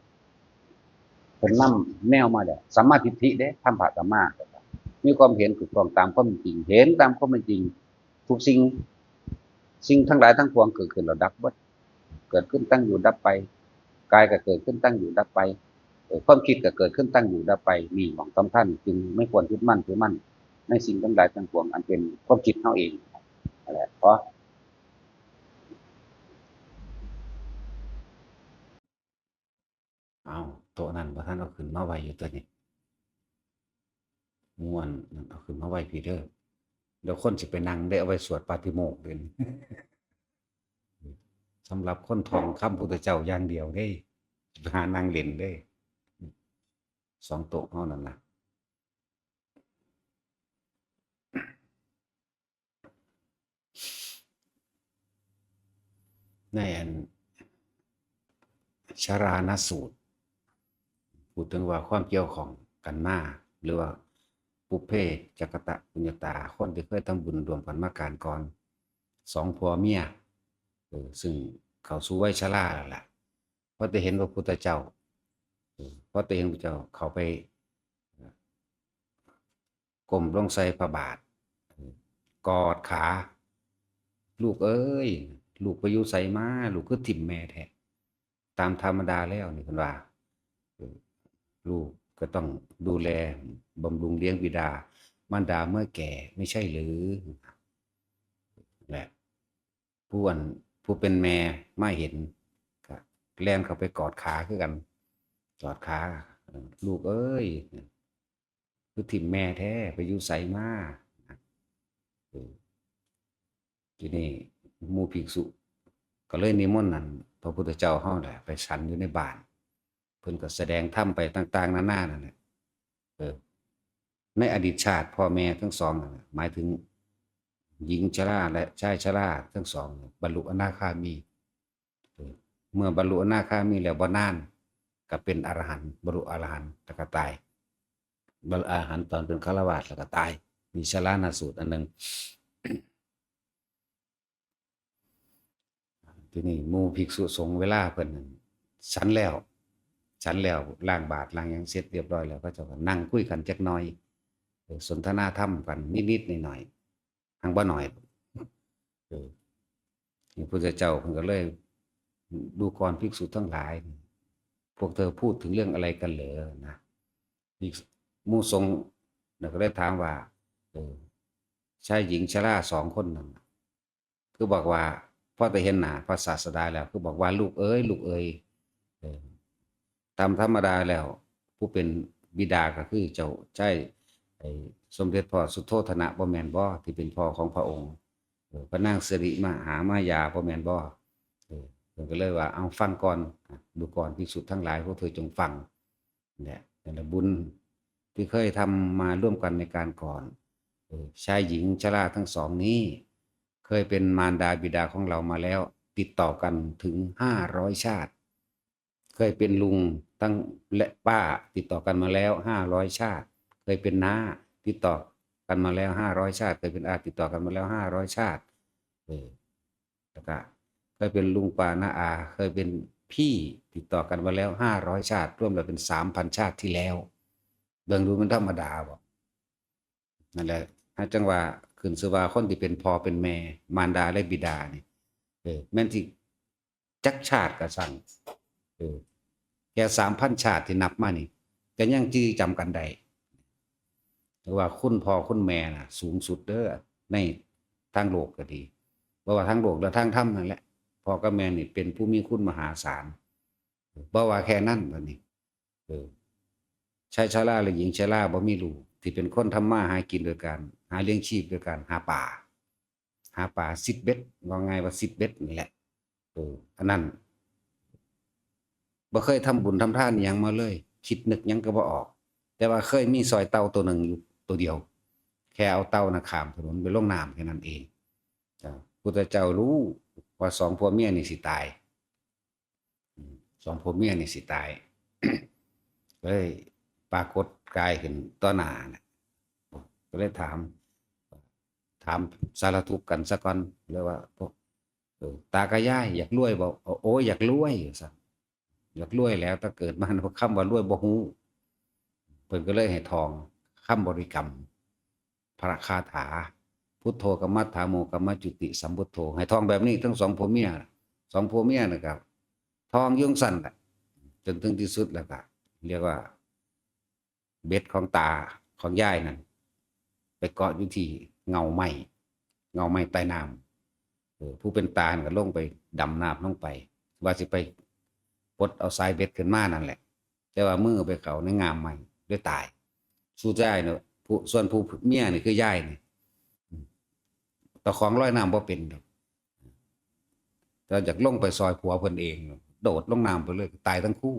เพิ่นนำแนวมาแล้ว สัมมาทิฏฐิเด้ ธรรมพระสัมมา มีความเห็นถูกต้องตามความเป็นจริง เห็นตามความเป็นจริง ทุกสิ่ง สิ่งทั้งหลายทั้งปวงเกิดขึ้นแล้วดับเบิด เกิดขึ้นตั้งอยู่ดับไป กายก็เกิดขึ้นตั้งอยู่ดับไป เอ่อ ความคิดก็เกิดขึ้นตั้งอยู่ดับไป นี่หม่องสำคัญ จึงไม่ควรยึดมั่นถือมั่นในสิ่งทั้งหลายทั้งปวงอันเป็นความคิดเฮาเอง นั่นแหละ พอ เอ้า โต๊ะนั้นบ่ทันเอาขึ้นมาไว้อยู่ตัวนี้ ม่วนนั่นเอาขึ้นมาไว้พี้เด้อ เดี๋ยวคนสิไปนั่งได้เอาไว้สวดปาฏิโมกข์เด้ สำหรับคนท่องคำพุทธเจ้าอย่างเดียวเด้ สิไปหานั่งเล่นเด้ สองโต๊ะเฮานั่นน่ะ ในอันชรานสูตร พูดถึงว่าความเกี่ยวข้องกันมา หรือว่าปุพเพจักกตปุญญาตา คนที่เคยทำบุญร่วมกันมาการก่อน สองผัวเมีย เออ ซึ่งเข้าสู่วัยชราแล้วล่ะ พอได้เห็นพระพุทธเจ้า เออ พอได้เห็นพระเจ้า เข้าไป ก้มลงใส่พระบาท กอดขา "ลูกเอ้ย ลูกไปอยู่ไสมา ลูกคือถิ่มแม่แท้" ตามธรรมดาแล้วนี่เพิ่นว่า เออ ลูกก็ต้องดูแลบำรุงเลี้ยงบิดามารดาเมื่อแก่ ไม่ใช่หรือ แหละ ผู้อัน ผู้เป็นแม่มาเห็น ก็แล่นเข้าไปกอดขาคือกัน กอดขา เออ "ลูกเอ้ย คือถิ่มแม่แท้ ไปอยู่ไสมา" เออ ทีนี้หมู่ภิกษุก็เลยนิมนต์นั่น พระพุทธเจ้าเฮาแหละ ไปฉันอยู่ในบ้าน เพิ่นก็แสดงธรรมไปต่างๆนานานั่นแหละ เออ ในอดีตชาติพ่อแม่ทั้งสองนั่นแหละ หมายถึงหญิงชราและชายชราทั้งสองเนี่ย บรรลุอนาคามี เออ เมื่อบรรลุอนาคามีแล้วบ่นาน ก็เป็นอรหันต์ บรรลุอรหันต์ แล้วก็ตาย บรรลุอรหันต์ตอนเป็นฆราวาสแล้วก็ตาย มีชรานสูตรอันหนึ่ง ทีนี้หมู่ภิกษุสงฆ์เวลาเพิ่นนั่นฉันแล้ว ฉันแล้วล้างบาตรล้างหยังเสร็จเรียบร้อยแล้ว เขาเจ้าก็นั่งคุยกันจักหน่อย เออ สนทนาธรรมกันนิดๆหน่อยๆ หังบ่หน่อย เออ พระพุทธเจ้าเพิ่นก็เลย ดูก่อนภิกษุทั้งหลาย พวกเธอพูดถึงเรื่องอะไรกันเหรอนะ ภิกษุ หมู่สงฆ์น่ะก็เลยถามว่า เออ ชายหญิงชราสองคนนั้นน่ะ คือบอกว่า พอแต่เห็นหน้าพระศาสดาแล้ว คือบอกว่า ลูกเอ๋ย ลูกเอ๋ย เออ ตามธรรมดาแล้ว ผู้เป็นบิดาก็คือเจ้าชาย ไอ้สมเด็จพ่อสุโธทนะบ่แม่นบ่ ที่เป็นพ่อของพระองค์ เออ พระนางสิริมหามายาบ่แม่นบ่ เออ เพิ่นก็เลยว่า เอาฟังก่อน อ่ะ ดูก่อนภิกษุทั้งหลาย พวกเธอจงฟัง เนี่ย นั่นแหละบุญที่เคยทำมาร่วมกันในการก่อน เออ ชายหญิงชราทั้งสองนี้ เคยเป็นมารดาบิดาของเรามาแล้ว ติดต่อกันถึงห้าร้อยชาติ เคยเป็นลุงทั้งและป้าติดต่อกันมาแล้วห้าร้อยชาติ เคยเป็นน้าติดต่อกันมาแล้วห้าร้อยชาติ เคยเป็นอาติดต่อกันมาแล้วห้าร้อยชาติ เออ แล้วก็เคยเป็นลุงป้าน้าอา เคยเป็นพี่ติดต่อกันมาแล้วห้าร้อยชาติ รวมแล้วเป็นสามพันชาติที่แล้ว เบิ่งดูมันธรรมดาบ่ นั่นแหละ หาจั่งว่าขึ้นชื่อว่าคนที่เป็นพ่อเป็นแม่ มารดาและบิดานี่ เออ แม่นสิจักชาติก็ซั่ง เออ แค่สามพันชาติที่นับมานี่ ก็ยังจื่อจำกันได้ หรือว่าคุณพ่อคุณแม่น่ะ สูงสุดเด้อ ในทางโลกก็ดี บ่ว่าทางโลกและทางธรรมนั่นแหละ พ่อกับแม่นี่เป็นผู้มีคุณมหาศาล บ่ว่าแค่นั้นบัดนี้ เออ ชายชราและหญิงชราบ่มีลูก ที่เป็นคนทำมาหากินโดยการหาเลี้ยงชีพโดยการหาปลา หาปลาซิดเบ็ด ว่าง่ายว่าซิดเบ็ดนี่แหละ เออ อันนั้น บ่เคยทำบุญทำทานอิหยังมาเลย คิดนึกหยังก็บ่ออก แต่ว่าเคยมีซอยเต่าตัวหนึ่งอยู่ตัวเดียว แค่เอาเต่าน่ะข้ามถนนไปลงน้ำแค่นั้นเอง จ้ะ พุทธเจ้ารู้ว่าสองผัวเมียนี่สิตาย อืม สองผัวเมียนี่สิตาย เลยปรากฏกายขึ้นต่อหน้าน่ะ ก็เลยถาม ถามสารทุกข์กันซะก่อน เลยว่า พวก เออ ตากับยายอยากรวยบ่ โอ้ โอ้ย อยากรวย ว่าซั่น อยากรวยแล้ว แต่เกิดมาคำว่ารวยบ่ฮู้ เพิ่นก็เลยให้ท่องคำบริกรรม พระคาถา พุทโธ กมมัฏฐาโม กมมะจุติ สัมพุทโธ ให้ท่องแบบนี้ทั้งสองผัวเมีย สองผัวเมียนะครับ ท่องอยู่จั่งซั่นแหละ จนถึงที่สุดแล้วก็ เรียกว่า เบ็ดของตาของยายนั่น ไปเกาะอยู่ที่เงาไม้ เงาไม้ใต้น้ำ เออ ผู้เป็นตานั่นก็ลงไปดำน้ำลงไป ว่าสิไปปลดเอาสายเบ็ดขึ้นมานั่นแหละ แต่ว่ามือไปเข้าในง่ามไม้ เลยตาย สู่ยายเนาะ ผู้ ส่วนผู้เมียนี่คือยายนี่ อืม ตะของลอยน้ำบ่เป็นดอก แต่อยากลงไปซอยผัวเพิ่นเอง โดดลงน้ำไปเลย ตายทั้งคู่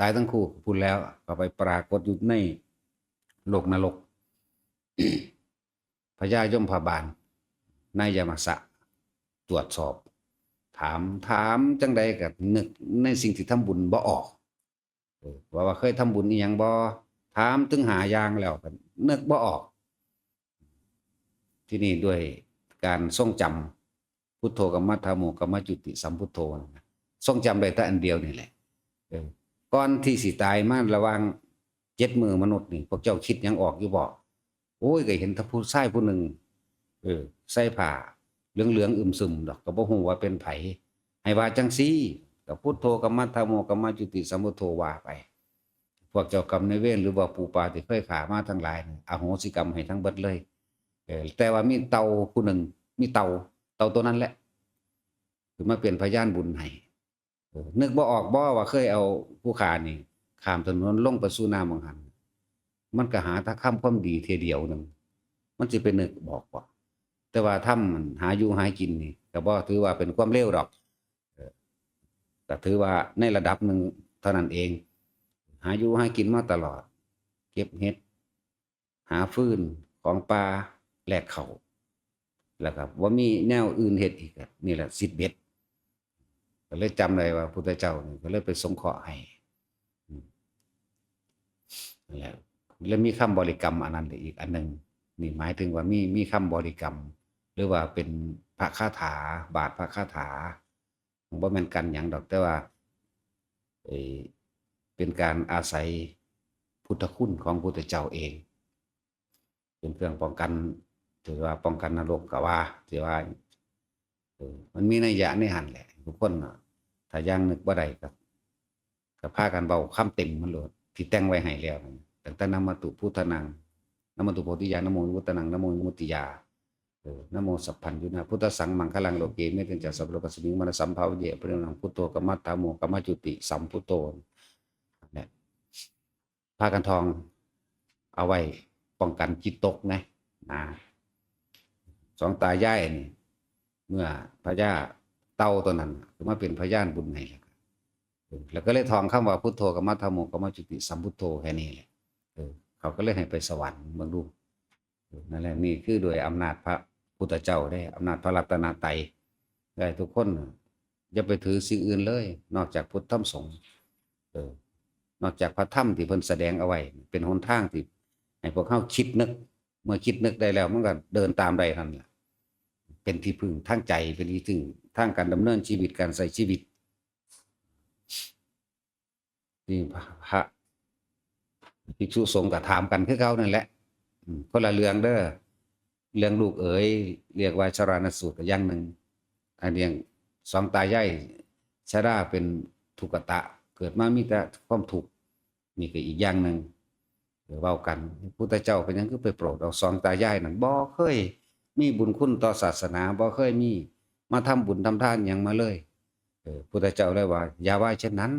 ตายทั้งคู่ พู้นแล้วก็ไปปรากฏอยู่ในโลกนรก พญายมพบาล นายยมสะ ตรวจสอบ ถาม ถามจั่งใดก็นึกในสิ่งที่ทำบุญบ่ออก เออ ว่า ว่าเคยทำบุญอีหยังบ่ ถามถึงห้าอย่างแล้วก็นึกบ่ออก ที่นี่ด้วยการทรงจำ พุทโธ กมมัฏฐาโม กมมะจุติ สัมพุทโธ นะ ทรงจำได้แต่อันเดียวนี่แหละ เออ ก่อนที่สิตายมาระหว่างเจ็ดมื้อมนุษย์นี่ พวกเจ้าคิดหยังออกอยู่บ่ โอ้ย ก็เห็นแต่ผู้ชายผู้หนึ่ง เออ ใส่ผ้าเหลืองๆอึมครึมดอก ก็บ่ฮู้ว่าเป็นไผ ให้ว่าจั่งซี่ ก็พุทโธ กมมัฏฐาโม กมมะจุติ สัมพุทโธ ว่าไป พวกเจ้ากรรมนายเวรหรือว่าปู่ปาที่เคยฆ่ามาทั้งหลายนี่ อโหสิกรรมให้ทั้งเบิดเลย เออ แต่ว่ามีเต่าผู้หนึ่ง มีเต่า เต่าตัวนั้นแหละ คือมาเป็นพยานบุญให้ เออ นึกบ่ออกบ่ว่าเคยเอาผู้ฆ่านี่ข้ามถนนลงไปสู่น้ำบังหัน มันก็หาแต่ทำความดีเทื่อเดียวหนึ่ง มันสิไปนึกบอกบ่ แต่ว่าทำมันหาอยู่หากินนี่ก็บ่ถือว่าเป็นความเลวดอก เออ ก็ถือว่าในระดับหนึ่งเท่านั้นเอง หาอยู่หากินมาตลอด เก็บเห็ด หาฟืนของป่าแลกข้าว แล้วก็บ่มีแนวอื่นเฮ็ดอีกอะ นี่แหละซิดเบ็ด ก็เลยจำได้ว่าพุทธเจ้านี่ก็เลยไปสงเคราะห์ให้ อืม นั่นแหละ แล้วมีคำบริกรรมอันนั้นอีกอันหนึ่ง นี่หมายถึงว่ามี มีคำบริกรรม หรือว่าเป็นพระคาถา บาทพระคาถา บ่แม่นกันหยังดอก แต่ว่า เอ่อ เป็นการอาศัยพุทธคุณของพุทธเจ้าเอง เป็นเครื่องป้องกัน ถือว่าป้องกันนรกก็ว่า ถือว่า มันมีนัยยะในหั่นแหละ ทุกคนน่ะ ถ้ายังนึกบ่ได้ก็ ก็พากันเว้าคำเต็มมันโลด ที่แต่งไว้ให้แล้วนั่น ตั้งแต่นะโมตุพุทธานัง นะโมตุโพธิญาณ นะโมวิมุตตานัง นะโมวิมุตติญา เออ นะโมสัพพัญญูนะ พุทธัสสังมังคลังโลเก เมตตัญจะสัพพะโลกัสมิง มานะสัมภาเว อภิวาเทนะ พุทโธ กัมมัฏฐาโม กัมมะจุติ สัมพุทโธ เนี่ย พากันท่องเอาไว้ป้องกันจิตตกนะ นะ สองตายายนี่ เมื่อพญาเต่าตัวนั้นมาเป็นพยานบุญให้แล้วก็ เออ แล้วก็เลยท่องคำว่า พุทโธ กัมมัฏฐาโม กัมมะจุติ สัมพุทโธ แค่นี้แหละ เออ เขาก็เลยให้ไปสวรรค์ เบิ่งดู เออ นั่นแหละ นี่คือโดยอำนาจพระพุทธเจ้าเด้ อำนาจพระรัตนตรัย ได้ทุกคน อย่าไปถือสิ่งอื่นเลย นอกจากพุทธธรรมสงฆ์ เออ นอกจากพระธรรมที่เพิ่นแสดงเอาไว้ เป็นหนทางที่ให้พวกเฮาคิดนึก เมื่อคิดนึกได้แล้ว มันก็เดินตามได้นั่นแหละ เป็นที่พึ่งทางใจ เป็นที่พึ่งทางการดำเนินชีวิต การใช้ชีวิต นี่พระ พระภิกษุสงฆ์ก็ถามกันคือเก่านั่นแหละ อืม คนละเรื่องเด้อ เรื่องลูกเอ๋ย เรียกว่าชรานสูตรก็อย่างหนึ่ง อันเรื่องสองตายายชราเป็นทุกขตะ เกิดมามีแต่ความทุกข์ นี่ก็อีกอย่างหนึ่ง เออ เว้ากัน พุทธเจ้าเป็นหยังคือไปโปรดเอาสองตายายนั่น บ่เคยมีบุญคุณต่อศาสนา บ่เคยมีมาทำบุญทำทานหยังมาเลย เออ พุทธเจ้าเลยว่า อย่าว่าเช่นนั้น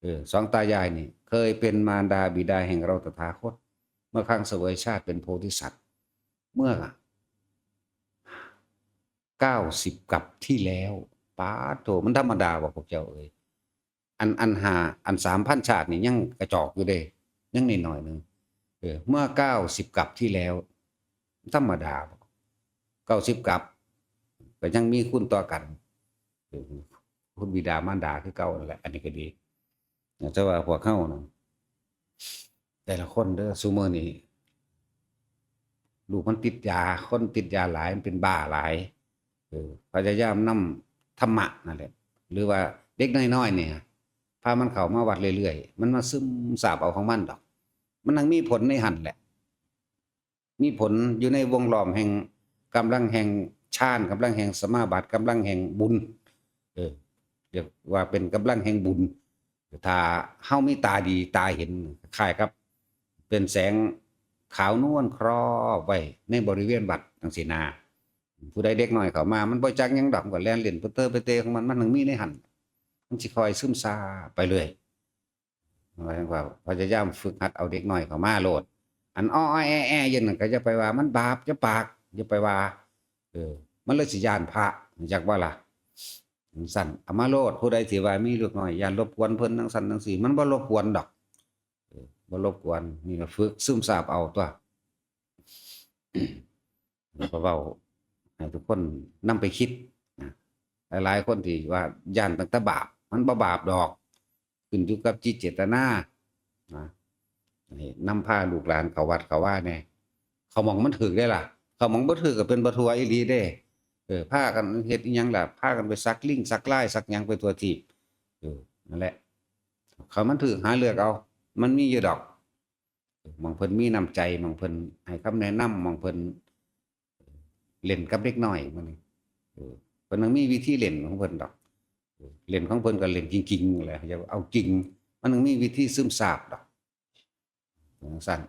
เออ สองตายายนี่ เคยเป็นมารดาบิดาแห่งเราตถาคต เมื่อครั้งเสวยชาติเป็นโพธิสัตว์ เมื่อ เก้าสิบกัปที่แล้ว ป๊าดโธ่ มันธรรมดาบ่พวกเจ้าเอ้ย อัน อันห้า อันสามพันชาตินี่ยังกระจอกอยู่เด้ ยังน้อยๆหนึ่ง เออ เมื่อเก้าสิบกัปที่แล้ว ธรรมดาบ่ เก้าสิบกัป ก็ยังมีคุณต่อกัน เออ คุณบิดามารดาคือเก่านั่นแหละ อันนี้ก็ดี แต่ว่าพวกเฮานะ แต่ละคนเด้อ ซุมื้อนี้ ลูกมันติดยา คนติดยาหลาย มันเป็นบ้าหลาย เออ พยายามนำธรรมะนั่นแหละ หรือว่าเด็กน้อยๆเนี่ย พามันเข้ามาวัดเรื่อยๆ มันมาซึมซาบเอาของมันดอก มันทั้งมีผลในหั่นแหละ มีผลอยู่ในวงล้อมแห่งกำลังแห่งฌาน กำลังแห่งสมาบัติ กำลังแห่งบุญ เออ เรียกว่าเป็นกำลังแห่งบุญ ถ้าเฮามีตาดีตาเห็น คล้ายกับเป็นแสงขาวนวลครอบไว้ในบริเวณวัดจังซี่นา ผู้ใดเด็กน้อยเข้ามา มันบ่จักหยังดอก มันก็แล่นเล่นเตอร์เตอร์เปเตของมัน มันทั้งมีในหั่น มันสิคอยซึมซาบไปเรื่อย หมายถึงว่าพยายามฝึกหัดเอาเด็กน้อยเข้ามาโลด อันอ้อๆแอ้ๆอยู่นั่นก็อย่าไปว่ามันบาป อย่าปาก อย่าไปว่า เออ มันเลยสิย้านพระ จักว่าล่ะ จังซั่น เอามาโลด ผู้ใดที่ว่ามีลูกน้อย ย้านรบกวนเพิ่นจังซั่นจังซี่ มันบ่รบกวนดอก เออ บ่รบกวน นี่ก็ฝึกซึมซาบเอาตัว แล้วก็เว้าให้ทุกคนนำไปคิดนะ หลายๆคนที่ว่าย้านตั้งแต่บาป มันบ่บาปดอก ขึ้นอยู่กับจิตเจตนานะ ให้นำพาลูกหลานเข้าวัดเข้าวาแน่ เข้าหม่องมันถืกได้ล่ะ เข้าหม่องบ่ถืกก็เป็นบ่ทั่วอีหลีเด้ เออ พากันเฮ็ดอิหยังล่ะ พากันไปสักลิงสักลายสักหยังไปทั่วทีป เออ นั่นแหละ เข้ามันถืกหาเลือกเอา มันมีอยู่ดอก หม่องเพิ่นมีน้ำใจ หม่องเพิ่นให้คำแนะนำ หม่องเพิ่นเล่นกับเด็กน้อย มันนี่ เออ เพิ่นต้องมีวิธีเล่นของเพิ่นดอก เออ เล่นของเพิ่นก็เล่นจริงๆแหละ อย่าเอาจริง มันต้องมีวิธีซึมซาบดอก จังซั่น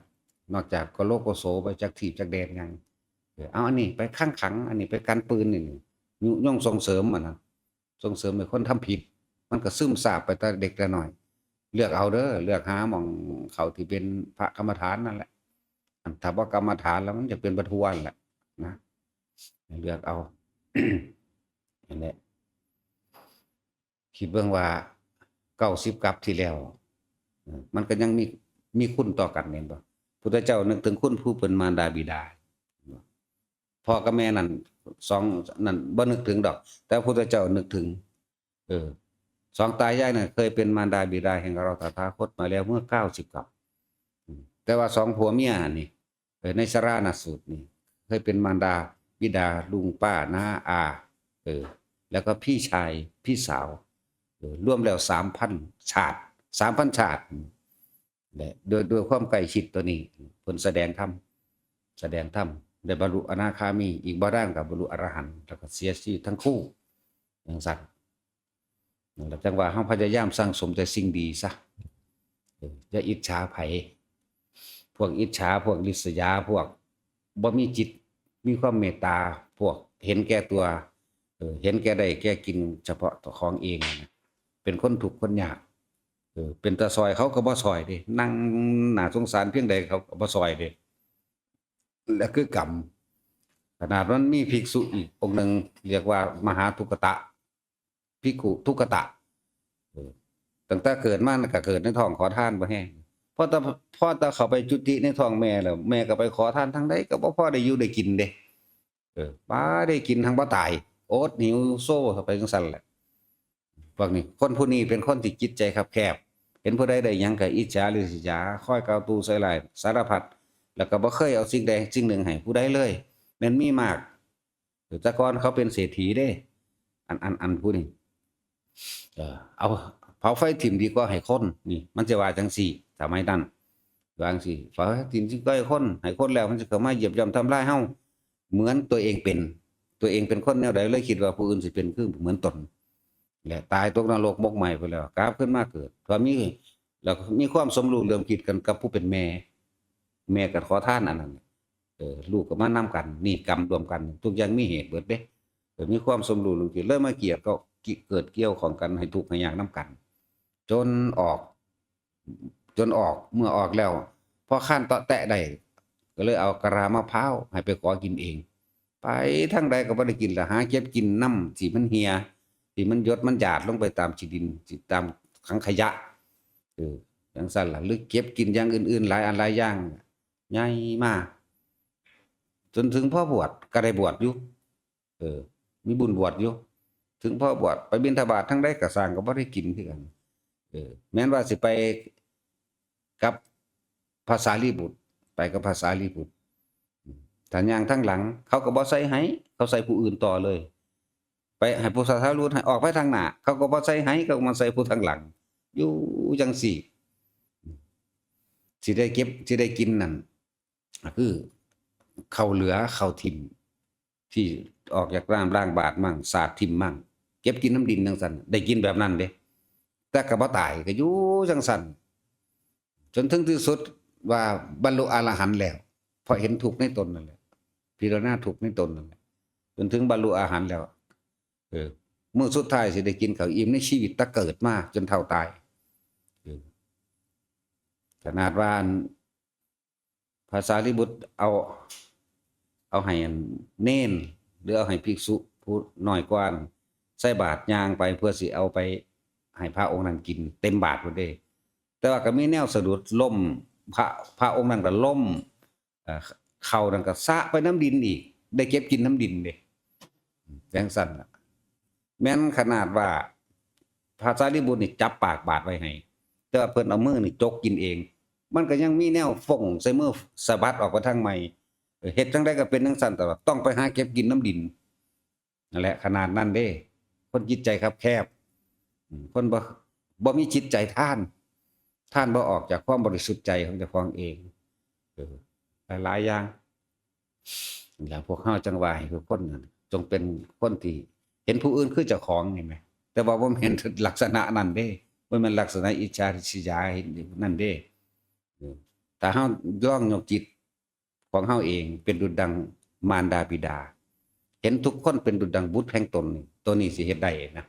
นอกจากกะโลโกโสไปจักที่จักแดนหยัง เออ เอาอันนี้ไปขังขัง อันนี้ไปกันปืนนี่ ยุยงส่งเสริมอะนะ ส่งเสริมให้คนทำผิด มันก็ซึมซาบไปแต่เด็กแต่น้อย เลือกเอาเด้อ เลือกหาหม่องเขาที่เป็นพระกรรมฐานนั่นแหละ อันถ้าบ่กรรมฐานแล้วมันจะเป็นบ่ทั่วนั่นแหละนะ เลือกเอา นั่นแหละ คิดเบิ่งว่าเก้าสิบกัปที่แล้ว เออ มันก็ยังมี มีคุณต่อกันแม่นบ่ พุทธเจ้านึกถึงคุณผู้เป็นมารดาบิดา พ่อกับแม่นั่น สอง นั่นบ่นึกถึงดอก แต่พุทธเจ้านึกถึง เออ สองตายายน่ะเคยเป็นมารดาบิดาแห่งเราตถาคตมาแล้วเมื่อเก้าสิบกัป อืม แต่ว่าสองผัวเมียนี่ เออ ในชรานสูตรนี่ เคยเป็นมารดาบิดาลุงป้าน้าอา เออ แล้วก็พี่ชายพี่สาว เออ รวมแล้วสามพันชาติ สามพันชาติ และด้วย ด้วยความใกล้ชิดตัวนี้ เพิ่นแสดงธรรม แสดงธรรม ได้บรรลุอนาคามี อีกบ่ดานก็บรรลุอรหันต์ แล้วก็เสียชีวิตทั้งคู่ จั่งซั้น นั่นแหละ จั่งว่าเฮาพยายามสั่งสมแต่สิ่งดีซะ เออ อย่าอิจฉาไผ พวกอิจฉา พวกริษยา พวกบ่มีจิต มีความเมตตา พวกเห็นแก่ตัว เออ เห็นแก่ได้แก่กินเฉพาะตัวของเองนะ เป็นคนทุกข์คนยาก เออ เป็นตาซอยเขาก็บ่ซอยเด้ นั่งน่าสงสารเพียงใดเขาก็บ่ซอยเด้ และคือกรรม ขนาดมันมีภิกษุอีกองค์หนึ่ง เรียกว่ามหาทุกขตะ ภิกขุทุกขตะ เออ ตั้งแต่เกิดมาก็เกิดในท้องขอทานบ่แห้ง พอแต่ พอแต่เข้าไปจุติในท้องแม่แล้ว แม่ก็ไปขอทานทางใดก็บ่พอได้อยู่ได้กินเด้ เออ บ่ได้กินทั้งบ่ตาย อดหิวโซไปจั่งซั้นแหละ พวกนี้ คนผู้นี้เป็นคนที่จิตใจคับแคบ เห็นผู้ใดได้หยังก็อิจฉาริษยา คอยกล่าวตู่ใส่ร้ายสารพัด แล้วก็บ่เคยเอาสิ่งใดสิ่งหนึ่งให้ผู้ใดเลย แม่นมีมาก แต่ก่อนเขาเป็นเศรษฐีเด้ อัน อัน อันผู้นี้ เออ เอาเผาไฟถิ่มดีกว่าให้คน นี่ มันจะว่าจั่งซี้ สมัยนั้น ว่าจั่งซี้ เผาไฟถิ่มดีกว่าให้คน ให้คนแล้วมันจะเข้ามาเหยียบย่ำทำลายเฮา เหมือนตัวเองเป็น ตัวเองเป็นคนแนวใดเลยคิดว่าผู้อื่นสิเป็นคือเหมือนตน และตายตกนรกหมกไหม้ไปแล้ว กลับขึ้นมาเกิด พอมี แล้วมีความสมรู้ร่วมคิดกันกับผู้เป็นแม่ แม่ก็ขอทานอันนั้น เออ ลูกก็มานำกัน นี่กรรมรวมกัน ทุกอย่างมีเหตุเบิดเด้ เออ มีความสมรู้ร่วมคิด เลยมาเกี่ยวก็ เกิดเกี่ยวของกันให้ทุกข์ให้ยากนำกัน จนออก จนออก เมื่อออกแล้ว พอคานเตาะแตะได้ ก็เลยเอากะลามะพร้าวให้ไปขอกินเอง ไปทางใดก็บ่ได้กินละ หาเก็บกินน้ำที่มันเหี่ย ที่มันหยดมันหยาดลงไปตามขี้ดิน ที่ตามถังขยะ เออ จั่งซั้นล่ะ หรือเก็บกินอย่างอื่นๆ หลายอันหลายอย่าง ใหญ่มา จนถึงพอบวชก็ได้บวชอยู่ เออ มีบุญบวชอยู่ ถึงพอบวชไปบิณฑบาตทางใดก็ซ่างก็บ่ได้กินคือกัน เออ แม้นว่าสิไปกับพระสารีบุตร ไปกับพระสารีบุตร อืม ถ้าย่างทางหลัง เขาก็บ่ใส่ให้ เขาใส่ผู้อื่นต่อเลย ไปให้พระสารีบุตรให้ออกไปทางหน้า เขาก็บ่ใส่ให้ เขาก็มาใส่ผู้ทางหลัง อยู่จั่งซี้ สิได้เก็บ สิได้กินนั่น ก็คือข้าวเหลือข้าวถิ่ม ที่ออกจากน้ำล้างบาตรมั่ง สาดถิ่มมั่ง เก็บกินน้ำดินจั่งซั้น ได้กินแบบนั้นเด้ แต่ก็บ่ตาย ก็อยู่จั่งซั้น จนถึงที่สุดว่าบรรลุอรหันต์แล้ว เพราะเห็นทุกข์ในตนนั่นแหละ พิจารณาทุกข์ในตนนั่นแหละ จนถึงบรรลุอรหันต์แล้ว เออ มื้อสุดท้ายสิได้กินข้าวอิ่มในชีวิตแต่เกิดมาจนเฒ่าตาย เออ ขนาดว่าอัน พระสารีบุตรเอา เอาให้อันเณร หรือเอาให้ภิกษุผู้น้อยกว่านั้น ใส่บาตรย่างไปเพื่อสิเอาไปให้พระองค์นั้นกินเต็มบาตรพุ้นเด้ แต่ว่าก็มีแนวสะดุดล้ม พระ พระองค์นั้นก็ล้ม เอ่อ ข้าวนั้นก็สะไปนำดินอีก ได้เก็บกินนำดินเด้ จั่งซั้นล่ะ แม้นขนาดว่าพระสารีบุตรนี่จับปากบาตรไว้ให้ แต่ว่าเพิ่นเอามือนี่จกกินเอง มันก็ยังมีแนวฟงใส่มือสะบัดออกไปทางใหม่ เออ เฮ็ดจั่งใดก็เป็นจั่งซั้นตลอด ต้องไปหาเก็บกินนำดิน นั่นแหละ ขนาดนั้นเด้ คนจิตใจคับแคบ อืม คนบ่ บ่มีจิตใจทาน ทานบ่ออกจากความบริสุทธิ์ใจของเจ้าของเอง เออ หลายๆอย่าง แล้วพวกเฮาจั่งว่าให้ทุกคนนั่นจงเป็นคนที่เห็นผู้อื่นคือเจ้าของนี่แหม แต่ว่าบ่แม่นลักษณะนั้นเด้ บ่แม่นลักษณะอิจฉาริษยานั่นเด้ เออ ถ้าเฮาลองยกจิตของเฮาเองเป็นดุจดังมารดาบิดา เห็นทุกคนเป็นดุจดังบุตรแห่งตนนี่ ตัวนี้สิเฮ็ดได้นะ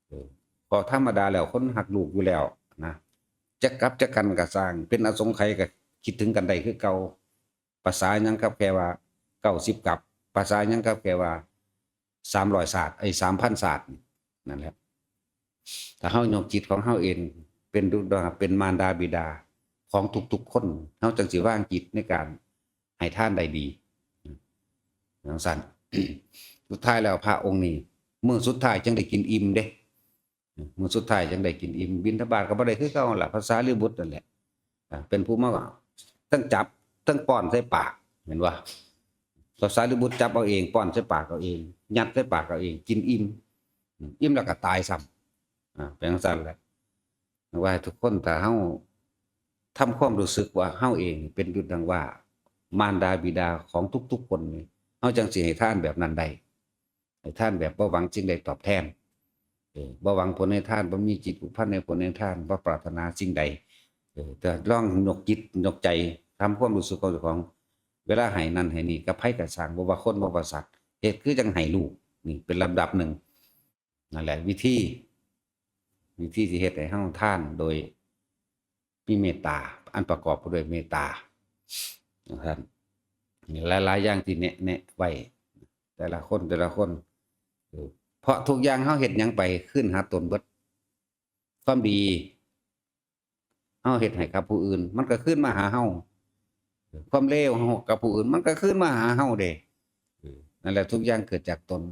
เออ เพราะธรรมดาแล้วคนฮักลูกอยู่แล้วนะ จะกลับจะกันก็ซ่าง เป็นอสงไขยก็คิดถึงกันได้คือเก่า ภาษาหยังกับแค่ว่าเก้าสิบกับ ภาษาหยังกับแค่ว่าสามร้อยศาสตร์ ไอ้ สามพันศาสตร์นี่ นั่นแหละ ถ้าเฮายกจิตของเฮาเองเป็นดุจดัง เป็นมารดาบิดาของทุกๆคน เฮาจั่งสิวางจิตในการให้ทานได้ดี จั่งซั้น สุดท้ายแล้วพระองค์นี้ มื้อสุดท้ายจั่งได้กินอิ่มเด้ มื้อสุดท้ายจั่งได้กินอิ่ม บิณฑบาตก็บ่ได้คือเก่าหั่นล่ะ พระสารีบุตรนั่นแหละ อ่า เป็นผู้มา ทั้งจับ ทั้งป้อนใส่ปาก เห็นบ่ พระสารีบุตรจับเอาเอง ป้อนใส่ปากเอาเอง ยัดใส่ปากเอาเอง กินอิ่ม อิ่มแล้วก็ตายซ้ำ อ่า เป็นจั่งซั้นแหละ ว่าให้ทุกคน ถ้าเฮาทำความรู้สึกว่าเฮาเองเป็นดุจดังว่า มารดาบิดาของทุกๆคนนี่ เฮาจั่งสิให้ทานแบบนั้นได้ ให้ทานแบบบ่หวังสิ่งใดตอบแทน เออ บ่หวังผลให้ทาน บ่มีจิตผูกพันในผลให้ทาน บ่ปรารถนาสิ่งใด เออ แต่ลองยกจิตยกใจ ทำความรู้สึกของเจ้าของ เวลาให้นั่นให้นี่ กับไผก็ซ่าง บ่ว่าคนบ่ว่าสัตว์ เฮ็ดคือจั่งให้ลูก นี่เป็นลำดับหนึ่ง นั่นแหละวิธี วิธีที่เฮ็ดให้เฮาทานโดยมีเมตตา อันประกอบไปด้วยเมตตา นะครับ นี่หลายๆอย่างที่แนะ แนะไว้ แต่ละคน แต่ละคน เออ เพราะทุกอย่างเฮาเฮ็ดหยังไป คืนหาตนเบิด ความดี เฮาเฮ็ดให้กับผู้อื่น มันก็คืนมาหาเฮา ความเลวเฮากับผู้อื่น มันก็คืนมาหาเฮาเด้ เออ นั่นแหละ ทุกอย่างเกิดจากตน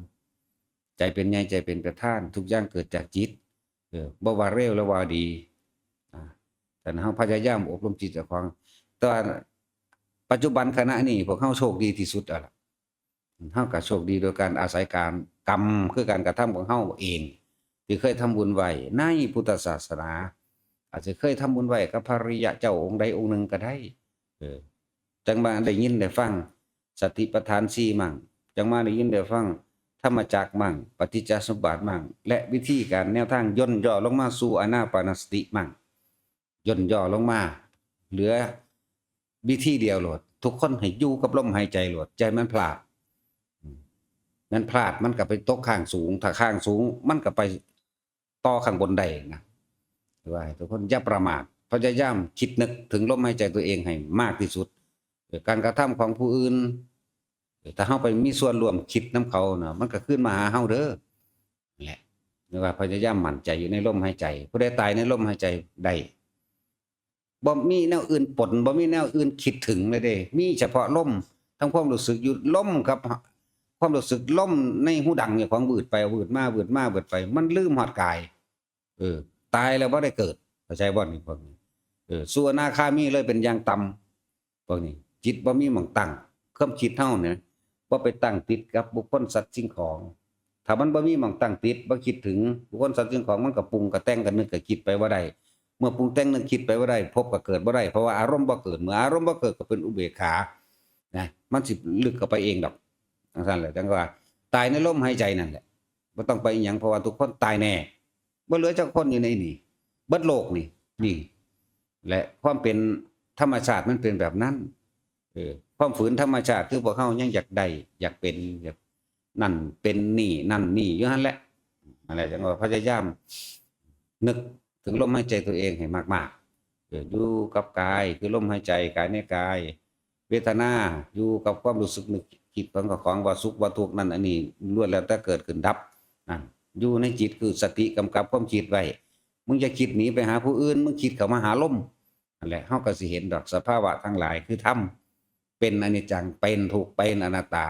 ใจเป็นใหญ่ ใจเป็นประธาน ทุกอย่างเกิดจากจิต เออ บ่ว่าเลวหรือว่าดี อ่า แต่เฮาพยายามอบรมจิตเจ้าของ แต่ว่าปัจจุบันขณะนี้ พวกเฮาโชคดีที่สุดแล้วล่ะ เฮาก็โชคดีโดยการอาศัยการกรรม คือการกระทำของเฮาเอง ที่เคยทำบุญไว้ในพุทธศาสนา อาจจะเคยทำบุญไว้กับพระอริยะเจ้าองค์ใดองค์หนึ่งก็ได้ เออ จั่งมาได้ยินได้ฟังสติปัฏฐานสี่มั่ง จั่งมาได้ยินได้ฟังธรรมจักรมั่ง ปฏิจจสมบัติมั่ง และวิธีการแนวทางย่นย่อลงมาสู่อานาปานสติมั่ง ย่นย่อลงมา เหลือวิธีเดียวโลด ทุกคนให้อยู่กับลมหายใจโลด อย่าให้มันพลาด อืม มันพลาดมันก็ไปตกข้างสูง ถ้าข้างสูงมันก็ไปต่อข้างบนได้นะ ว่าให้ทุกคนอย่าประมาท พยายามคิดนึกถึงลมหายใจตัวเองให้มากที่สุด เออ การกระทำของผู้อื่น เออ ถ้าเฮาไปมีส่วนร่วมคิดนำเขานะ มันก็คืนมาหาเฮาเด้อ นั่นแหละ เรียกว่าพยายามมั่นใจอยู่ในลมหายใจ ผู้ใดตายในลมหายใจได้ บ่มีแนวอื่นปน บ่มีแนวอื่นคิดถึงเลยเด้ มีเฉพาะลม ทั้งความรู้สึกอยู่ลมกับความรู้สึกลมในหูดังเนี่ย ของวืดไปวืดมา วืดมา วืดไป มันลืมฮอดกาย เออ ตายแล้วบ่ได้เกิด เข้าใจบ่นี่พวกนี้ เออ สู่อนาคามีเลยเป็นอย่างต่ำ พวกนี้ จิตบ่มีหม่องตั้ง ความคิดเฮาเนี่ย บ่ไปตั้งติดกับบุคคลสัตว์สิ่งของ ถ้ามันบ่มีหม่องตั้งติด บ่คิดถึงบุคคลสัตว์สิ่งของ มันก็ปรุงก็แต่งก็นึกก็คิดไปบ่ได้ เมื่อปรุงแต่งนึกคิดไปบ่ได้ ภพก็เกิดบ่ได้ เพราะว่าอารมณ์บ่เกิด เมื่ออารมณ์บ่เกิดก็เป็นอุเบกขา นะ มันสิลึกเข้าไปเองดอก จั่งซั้นแหละ จั่งว่า ตายในลมหายใจนั่นแหละ บ่ต้องไปอิหยัง เพราะว่าทุกคนตายแน่ บ่เหลือจักคนอยู่ในนี่ เบิดโลกนี่ นี่ และความเป็นธรรมชาติมันเป็นแบบนั้น เออ ความฝืนธรรมชาติคือพวกเฮายังอยากได้ อยากเป็น อยากนั่นเป็นนี่ นั่นนี่อยู่หั่นแหละ นั่นแหละ จั่งว่าพยายามนึกถึงลมหายใจตัวเองให้มากๆ เออ อยู่กับกาย คือลมหายใจ กายในกาย เวทนา อยู่กับความรู้สึกนึกคิดของเจ้าของ ว่าสุขว่าทุกข์นั่นอันนี้ ล้วนแล้วแต่เกิดขึ้นดับ นั่น อยู่ในจิตคือสติกำกับความคิดไว้ มึงอย่าคิดหนีไปหาผู้อื่น มึงคิดเข้ามาหาลม นั่นแหละ เฮาก็สิเห็นดอกสภาวะทั้งหลายคือธรรม เป็นอนิจจัง เป็นทุกข์ เป็นอนัตตา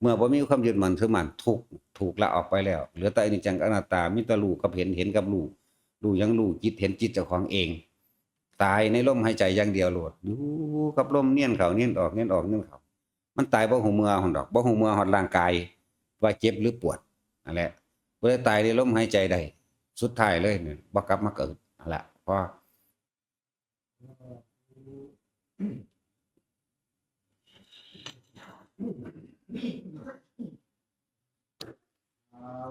เมื่อบ่มีความยึดมั่นถือมั่น ทุกข์ถูกละออกไปแล้ว เหลือแต่อนิจจังกับอนัตตา มีแต่รู้กับเห็น เห็นกับรู้ รู้หยังรู้ จิตเห็นจิตเจ้าของเอง ตายในลมหายใจอย่างเดียวโลด อยู่กับลมเนียนเข้าเนียนออก เนียนออก เนียนเข้า มันตายบ่ฮู้เมื่อหั่นดอก บ่ฮู้เมื่อฮอดร่างกาย ว่าเจ็บหรือปวด นั่นแหละ ผู้ใดตายในลมหายใจได้ สุดท้ายเลยเนี่ย บ่กลับมาเกิด นั่นแหละ เพราะ